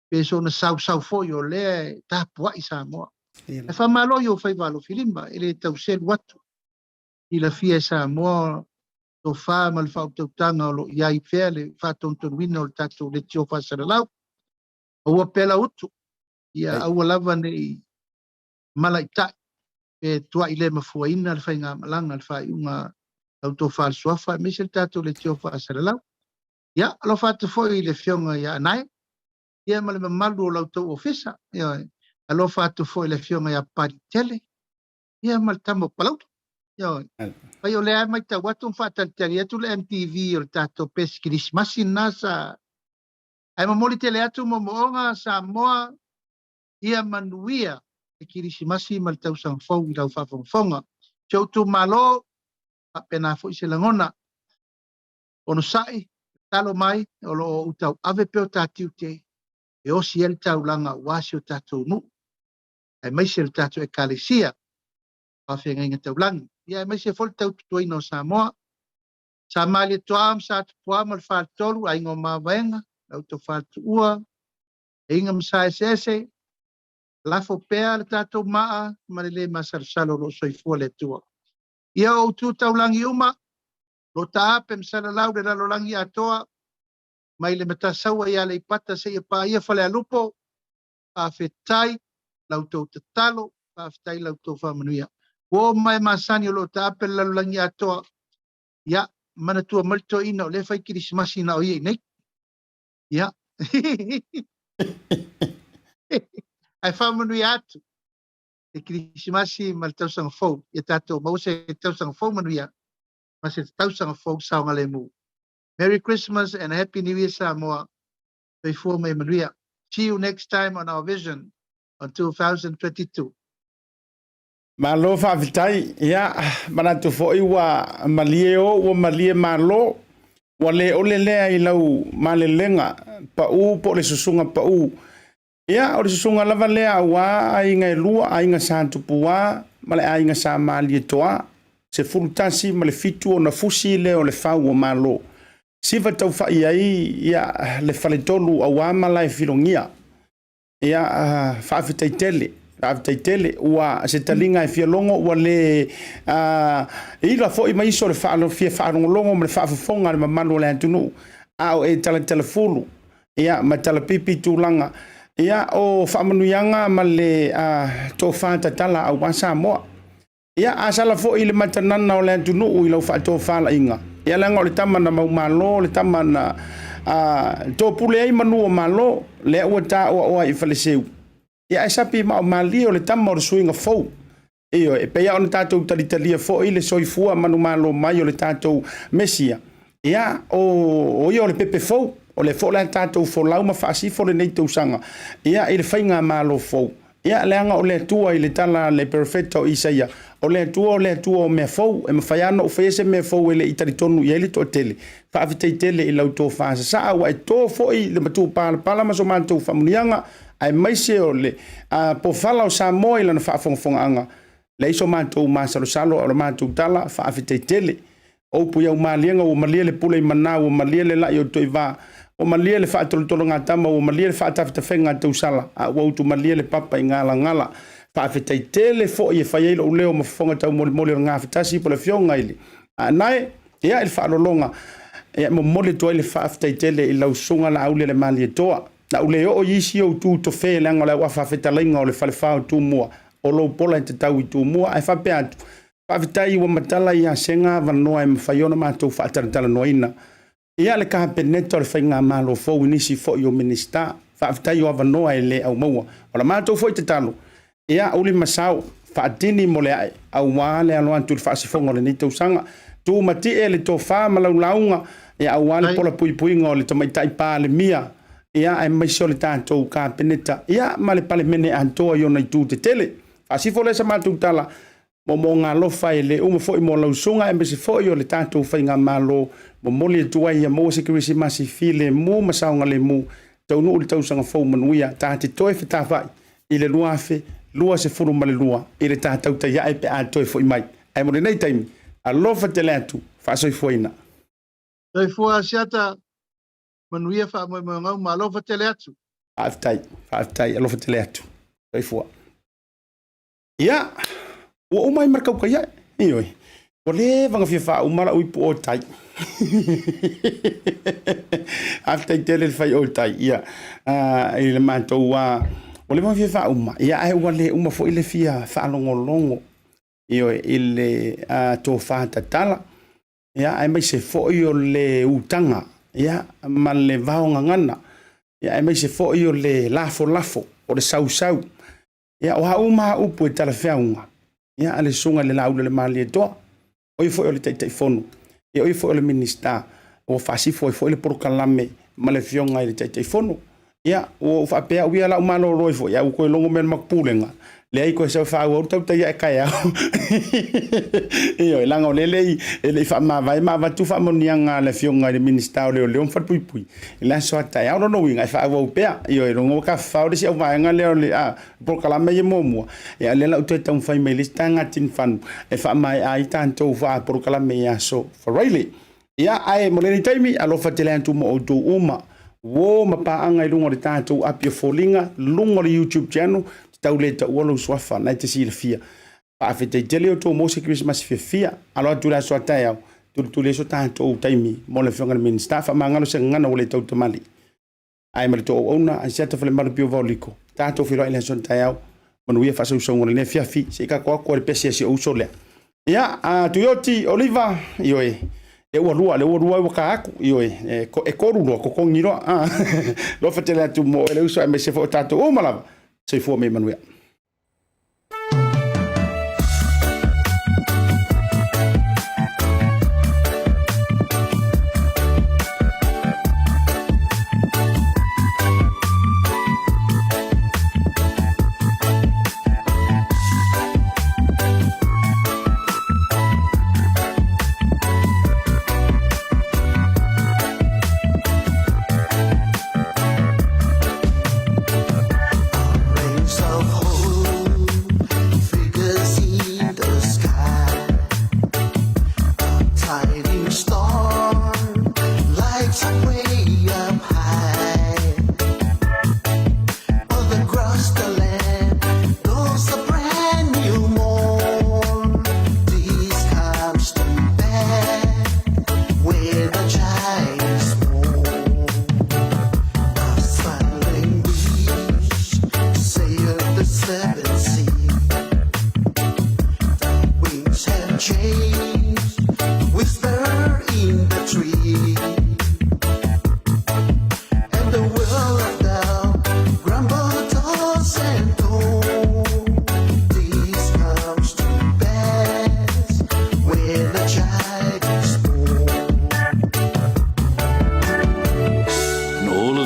pe soona sausau foi o lea e tapuai Samoa. Ae faamalo i ou faiva alofilima, e le tau selu atu. Silafia e Samoa tofa ma le faautautaga o lo o i ai pea le faatonutonuina o le tatou leitio faasalalau. Aua pea lau utu, ia aua lava ne i malaitai pe tuai le mafuaina le faigamalaga le faaiuga a lau tofa le suafa aemaise le tatou leitio faasalalau. Ia, alofa atu foi i le afioga ia Anae, ia ma le mamalu o la outou ofisa. Ioe. Alofa atu foi i le afioga ia Paritele, ia ma le tama o Palauli. Ioe. Pai o lea e matau atu ma faatalitali atu le MTV o le tatou pesi kerisimasi lena sa ae momoli tele atu moomooga Samoa ia manuia le kerisimasi ma le tausaga fou i lau faafogafoga. Si ou itumalo, faapena foi se lagona. Onosai, tatalo mai, o lo o ou tauave pea o ta tiute e osi ai le taulaga aua si o tatou nuu, aemaise le tatou Ekalesia, faafeagaiga taulagi, ia aemaise foi le tautuaina o Samoa. Sa Malietoa ma Sa Tupua ma le Faletolu, Aiga o Mavaega, la outou Faletuua, Aiga ma Sa Eseese, lafo pea le tatou maa ma le le masalosalo o lo o soifua le Atua. Ia o ou tu taulagi uma, lo taape ma salalau le lalolagi atoa, mai le Matasaua i Aleipata seia paia Falealupo, faafetai la outou tatalo, faafetai la outou faamanuia. Ua oo mai masani o lo o taape le lalolagi atoa, ia, manatua mai le toeaina o lea e fai kerisimasi na o ia i nei. Ia. Ae faamanuia atu le kerisimasi ma le tausaga fou. Ia tatou maua se tausaga fou manuia ma se tausaga fou saogalemu. Merry Christmas and a Happy New Year Samoa. Soifua ma ia manuia. See you next time on our vision on 2022. Malo faafetai. Ia, manatu foi ua malie o, ua malie malo. Ua le ole lea i lau malelega pau po o le susuga pau. Ia, o le susuga lava lea aua aiga e lua, aiga Sa Tupua ma le aiga Sa Malietoa. 11 ma le 7 ona fusi lea o le fau o Malo. Siva taufai ai ia le faletolu aua Malaefilogia. Ia, faafetai tele, faafetai tele. Ua se taliga e fia logo ua le ila foi ma iso le fia faalogologo ma le faafofoga a le mamalu o le atunuu. A o e talatalafulu, ia, ma talapipi tulaga, ia, o faamanuiaga ma le tofa tatala aua Samoa. Ia, a sala foi i le matanana o le atunuu i lau faatofalaiga, ia leaga o le tama na maumalo, o le tama na topule ai manu o Malo, lea ua tāoaoa i Faleseu. Ia, ae sapi mao malie o le tama o le suiga fou. Ioe, e pei lava ona tatou talitalia foi le soifua manumalo mai o le tatou Mesia, ia, o ia o le pepe fou, o lea foi o le a tatou folau ma faasifo lenei tausaga, ia, i le faigamalo fou. Ia, leaga o le Atua i le tala a le perofeta o Isaia, o le Atua o le Atua o mea fou, e mafai lava ona ou faia se mea fou e le i talitonu i ai le toatele. Faafetai tele i lau tofa sasaa, ua e to foi le matupalapala ma so matou faamanuiaga, aemaise o le pofala o Samoa i lana faafogafogaaga. Leai so matou masalosalo, a o le matou tala, faafetai tele. O upu i au maliega, ua malie le pule i mana, ua malie le la'i o Toivā, ua malie le faatolotologatama, ua malie le faatafetafega a tausala, a ua utumalie le papa i galagala. Faafetai tele foi e fai ai lou leo ma fofoga taumolimoli o le Gafatasi po o le Afioga i le Anae, ia, i le faaaloaloga, ia, e momoli atu ai le faafetai tele i lau Susuga Laaulialemalietoa. Na ou le oo i isi ou tu tofe leaga o le auafa fetalaiga o le Falefa o Tumua, o lou pola e tatau i Tumua, ae faapea atu, Faafetai ua matala ia Sega avanoa e mafai ona matou faatalatalanoaina ia le Kapeneta o le Faigamalo fou i nisi foi o Minisita. Faafetai o avanoa e le aumaua. O la matou foi tatalo, ia uli ma sao, faatini mo le ae, aua le alo atu i le faasifoga o lenei tausaga. Tumatie le tofa ma lau lauga, ia, aua le pola puipuiga o le Tamaitai Palemia, ia, aemaise o le tatou Kapeneta, ia, ma le Palemene atoa i ona itu tetele. Faasifo lea sa matou tala, moomooga alofa e le uma foi mo lau susuga aemaise foi o le tatou faigamalo, momoli atu ai ia maua se Kerisimasi filemu ma saogalemu, taunuu le tausaga fou manuia, ta te toe fetafai i le 2022 i le ta tautai ae pe a toe foi mai. Ae mo lenei taimi, alofa tele atu, faasoifuaina. Soifua Asiata, manuia faamoemoega uma, alofa tele atu. Faafetai, faafetai, alofa tele atu. Soifua. Ia, ua uma ai ma le tautai ae. Ioe. Ua leva ona fia faauma lau ipu o tai. Faafetai tele le fai o tai. Ia, i le matou ua leva ona fia faauma. Ia, ae ua le uma foi le fia faalogologo. Ioe, i le tofa tatala. Ia, aemaise foi o le utaga, ia, ma le vaogagana. Ia, aemaise foi o le lafolafo, o le sausau. Ia, o a uma a upu e talafeauga, ia, a le susuga i le Laulu-a-le-Malietoa, o ia foi o le Taitaifono, ia, o ia foi o le Minisita, ua faasifo ai foi le polokalame ma le Afioga i le Taitaifono. Ia, ua ou faapea au ia, la u malolo ai foi, ae ua toe logo mai le matou pulega, leai toe sau e faaauau le tautai ae taeao. Ioe, leaga o lea e le i faamavae ma avatu faamanuiaga a le Afioga i le Minisita o Leoleo ma Falepuipui i le aso a taeao. Lona uiga e faaauau pea. Ioe, lona ua tafafao le isi auvaega lea o le polokalame ia muamua, ia lea la ua toe taumafai mai le isi taga tinifanu e faamaea ai tatou polokalame i aso Faraile. Ia, ae mo lenei taimi, alofa tele atu mo outou uma. Uo ma paaga i luga o le tatou api o foliga, luga o le YouTube channel, te tau le taua lou suafa, na e te silafia. Faafetai tele outou mo se Kerisimasi fiafia. Alo atu i le aso a taeao, tulituli ai so tatou taimi mo le Afioga i le Minisita. Faamagalo se gagana ua le tautamali. Ae ma le tou auauna, Asiata Falemalu Pio Vaoliko, tatou feiloai i le aso a taeao. Manuia faasausauga o lenei afiafi. Se i tatou atu ai le pese a si ou uso lea. Ia, a Tuioti, Oliva, ioe, le ua lua, le ua lua ua ka atu, ioe, e tolu loa, totogi loa. Alofa tele atu mo oe le uso, aemaise foi o tatou uma lava. Soifua ma ia manuia.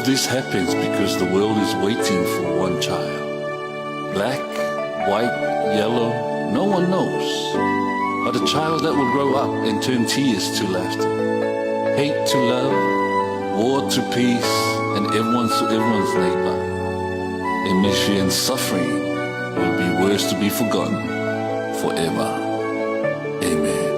This happens because the world is waiting for one child. Black, white, yellow, no one knows. But a child that will grow up and turn tears to laughter, hate to love, war to peace, and everyone's to everyone's neighbor. And misery and suffering will be worse to be forgotten forever. Amen.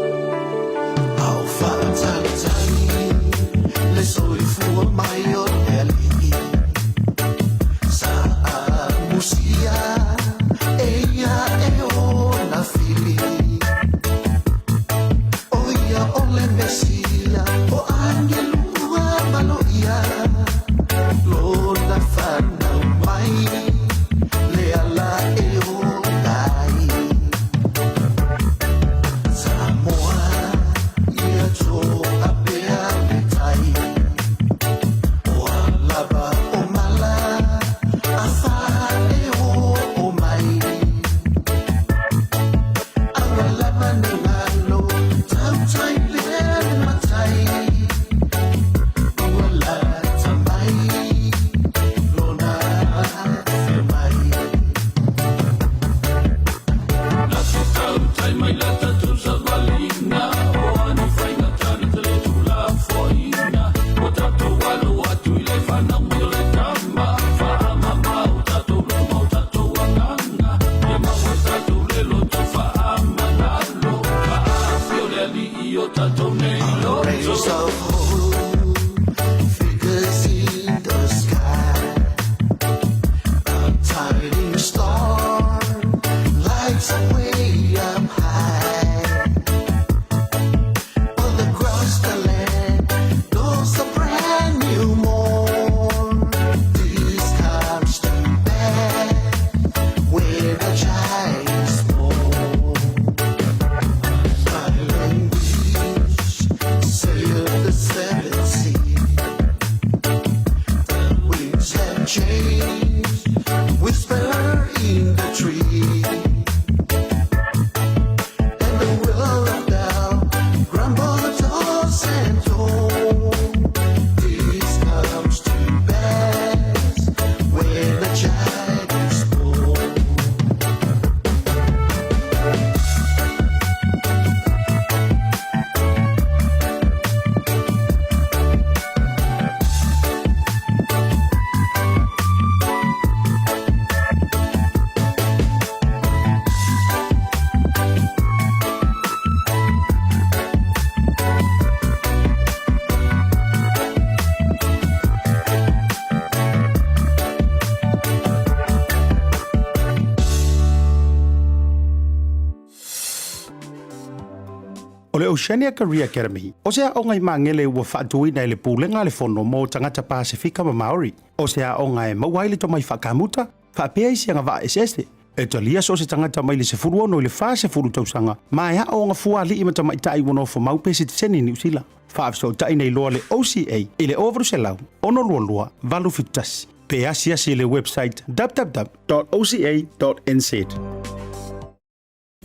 O le Oceania Career Academy, o se aoga i Magele ua faatuina e le Pulega a le Fono mo Tagata Pasefika ma Maori. O se aoga e maua ai le tomai faakamuta, faapea isi agavaa eseese. E talia so o se tagata mai le 16 i le 40 tausaga ma e aooga fua alii ma tamaitai ua nofo mau pe sitiseni i Niu Sila. Faafesootai nei loa le OCA i le 0800 622 871 pe asiasi i le website www.oca.nz.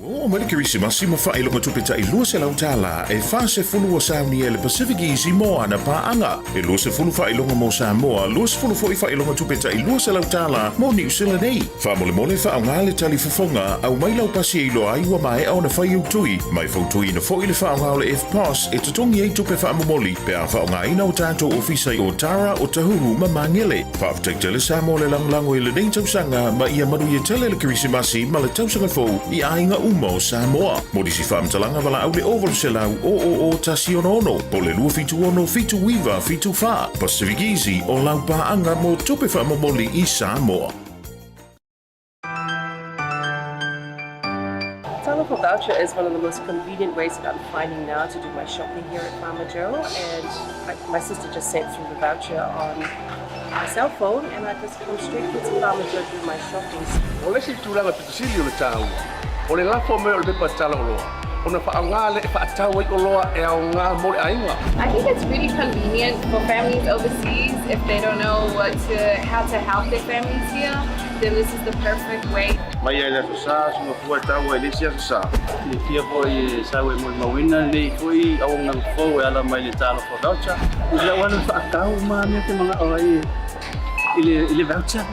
Ua oo mai le Kerisimasi ma faailoga tupe tai $200 e 40 ua saunia e le Pacific Easy mo ana paaga. E 20 faailoga mo Samoa, 20 foi faailoga tupe tai $200 mo Niu Sila nei. Faamolemole faaaoga le tali fofoga, aumai lau pasi e iloa ai ua maea ona fai ou tui. Ma e fautuaina foi le faaaoga o le EFTPOS e totogi ai tupe faamomoli pe a faaaogaina o tatou ofisa i Otara, Otahuhu ma Magele. Faafetai tele Samoa le lagolago i lenei tausaga ma ia manuia tele le Kerisimasi ma le tausaga fou i aiga uma o Samoa. Mo nisi faamatalaga valaau le 0800 000 166 po o le 276 79 74. Pacific Easy o lau paaga mo tupe faamomoli i Samoa. Talofa Voucher is one of the most convenient ways that I'm finding now to do my shopping here at Farmer Joe. And I, my sister just sent through the voucher on my cell phone and I just come straight here to Farmer Joe to do my shopping. O le isi tulaga pito sili o le taua, o le lafo mai o le pepa tala oloa, ona faaaoga lea e faatau ai oloa e aoga mo le aiga. I think it's really convenient for families overseas if they don't know what to, how to help their families here, then this is the perfect way. Mai lava i le Aso Sa, suga fua e taua i le isi Aso Sa. Silafia foi e sau e molimauina lenei foi auaunaga fou e ala mai le Talofa Voucher. I lau alu e faatau uma mea ou te manao ai i le voucher.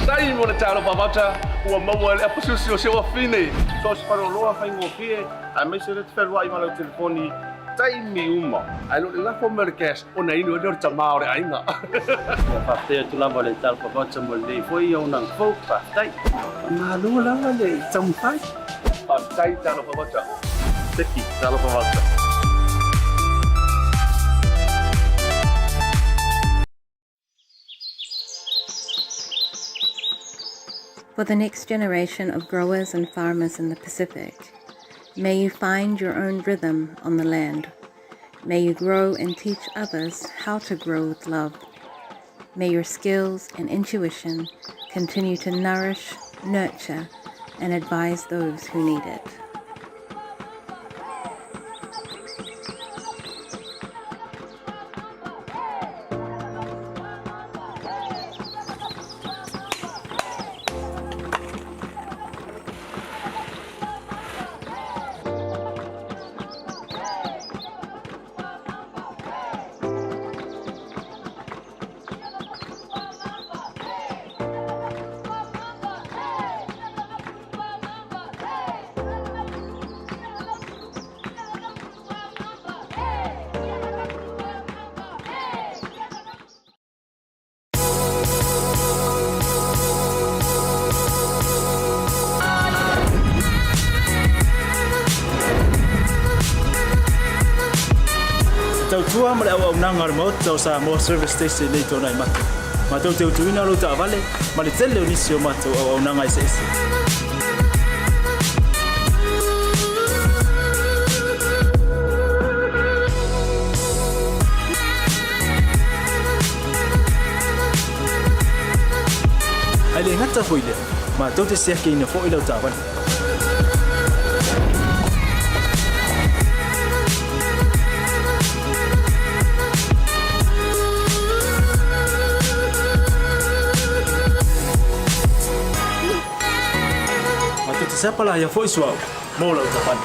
Tai mo le Talofa Voucher ua maua e le aposusi o si ou afine. So o se faleoloa faigofie aemaise lea te fealuai ma lau telefoni taimi uma. Ae le o le lafo mai o le cash ona inu ai lea o le tama o le aiga. Ia faafetai atu lava le Talofa Voucher mo lenei foi auaunaga fou. Faafetai. Faamalo lava le taumafai. Faafetai Talofa Voucher. Seki Talofa Voucher. For the next generation of growers and farmers in the Pacific, may you find your own rhythm on the land. May you grow and teach others how to grow with love. May your skills and intuition continue to nourish, nurture, and advise those who need it. Te tautua ma le auaunaga a le Maota o Samoa Service Station nei tona i matou. Matou te utuina lou taavale ma le tele o nisi o matou auaunaga eseese. Ae le gata foi lea, matou te siakiina foi lau taavale. Matou te sapalaia foi suauu mo lau taavale.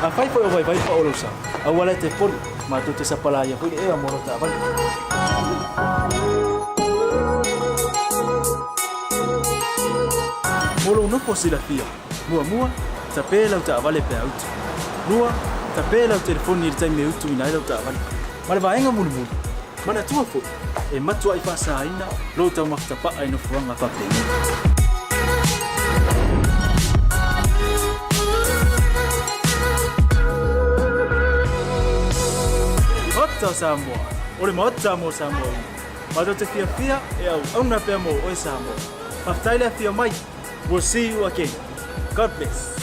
Afai foi o vaivai pao lou sa, aua la e te poli, matou te sapalaia foi le ea mo lau taavale. Mo lou nofo silafia, muamua, tape lau taavale pe a utu. Lua, tape lau telefoni i le taimi e utuina ai lau taavale. Ma le vaega mulimuli, manatua foi, e matuai faasaina lou taumafa tapaa i nofoaga faapenei. Maota o Samoa, o le Maota mo Samoa uma. Matou te fiafia e auauna pea mo oe Samoa. Faafetai le afio mai. We'll see you again. God bless.